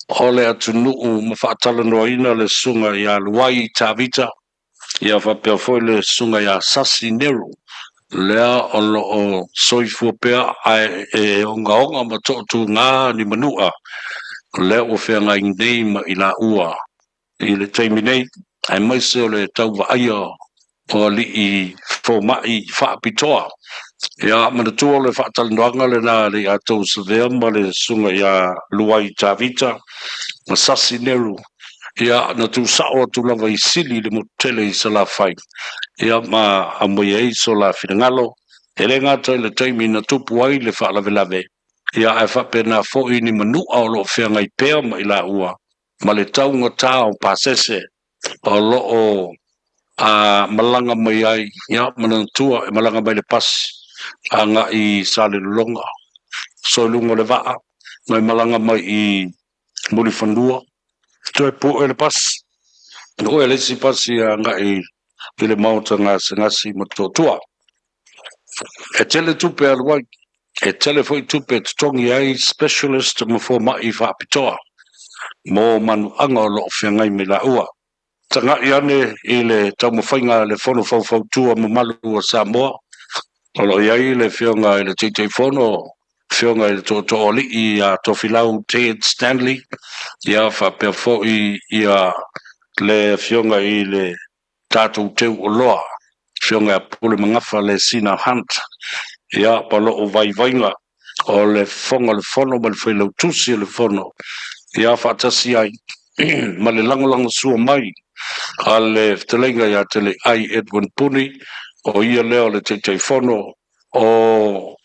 o le atunuu ma faatalanoaina le susuga ia Luai Tavita, ia faapea foi le susuga ia Sasi Neru, lea o lo o soifua pea ae e ogaoga ma tootūgā ni manua, lea ua feagai nei ma i laua i le taimi nei, aemaise o le tau vaaia o alii fomai faapitoa. Ia, manatua o le faatalanoaga lena a le ia tou Savea ma le susuga ia Luai Tavita ma Sasi Neru, ia, na tuusao atu lava i Sili i le motu tele i Salafai, ia, ma aumai ai so la finagalo, e le gata i le taimi na tupu ai le faalavelave, ia, ae faapena foi ni manua o lo o feagai pea ma i laua ma le taugatā o pasese o lo o malaga mai ai, ia, manatua e malaga mai le pasi agai i Salelologa, so i luga o le vaa, ma e malaga mai i Mulifanua, toe pue le pasi, pue le isi pasi agai i le maota gasegase i Motootua. E tele tupe e alu ai, e tele foi tupe e totogi ai specialist ma fomai faapitoa mo manuaga o lo o feagai ma i laua. Taga'i ane i le taumafaiga a le Fono Faufautua Mamalu o Samoa, o lo o i ai le Afioga i le Taitaifono, Afioga i le Tootooalii ia Tofilau Ted Stanley, ia faapea foi ia le Afioga i le tatou teu oloa, Afioga ia Pule Magafa Lesina Hunt, ia ma lou vaivaiga o le Fofoga o le Fono ma le Failautusi o le Fono, ia faatasi ai ma le lagolagosua mai a le Fetalaiga ia Teleiai Edwin Puni, o ia lea o le Taitaifono o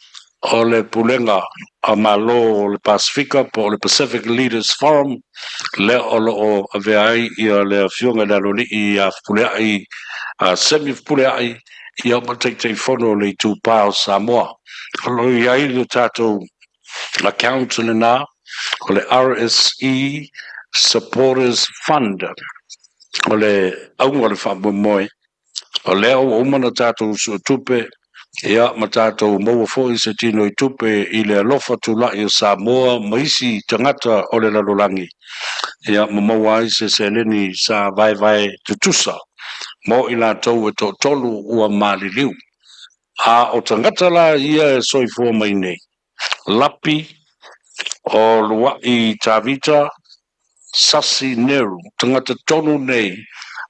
o le Pulega a Malo o le Pasefika po o le Pacific Leaders Forum, lea o lo o avea ai ia le Afioga i le Aloalii ia Fepuleai, a Semi Fepuleai, ia ma Taitaifono o le Itupa o Samoa. O lo o i ai le tatou account lena o le RSE Supporters Fund. O le auga o le faamoemoe, o lea ua uma ona tatou suetupe, ia ma tatou maua foi se tino i tupe i le alofa tulai o Samoa ma isi tagata o le lalolagi, ia ma maua ai se seleni sa vaevae tutusa mo i latou e toatolu ua maliliu. A o tagata la ia e soifua mai nei, Lapi, o Luaʻi Tavita, Sasi Neru, tagata tonu nei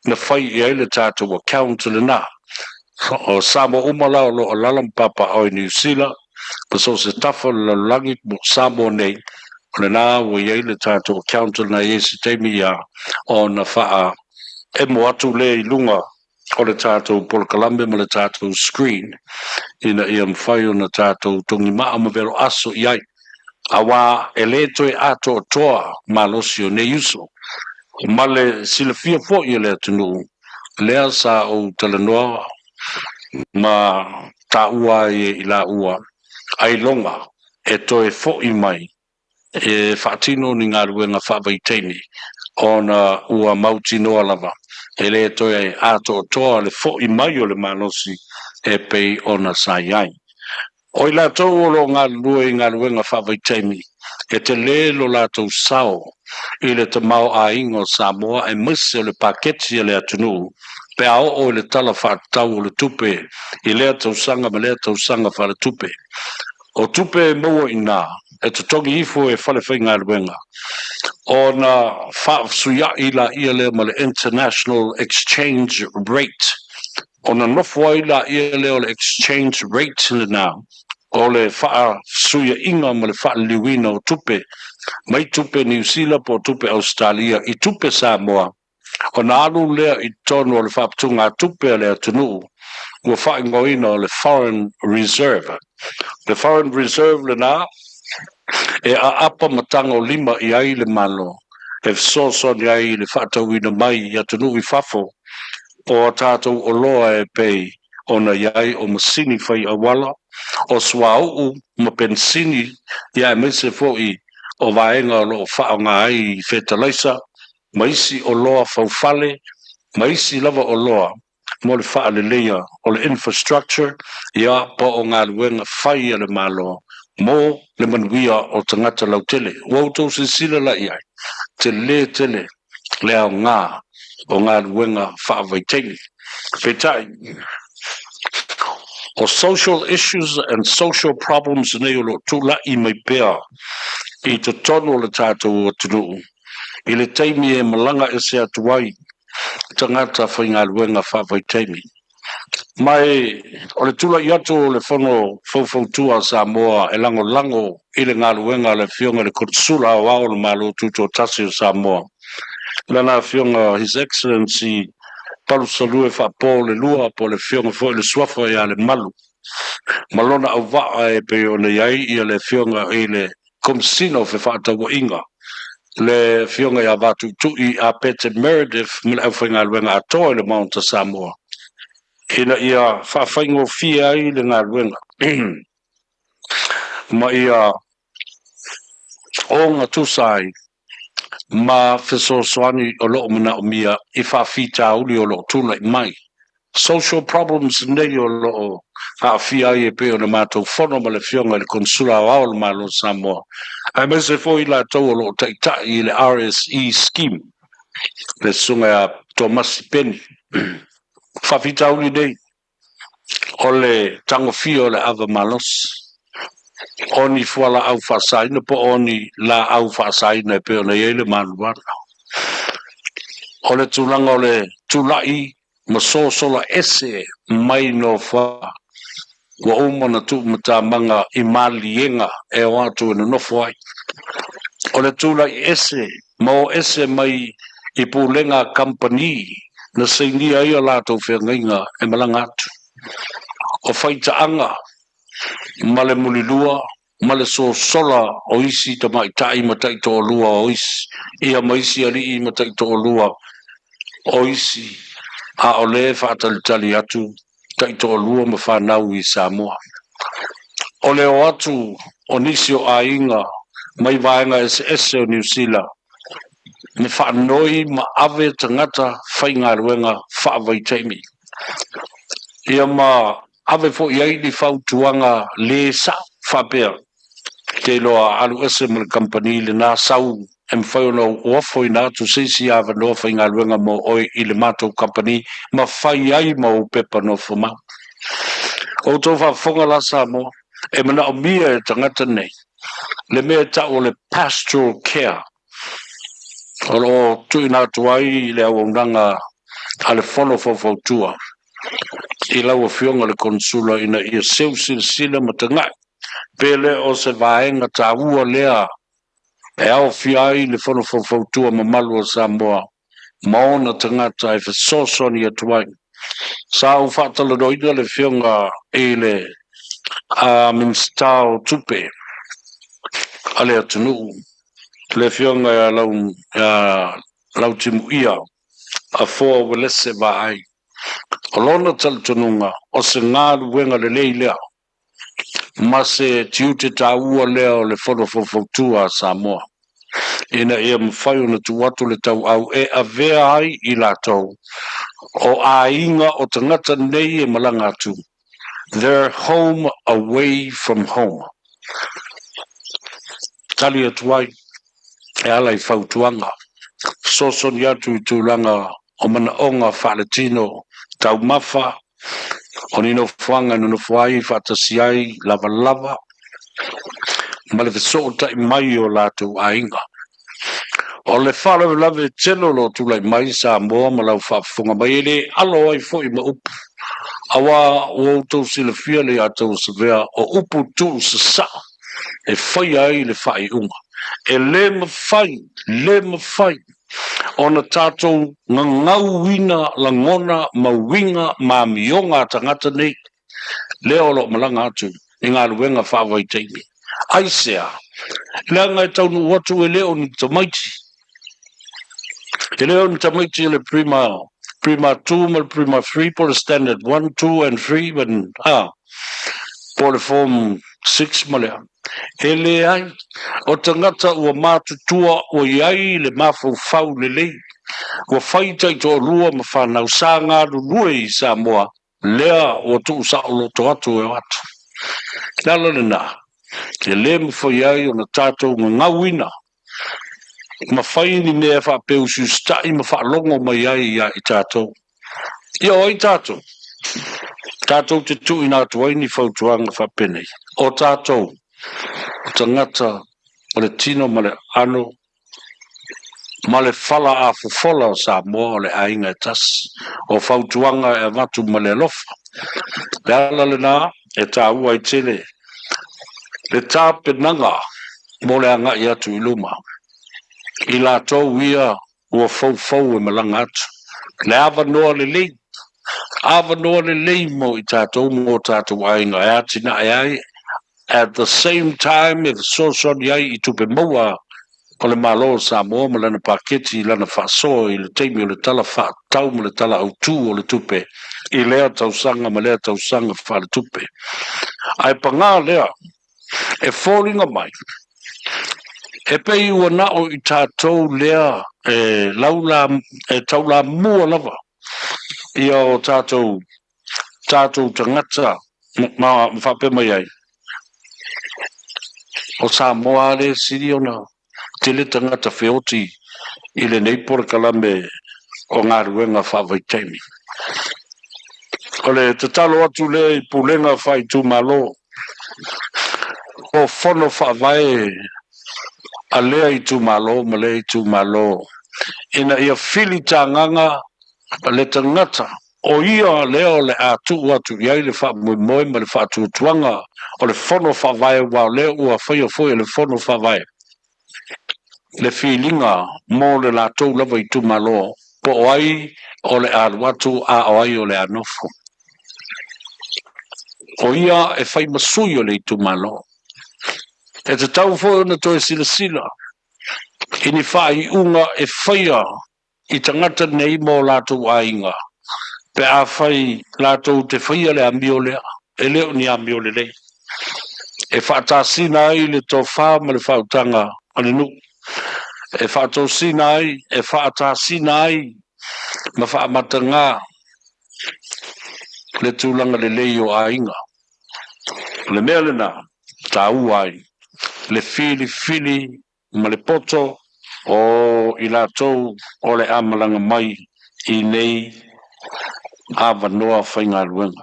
na fai i ai le tatou account lena. O Samoa uma la o lo o alala ma papaaao i Niu Sila, ma so o se tafa o le lalolagi mo Samoa nei, o lena ua i ai le tatou account lena i ai se taimi ia ona faa emo atu lea i luga o le tatou polokalame ma le tatou screen ina ia mafai ona tatou togimaa ma velo aso i ai, auā e lē toe atoatoa malosi o nei uso. Ma le silafia foi e le atunuu, lea sa ou talanoa ma taua ai e i laua ailoga e toe fo'i mai e faatino ni galuega faavaitaimi ona ua mautinoa lava e lē toe atoatoa le fo'i mai o le malosi e pei ona sa i ai. O i latou o lo o galulue i galuega faavaitaimi, e telē lo latou sao i le tamaoaiga o Samoa aemaise o le paketi a le atunuu pe a oo i le Tala Faatatau o le Tupe i lea tausaga ma lea tausaga faaletupe. O tupe e maua i ina, e totogi ifo e falefaigaluega, ona faafesuiaʻi laia lea ma le international exchange rate, ona nofo ai laia lea o le exchange rate lena, o le faafesuiaʻiga ma le faaliliuina o tupe mai tupe Niu Sila po o tupe Ausetalia i tupe Samoa, Ona alu lea i totonu o le faaputugatupe a le atunuu ua faaigoaina o le Foreign Reserve. O le Foreign Reserve lena e aapa ma tagolima i ai le Malo e fesoasoani ai i le faatauina mai i atunuu i fafo o a tatou oloa e pei ona i ai o masini fai auala, o suauu ma penisini ia aemaise foi o vaega o lo o faaaoga ai i fetalaisa ma isi oloa faufale ma isi lava oloa mo le faaleleia o le infrastructure ia po o galuega fai a le Malo mo le manuia o tagata lautele. Ua outou silasila la i ai, tele tele le aoga o galuega faavaitaimi. Peitai, o social issues and social problems nei o lo o tulai mai pea i totonu o le tatou atunuu, i le taimi e malaga ese atu ai tagata faigaluega faavaitaimi. Ma e o le tulai atu o le Fono Faufautua a Samoa e lagolago i le galuega a le Afioga i le Konesula Aoao o le Malo Tutoatasi o Samoa, lana Afioga His Excellency Palusalue Faapo-le-lua po o le Afioga foi i le Suafa ia Lemalu ma lona auvaa e pei ona i ai ia le Afioga i le Komesina o Fefaatauaiga, le Afioga ia Vatuitui Apete Meredith ma le aufaigaluega atoa i le Maota Samoa, ina ia faafaigofie ai le galuega ma ia ogatusa ai ma fesoasoani o lo o manaomia i faafitauli o lo o tulai mai. Social problems nei o lo o aafia ai e pei ona matou fono ma le Afioga i le Konesula Aoao o le Malo o Samoa, aemaise foi i latou o lo o taitai i le RSE Scheme, le Susuga ia Tomasi Peni. Faafitauli nei o le tagofia o le ava malosi, o ni fualaau faasaina po o ni laau faasaina e pei ona i ai le maluana. O le tulaga o le tulai ma sosola ese mai nofoaga ua uma ona tuumatamaga i maliega e o atu e nonofo ai. O le tulai ese ma o ese mai i pulega a kamupani na sainia ai a latou feagaiga e malaga atu. O faitaaga ma le mulilua ma le sosola o isi tamaitai ma taitoalua o isi, ia ma isi alii ma taitoalua o isi, a o lea e faatalitali atu taitoalua ma fanau i Samoa. O le o atu o nisi o aiga mai vaega eseese o Niu Sila. ma faanoi ma ave tagata faigaluega faavaitaimi. Ia ma ave foi i ai ni fautuaga lē sa'o faapea, Te iloa a alu ese ma le kamupani lenā sau e mafai ona ou ofoina atu se isi avanoa faigaluega mo oe i le matou kamupani ma fai ai ma ou pepa nofomau. O outou faafofoga la Samoa, e manaomia e tagata nei le mea e ta'u o le pastoral care o lo o tuuina atu ai le auaunaga a le Fono Faufautua i lau Afioga le Konesula ina ia seu silasila ma taga'i pe le o se vaega taua lea e aofia ai le Fono Faufautua mamalu o Samoa ma ona tagata e fesoasoani atu ai. Sa ou faatalanoaina le Afioga i le Minisita o Tupe a le atunuu, le Afioga ia Lautimuia Afoa Uelese Vaai. O lona talitonuga, o se galuega lelei lea ma se tiute taua lea o le Fono Faufautua a Samoa, ina ia mafai ona tuu atu le tauau e avea ai i latou o aiga o tagata nei e malaga atu, their home away from home. Tali atu ai e ala i fautuaga, fesoasoani atu i tulaga o manaoga faaletino, taumafa, o ni nofoaga e nonofo ai faatasi ai lavalava ma le fesootai mai o latou aiga. O le faalavelave tele o lo o tulai mai i Samoa ma lau faafofoga mai e le alo ai foi ma upu, auā ua outou silafia le ia tou Savea o upu tuusasaa e faia ai le faaiuga. E le mafai, le mafai ona tatou gagauina lagona ma uiga ma amioga a tagata nei lea o lo o malaga atu i galuega faavaitaimi. Aisea? Leaga e taunuu atu e le o ni tamaiti. E le o ni tamaiti o le Prima, Prima 2 ma le Prima 3 po o le Standard 1, 2 and 3 and, ah, po o le Form 6 ma le a. E leai, o tagata ua matutua ua i ai le mafaufau lelei, ua fai taitoalua ma fanau sa galulue i Samoa, lea ua tuusaoloto atu e o atu. Le ala lena, e le mafai ai ona tatou gagauina ma fai ni mea faapeusiusita'i ma faalogo mai ai ia i tatou. Ia o ai tatou? Tatou te tuuina atu ai ni fautuaga faapenei, o tatou, o tagata o le tino ma le aano ma le fala afofola o Samoa o le aiga e tasi, o fautuaga e avatu ma le alofa. Le ala lena e taua ai tele le tapenaga mo le agai atu i luma, i latou ia ua foufou e malaga atu. Le avanoa lelei, avanoa lelei mo i tatou ma o tatou aiga e atinae ai at the same time e fesoasoani ai i tupe maua o le Malo o Samoa ma lana paketi i lana faasoa i le taimi o le Tala Faatatau ma le Tala Autu o le Tupe i lea tausaga ma lea tausaga faaletupe. Ae pagā lea, e foliga mai, e pei ua na o i tatou lea e laula, e taulamua lava ia o tatou, tatou tagata ma faapea mai ai, o Samoa lava lea e sili ona tele tagata feoti i lenei polokalame o galuega faavaitaimi. O le tatalo atu lea i pulega faaitumalo o fono faavae a lea itumalo ma lea itumalo ina ia filitagaga le tagata o ia lea o le a tuu atu i ai le faamoemoe ma le faatuatuaga o le fono faavae aua o lea ua faia foi e le fono faavae le filiga mo le latou lava itumalo po o ai o le a alu atu a o ai o le a nofo. O ia e fai ma sui o le itumalo. E tatau foi ona toe silasila i ni faaiuga e faia i tagata nei ma o latou aiga, pe afai latou te faia le amio lea, e le o ni amio lelei, e faatasina ai le tofa ma le faautaga a le nuu. E faatosina ai, e faatasina ai ma faamatagā le tulaga lelei o aiga. O le mea lena e taua ai le filifili ma le poto o i latou o le a malaga mai i nei avanoa faigaluega.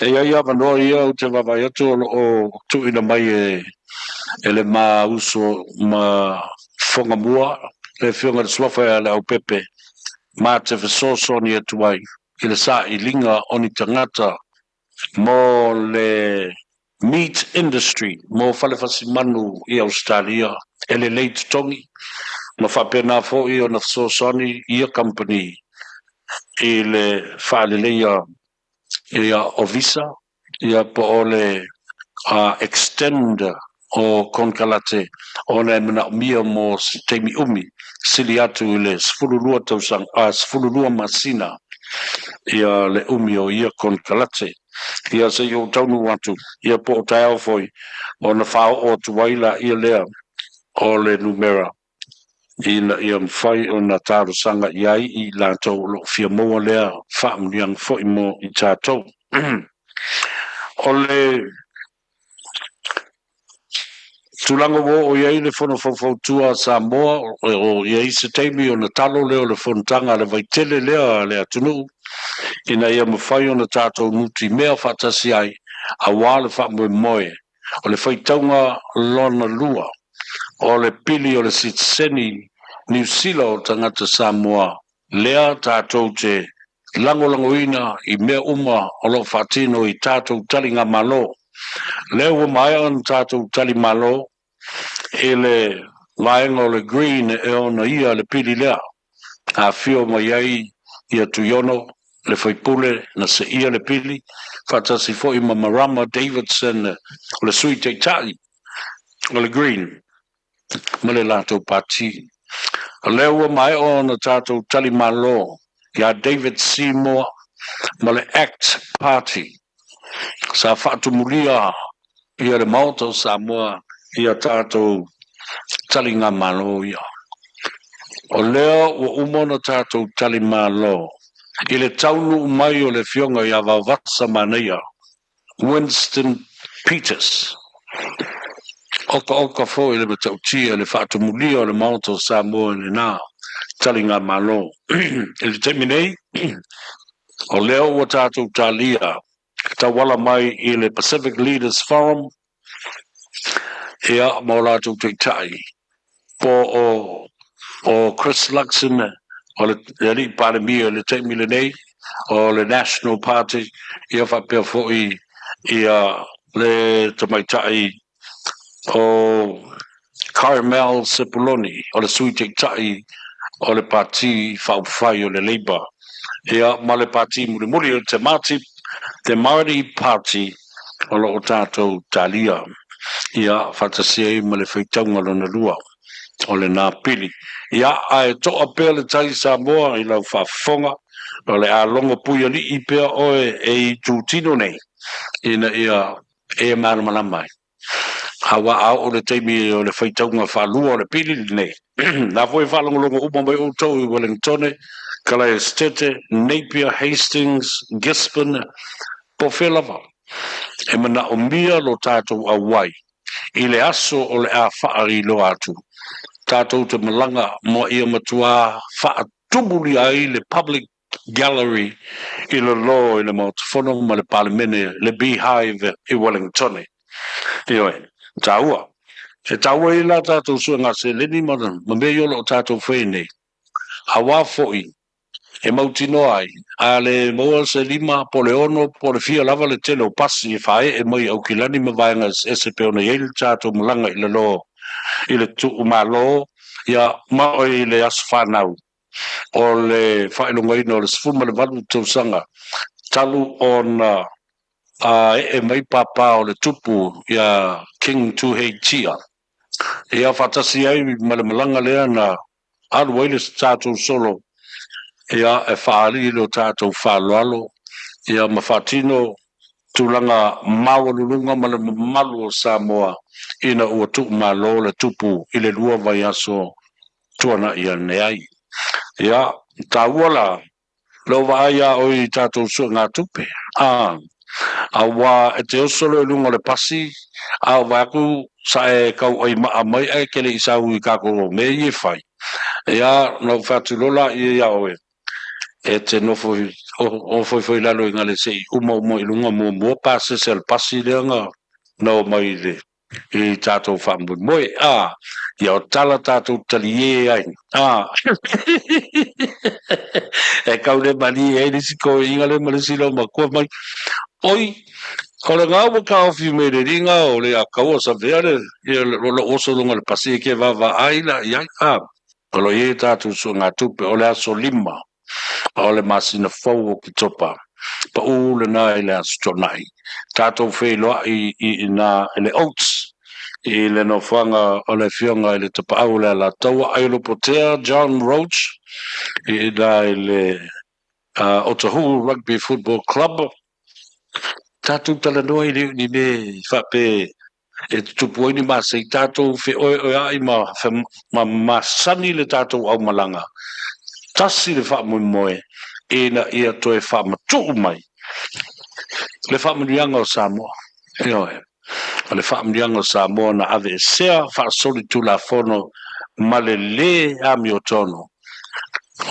E i ai avanoa ia ou te vaavaai atu o lo o tuuina mai e le ma uso ma Fogamua, le Afioga i le Suafa ia Leaupepe, ma te fesoasoani atu ai i le sailiga o ni tagata mo le meat industry mo Falefasimanu i Ausetalia e lelei totogi ma faapena foi ona fesoasoani ia kamupani i le faaleleia ia o visa ia po o le extend o konekarate ona e manaomia mo se taimi umi sili atu i le 12 tausaga, 12 masina ia le umi o ia konekarate. Ia se i ou taunuu atu ia po o taeao foi ona faaoo atu ai laia lea o le numera ina ia mafai ona talosaga i ai i latou o lo o fia maua lea faamanuiaga foi mo i tatou. O le tulaga ua oo i ai le Fono Faufautua a Samoa, o i ai se taimi ona talo lea o le fonotaga a le vaitele lea a le atunuu ina ia mafai ona tatou nutimea faatasi ai aua le faamoemoe o le faitauga lona lua o le pili o le sitiseni Niu Sila o tagata Samoa lea tatou te lagolagoina i mea uma o lo o faatino i tatou taligamalo. Lea ua maea ona tatou talimalo i le vaega o le Green e ona ia le pili lea. Afio mai ai ia Tuiono, le faipule na seia le pili, faatasi foi ma Marama Davidson o le Sui Taitai o le Green ma le latou pati. O lea ua maea ona tatou talimalo ia David Seymour ma le Act Party sa faatumulia ia le Maota o Samoa ia tatou taligamalo ia. O lea ua uma ona tatou talimalo i le taunuu mai o le Afioga ia Vaovasa Manaia Winston Peters. Okaoka foi le matautia i le faatumulia o le Maota o Samoa i lena taligamalo. I le taimi nei, o lea ua tatou talia tauala mai i le Pacific Leaders Forum ia ma o latou taitai po o o Chris Luxon o le alii Palemia i le taimi lenei o le National Party ia faapea foi ia le tamaitai o Carmel Sepuloni o le Sui Taitai o le Pati Faaupufai o le Labour ia ma le Pati mulimuli o Te Māti Te Māori Party o lo o tatou talia ia faatasi ai ma le faitauga lona lua o lena pili. Ia ae toa pea le tai Samoa i lau faafofoga o le a logo puialii pea oe e itutino nei ina ia e malamalama ai. Aua a oo le taimi o le faitauga faalua o le pili lenei, la foi e faalogologo uma mai outou i Wellingtone, Kalaesetete, Napier, Hastings, Gisborne, po o fea lava, e manaomia lo tatou auai i le aso o le a faailoa atu tatou te malaga ma ia matuā faatumulia ai le public Gallery i lalo i le Maota Fono ma le Palemene, le Beehive i Wellingtone. Ioe, taua. E taua ai la tatou suega seleni ma ma mea ia o lo o tatou faia nei, auā foi e mautinoa ai, a le maua se lima po o le ono po o le fia lava le tele o pasi e faaee mai i Aukilani ma vaega eseese pei ona i ai le tatou malaga i lalo i le tuumalo, ia, ma i le aso fanau. o le faailogaina o le 18 tausaga talu ona ee mai pāpā o le tupu iā King Tuheitia. Ia faatasi ai ma le malaga lea na alu ai le tatou solo ia e faaali i lo tatou faaaloalo ia ma faatino tulaga maualuluga ma le mamalu o Samoa. ina ua tuumalo le tupu i le 2 vaiaso tuana'i ane ai. Ia, taua la lou vaai iā oe i tatou suegatupe, a, auā e te oso loa i luga o le pasi, a o vae atu sa e kauʻai maʻa mai ae e te le i sau i tatou mea ia e fai. Ia, na ou fai atu loa laia iā oe, e te nofo ofoifo i lalo i gale se i uma uma i luga muamua pasese a le pasi lea na na oo mai i le i tatou faamoemoe, a, ia o tala tatou taliē ai, a, e kau le malie ai le isi toeaiina lea ma le isi loomatua mai, oi, o lena ua taofi mai le liga o le ataua savea le ia lou oso i luga o le pasi e te vaavaai la i ai, a. O lo o i ai tatou suegatupe o le aso 5 o le masina fou o Oketopa, paʻu lena i le Aso Toonai. Tatou feiloai i ina i le Oats i le nofoaga o le Afioga i le Tapaau o le Alataua, Aiolopotea John Roach i ina i le Otahuhu Rugby Football Club. Tatou talanoa i le ni mea faapea e tutupu ai ni masei, tatou feoeoeaʻi ma masani le tatou aumalaga, tasi le faamoemoe ina ia toe faamatuu mai le faamanuiaga o Samoa. Ioe, o le faamanuiaga o Samoa na aveesea faasolitulafono ma le lē amiotonu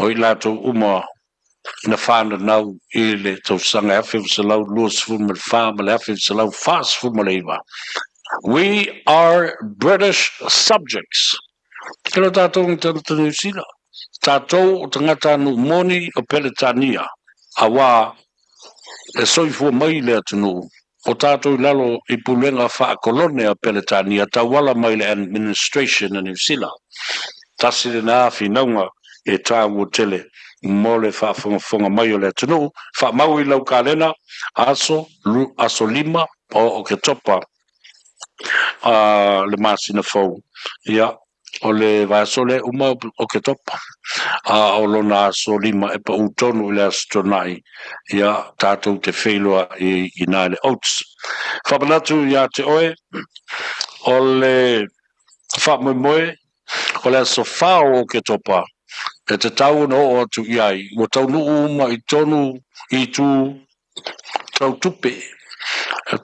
o i latou uma na fananau i le tausaga 1924 ma le 1949. We are British subjects. E le tatou ni tagata Niu Sila. Tatou o tagata nuu moni o Peretania, auā e soifua mai le atunuu o tatou i lalo i pulega faakolone a Peretania tauala mai le administration a Niu Sila. Tasi lena finauga e tāua tele mo le faafogafoga mai o le atunuu. Faamau i lau kalena, aso, aso 5 o Oketopa a le masina fou. Ia, o le vaiaso lea uma o Oketopa, a o lona aso 5 e paʻu tonu i le Aso Toonai, ia, tatou te feiloai i ina i le Oats. Faamanatu iā te oe, o le faamoemoe o le aso 4 o Oketopa e tatau ona oo atu i ai, ua taunuu uma i tonu i itu tau tupe,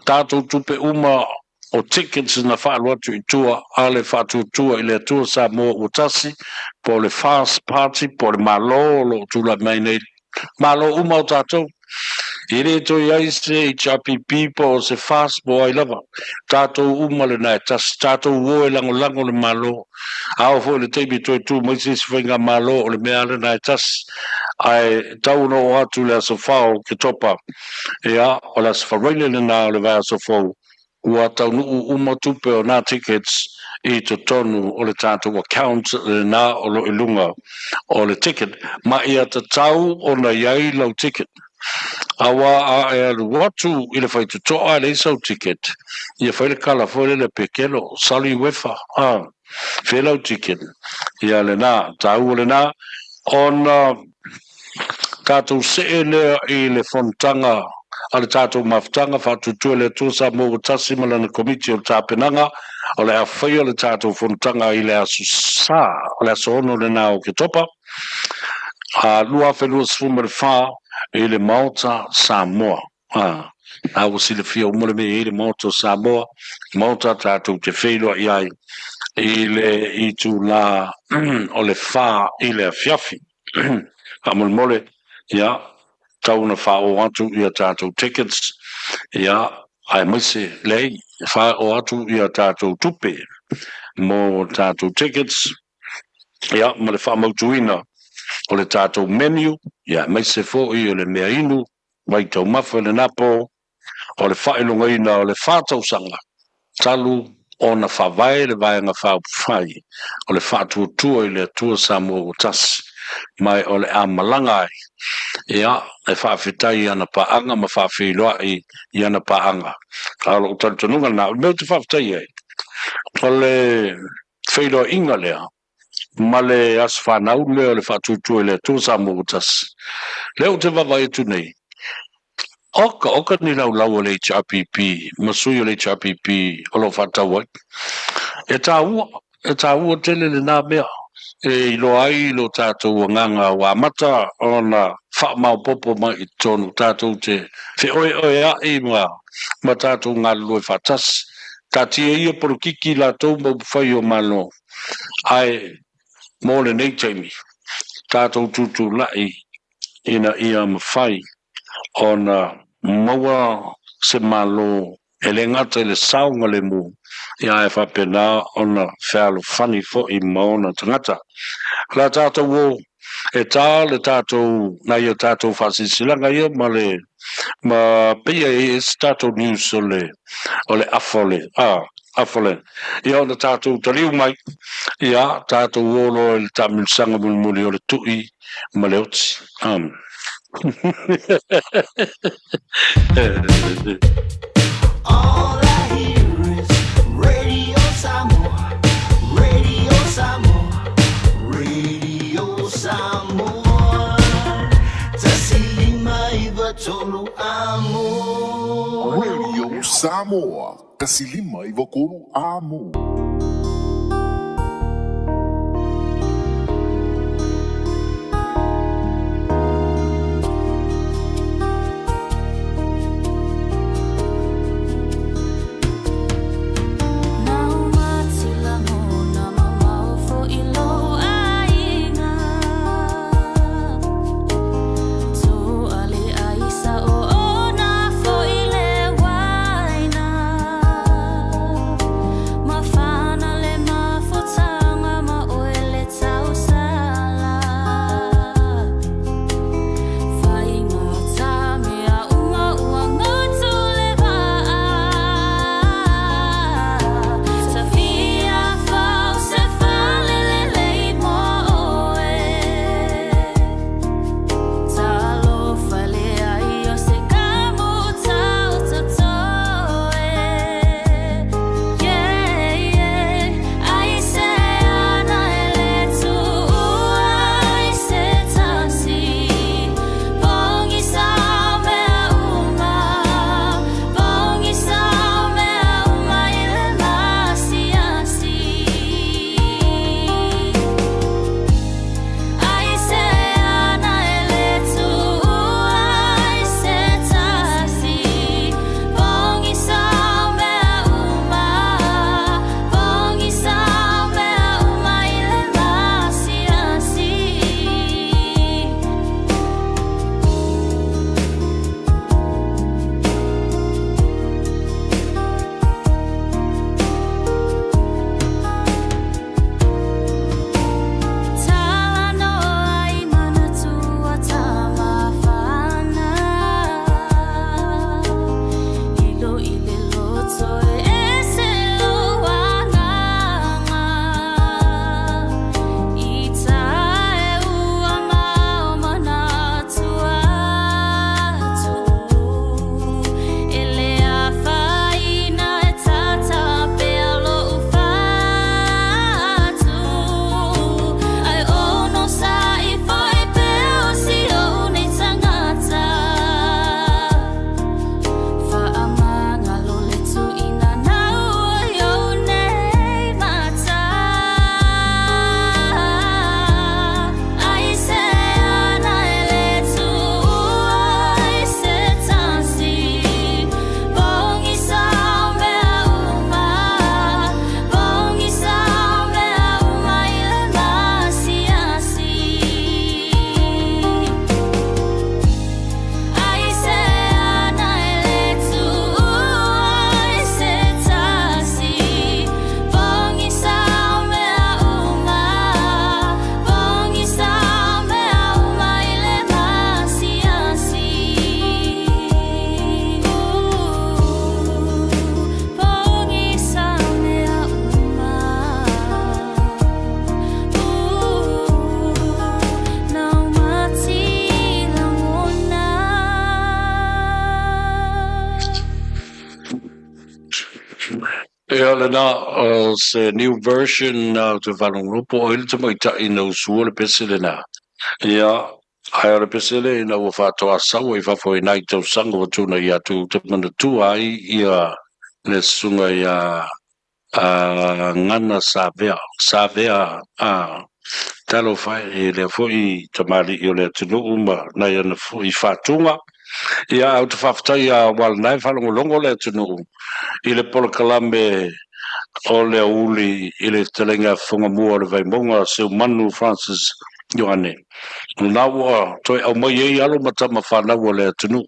tatou tupe uma o tickets na faaalu atu i tua a le Faatuatua i le Atua Samoa Ua Tasi, po o le FAST Party, po o le Malo o lo o tulai mai nei, Malo uma o tatou. E le toe i ai se HRPP po o se FAST po o ai lava. Tatou uma lena e tasi, tatou o e lagolago le Malo. A oo foi i le taimi e toe tu mai se isi faigamalo, o le mea lava lena e tasi. Ae tau ona oo atu i le aso 4 o Oketopa, ia, o le aso Faraile lena o le vaiaso fou, ua taunuu uma tupe o nā tickets i totonu o le tatou account lena o lo o i luga o le ticket, ma ia tatau ona i ai lau ticket. Auā a e alu atu i le faitotoa e leai sau ticket, ia fai le kala foi lele pekelo, sali uefa, a, fea lau ticket, ia lena, tāua lena, ona tatou see lea i le fonotaga a le tatou mafutaga Faatuatua i le Atua Samoa Ua Tasi ma lana Komiti o le Tapenaga o le a faia le tatou fonotaga i le aso Sa, o le aso 6 lena o Oketopa, 2024 i le Maota Samoa. A, a ua silafia uma le mea e i ai le Maota o Samoa, Maota tatou te feiloai ai i le itulā o le 4 i le afiafi. Faamolemole, ia, tau ona faaoo atu ia tatou tickets, ia, aemaise leai, faaoo atu ia tatou tupe mo tatou tickets, ia, ma le faamautuina o le tatou menu, ia, aemaise foi o le mea inu, mai taumafa i lena po, o le faailogaina o le 4 tausaga talu ona faavae le Vaega Faaupufai o le Faatuatua i le Atua Samoa Ua Tasi, ma o le a malaga ai, ia, e faafetai i ana paaga ma faafeiloai i ana paaga. A o lou talitonuga lena, o le mea ou te faafetai ai, o le feiloaiga lea ma le aso fanau lea o le Faatuatua i le Atua Samoa Ua Tasi, lea ou te vaavaai atu nei, Oka oka ni laulau a le HRPP ma sui o le HRPP o lo o faatau ai. E taua, e taua tele lenā mea e iloa ai lo tatou agaga ua amata ona faamaopoopo mai i totonu tatou te feoeoea'i ma ma tatou galulue faatasi. Taatia ia polokiki latou ma upufai o Malo, ae mo lenei taimi, tatou tutulai ina ia mafai ona maua se Malo e le gata i le saogalemu, ia ae faapena ona fealofani foi ma ona tagata. O le a tatou o e ta le tatou nai a tatou faasilasilaga ia ma le ma pei e i ai se tatou news o le o le afa o le a afa o le ia ona tatou taliu mai ia tatou o loa i le taamilosaga mulimuli o le tui ma le oti. All I hear is Radio Samoa, Radio Samoa, Radio Samoa. 159 amo. Radio Samoa, 159 amo. Ea lena se new version o te Valongopo, o ai le tamaitai na usua le pese lena. Ia, Ae o le pese lea ina ua faatoa saua i fafo i nai tausaga ua tuanai atu ou te manatua ai ia le susuga ia Gana Savea, Savea a, talofa e, lea foi tamalii o le atunuu ma nai ana foi faatuga. Ia, ae ou te faafetai ia Walanae e faalogologo le atunuu i le polokalame o le aoauli i le fetalaiga a Fofoga Mua o le Vaimauga, Seumanu Francis Ioane. O lena ua toe aumai ai alo ma tama fanau a le atunuu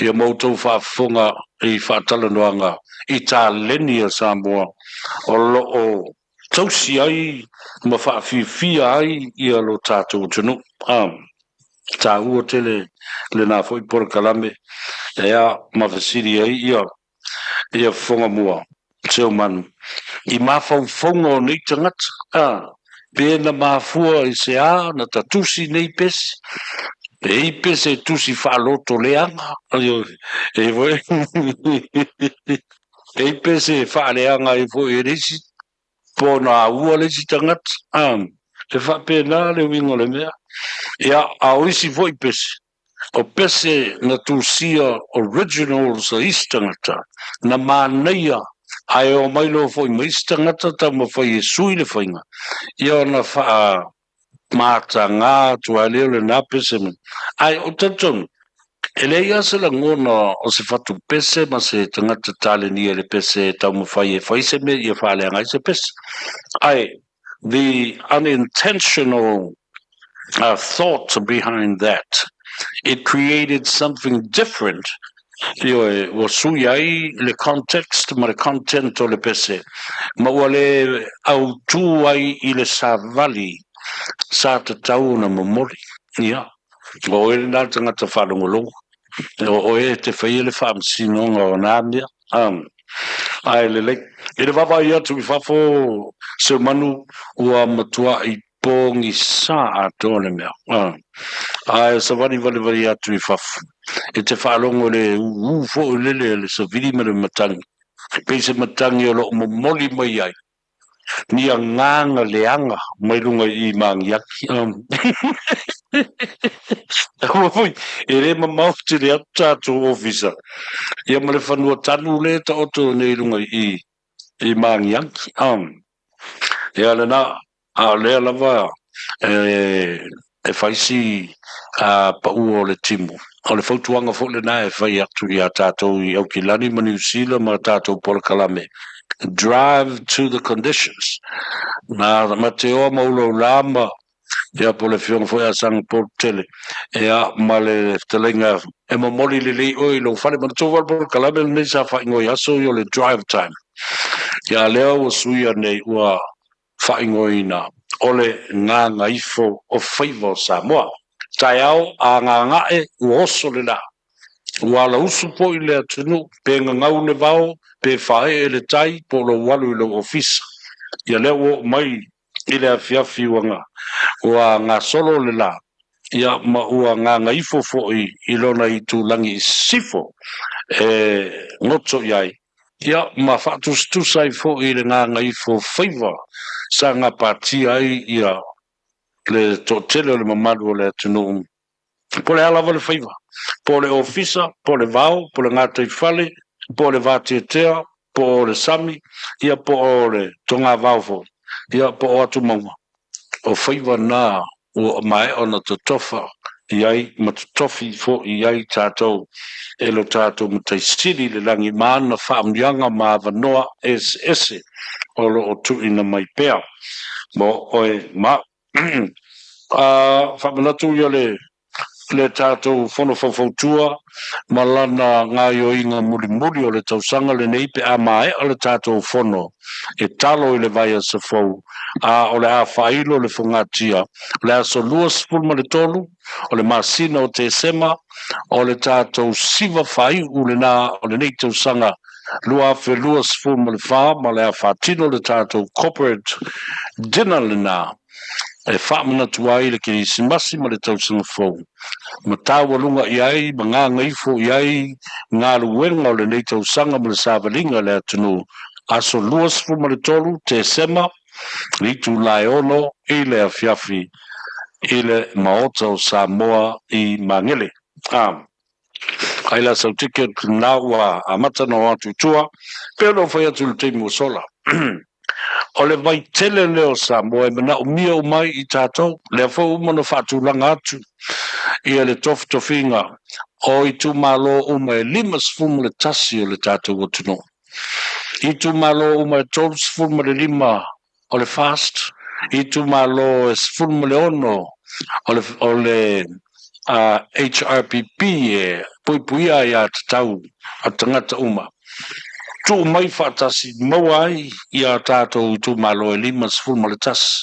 ia ma outou faafofoga i faatalanoaga i taleni a Samoa o lo o tausi ai ma faafiafia ai ia lo tatou atunuu. A taua tele lena foi polokalame ea ma fesili ai ia ia Fofoga Mua Seumanu i mafaufauga o nei tagata, a pe na mafua i se a na tatusi nei pese, e i pese e tusi faaloto leaga, e foi e i pese e faaleaga ai foi e le isi, po na aua le isi tagata, a e faapena le uiga o le mea. Ia, a o isi foi pese, o pese na tusia originals a isi tagata, na manaia ae omai loa foi ma isi tagata taumafai e sui le faiga, ia ona faa mataga atu ai lea o lena pese ma. Ae ou te talitonu, e leai lava se lagona o se fatu pese ma se tagata talenia i le pese e taumafai e fai se mea ia faaleaga ai se pese. Ae the unintentional thought behind that, it created something different, ioe, ua sui ai le context ma le content o le pese, ma ua le autū ai i le savali sa tatau ona momoli. Ia, o oe lena le tagata faalogologo, o oe e te faia le faamasinoga o na mea. Ae lelei. I le vaavaai atu i fafo, Seumanu, ua matuai pogisa atoa le mea. Ae savali valevale atu i fafo, e te faalogo i le ū foi lele a le savili ma le matagi, pei se matagi o lo o momoli mai ai ni agaga leaga mai luga i Magiagi. Aua foi, e le mamao tele atu tatou ofisa, ia ma le fanua tanu lea e taoto nei i luga i i Magiagi. Ia lena, a o lea lava e fai si paua o le timu. O le fautuaga foi lena e fai atu iā tatou i Aukilani ma Niu Sila ma tatou polokalame Drive to the Conditions. Na ma te oa ma ulaula ma ia po o le afioga foi ia Sangapore tele ia ma le fetalaiga e momoli lelei oe i lou fale. Manatua foi le polokalame lenei sa faaigoa i aso ia o le Drive Time. Ia lea ua suia nei ua faaigoaina o le Gagaifo o Faiva o Samoa. Taeao a gaga'e ua oso le la. Ua alausu foi le atunuu, pe gagau le vao, pe faaee le tai, po o lou alu i lou ofisa. Ia lea ua oo mai i le afiafi ua ua gasolo le la, ia ma ua gagaifo foi i lona itulagi i sisifo e goto i ai, Ia, ma faatusatusa ai foi i le gagaifo faiva sa gapatia ai ia le toatele o le mamalu o le atunuu. Po o le a lava le faiva, po o le ofisa, po o le vao, po o le gataifale, po o le vateatea, po o le sami, ia po o le togavao foi, ia po o atumauga. O faiva na ua maea ona totofa i ai ma totofi foi i ai tatou e lo tatou Matai Sili i le lagi ma ana faamanuiaga ma avanoa eseese o lo o tuuina mai pea mo oe ma au. A faamanatu ia le le tatou Fono Faufautua ma lana gaoioiga mulimuli o le tausaga lenei pe a maea le tatou Fono e talo i le vaiaso fou, a o le a faailo le fogatia o le aso 23 o le masina o Tesema o le tatou siva faaiu lena o lenei tausaga 2024 ma le a faatino le tatou corporate dinner lena e faamanatu ai le Kerisimasi ma le Tausaga Fou, ma taualuga i ai ma gagaifo i ai galuega o lenei tausaga ma le savaliga i le atunuu, aso 23 Tesema, i itula e 6 i le afiafi. i le Maota o Samoa i Magele. A ai la sau ticket lena ua amata ona o atu i tua, pei ona ou fai atu i le taimi ua sola. O le vaitele lea o Samoa e manaomia uma ai i tatou, lea foi ua uma ona faatulaga atu ia le tofitofiga o itumalo uma e 51 o le tatou atunuu. Itumalo uma e 35 o le FAST, itumalo e 16 o le, o le HRPP e puipuia aiatatau a tagata uma. Tuu mai faatasi maua ai ia tatou itumalo e 51.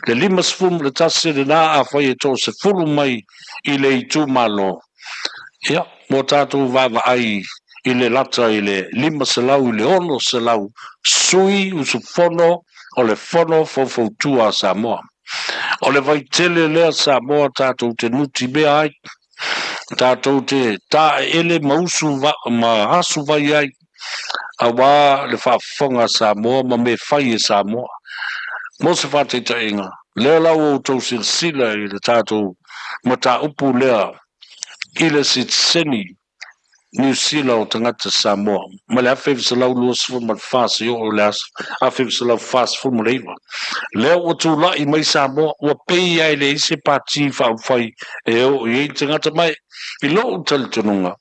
Le 51 lena afai e toasefulu mai i le itumalo, ia, ua tatou vaavaai i le lata i le 500 i le 600 sui usufono o le Fono Faufautua a Samoa. O le vaitele lea Samoa tatou te nutimea ai, tatou te taeele ma usu ma asu vai ai, auā le faafofoga a Samoa ma mea fai e Samoa. Mo se faataitaiga, lea la ua outou silasila i le tatou mataupu lea i le sitiseni Niu Sila o tagata Samoa mai le 1924 seia oo i le 1949. Lea ua tulai mai Samoa, ua pei lava e leai se pati faaupufai e oo i ai tagata mai. I lou talitonuga,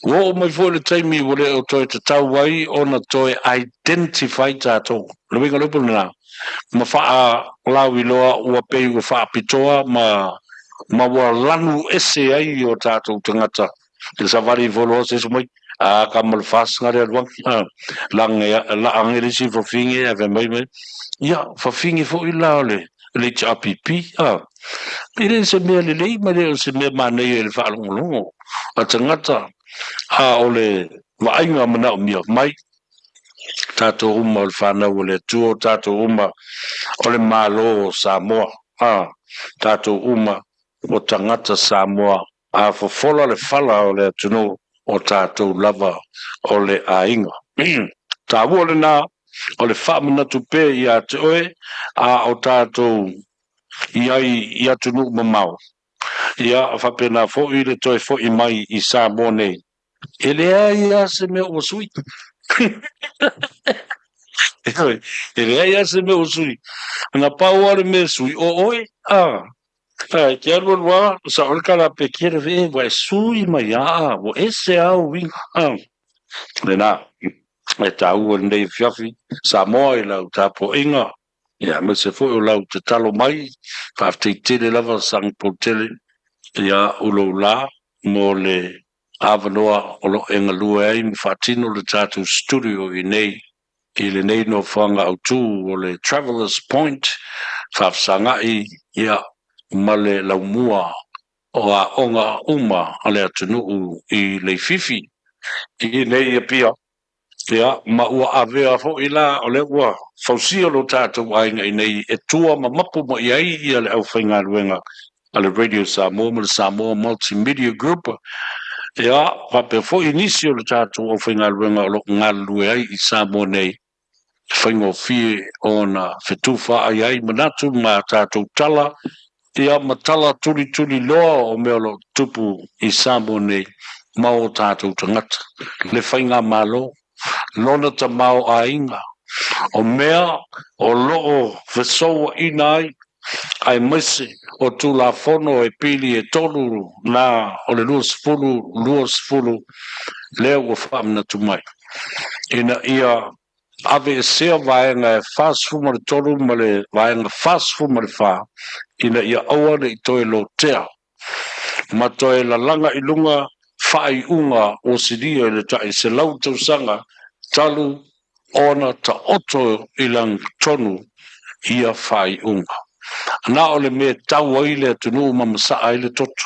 ua oo mai foi le taimi ua le o toe tatau ai ona toe identify tatou. O le uiga o le upu lena, ma faalauiloa ua pei ua faapitoa ma ma ua lanu ese ai o tatou tagata i le savali ifo loa se isi mai a ka ma le fasga le aluaga a lange laange le isi fafine ave mai mai ia fafine foi la o le le HRPP a e le se mea lelei ma le o se mea manaia i le faalogologo a tagata a o le vaaiga manaomia mai tatou uma o le fanau a le Atua, o tatou uma o le Malo o Samoa, a, tatou uma o tagata Samoa, a fofola le fala o le atunuu, o tatou lava o le aiga. Taua lena o le faamanatu pea ia te oe, a o tatou i ai i atunuu mamao, ia faapena foi le toe foi mai i Samoa nei. E leai lava se mea ua sui. E leai lava se mea ua sui. Na pau lava le mea sui, o oe, a. E te alualu lava, sao le tala pe kere ve, ua e sui mai a, ua ese lava ou uiga. A. Lena, e taua lenei afiafi, Samoa i lau tapuaiga, ia, aemaise foi o lau tatalo mai, faafetai tele lava Sagapolutele ia ulou la mo le avanoa o lo o e galue ai ma faatino le tatou studio i inei i lenei nofoaga autu o le Travelers Point, faafesaga'i ia ma le laumua o aoga uma a le atunuu i Leififi i inei i Apia. Ia, ma ua avea foi la o lea ua fausia lo tatou aiga i nei e tua ma mapu mai ai ia le aufaigaluega a le Radio Samoa ma le Samoa Multimedia Group, ia, faapea foi nisi o le tatou aufaigaluega o lo o galulue ai i Samoa nei, e faigofie ona fetufaai ai manatu ma tatou tala, ia, ma tala tulituli loa o mea o lo o tutupu i Samoa nei ma o tatou tagata, le faigamalo, lona tamaoaiga, o mea o lo o fesouaina ai, aemaise o Tulafono e pili e tolu na o le 2020 lea ua faamanatu mai, ina ia aveesea vaega e 43 ma le vaega 44 ina ia aua ne i toe lotea ma toe lalaga i luga faaiuga ua silia i le tai 100 tausaga talu ona taoto i lagatonu ia faaiuga. Na o le mea e tau ai le atunuu ma masaa ai le toto,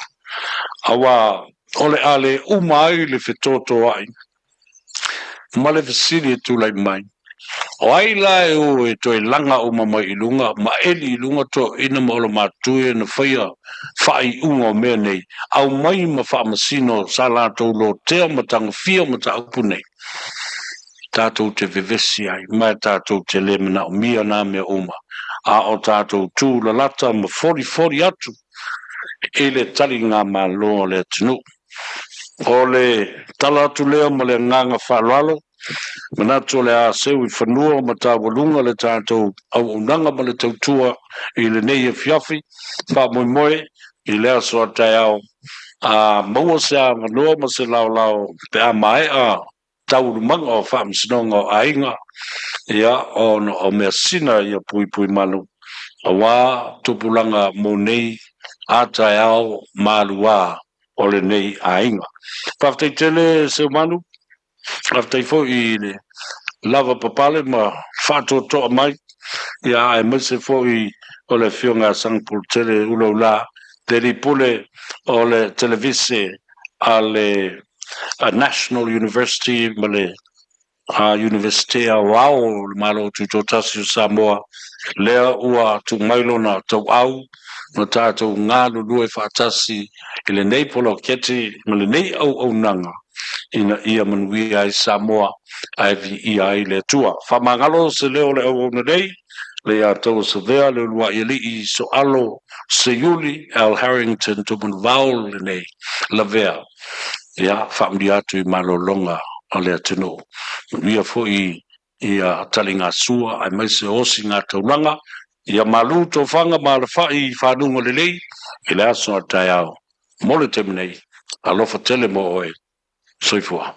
auā o le a le uma ai le fetotoai ma le fesili e tulai mai, O ai la e o e toe laga uma mai i luga ma eli i luga toeaiina ma olomatue na faia faaiuga o mea nei, aumai ma faamasino sa latou lotea ma tagofia mataupu nei? Tatou te vevesi ai, ma tatou te le manaomia nā mea uma. a o tatou tūlalata ma folifoli atu i le taligamalo a le atunuu. O le tala atu lea ma le agaga faaaloalo, manatu o le a seu i fanua ma taualuga le tatou auaunaga ma le tautua i lenei afiafi, faamoemoe i le aso a taeao a maua se avanoa ma se laolao pe a maea taualumaga o Faamasinoga o Aiga, ia, ona o measina ia Puipuimalu, auā tupulaga mo nei a taeao maluā o lenei aiga. Faafetai tele Seumanu, faafetai foi i le lava papale ma faatoatoa mai, ia, aemaise foi o le Afioga ia Sagapolutele Ulaula, le Alii Pule o le Televise a le National University ma le Iunivesite Aoao o le Malo Tutoatasi o Samoa, lea ua tuu mai lona tauau ma tatou galulue faatasi i lenei poloketi ma lenei auaunaga ina ia manuia ai Samoa ae viia ai le Atua. Faamagalo se leo o le auauna nei, le ia Taua Savea, le uluai alii Soalo Seiuli, Al Harrington Tumanuvao lenei lavea, ia faamanuia atu i malologa o le atunuu. Manuia foi ia taligasua aemaise o osiga taulaga, ia malu tofaga ma alafai i fanuga lelei i le aso a taeao. Mo le taimi nei, alofa tele mo oe. Soifua.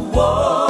Whoa.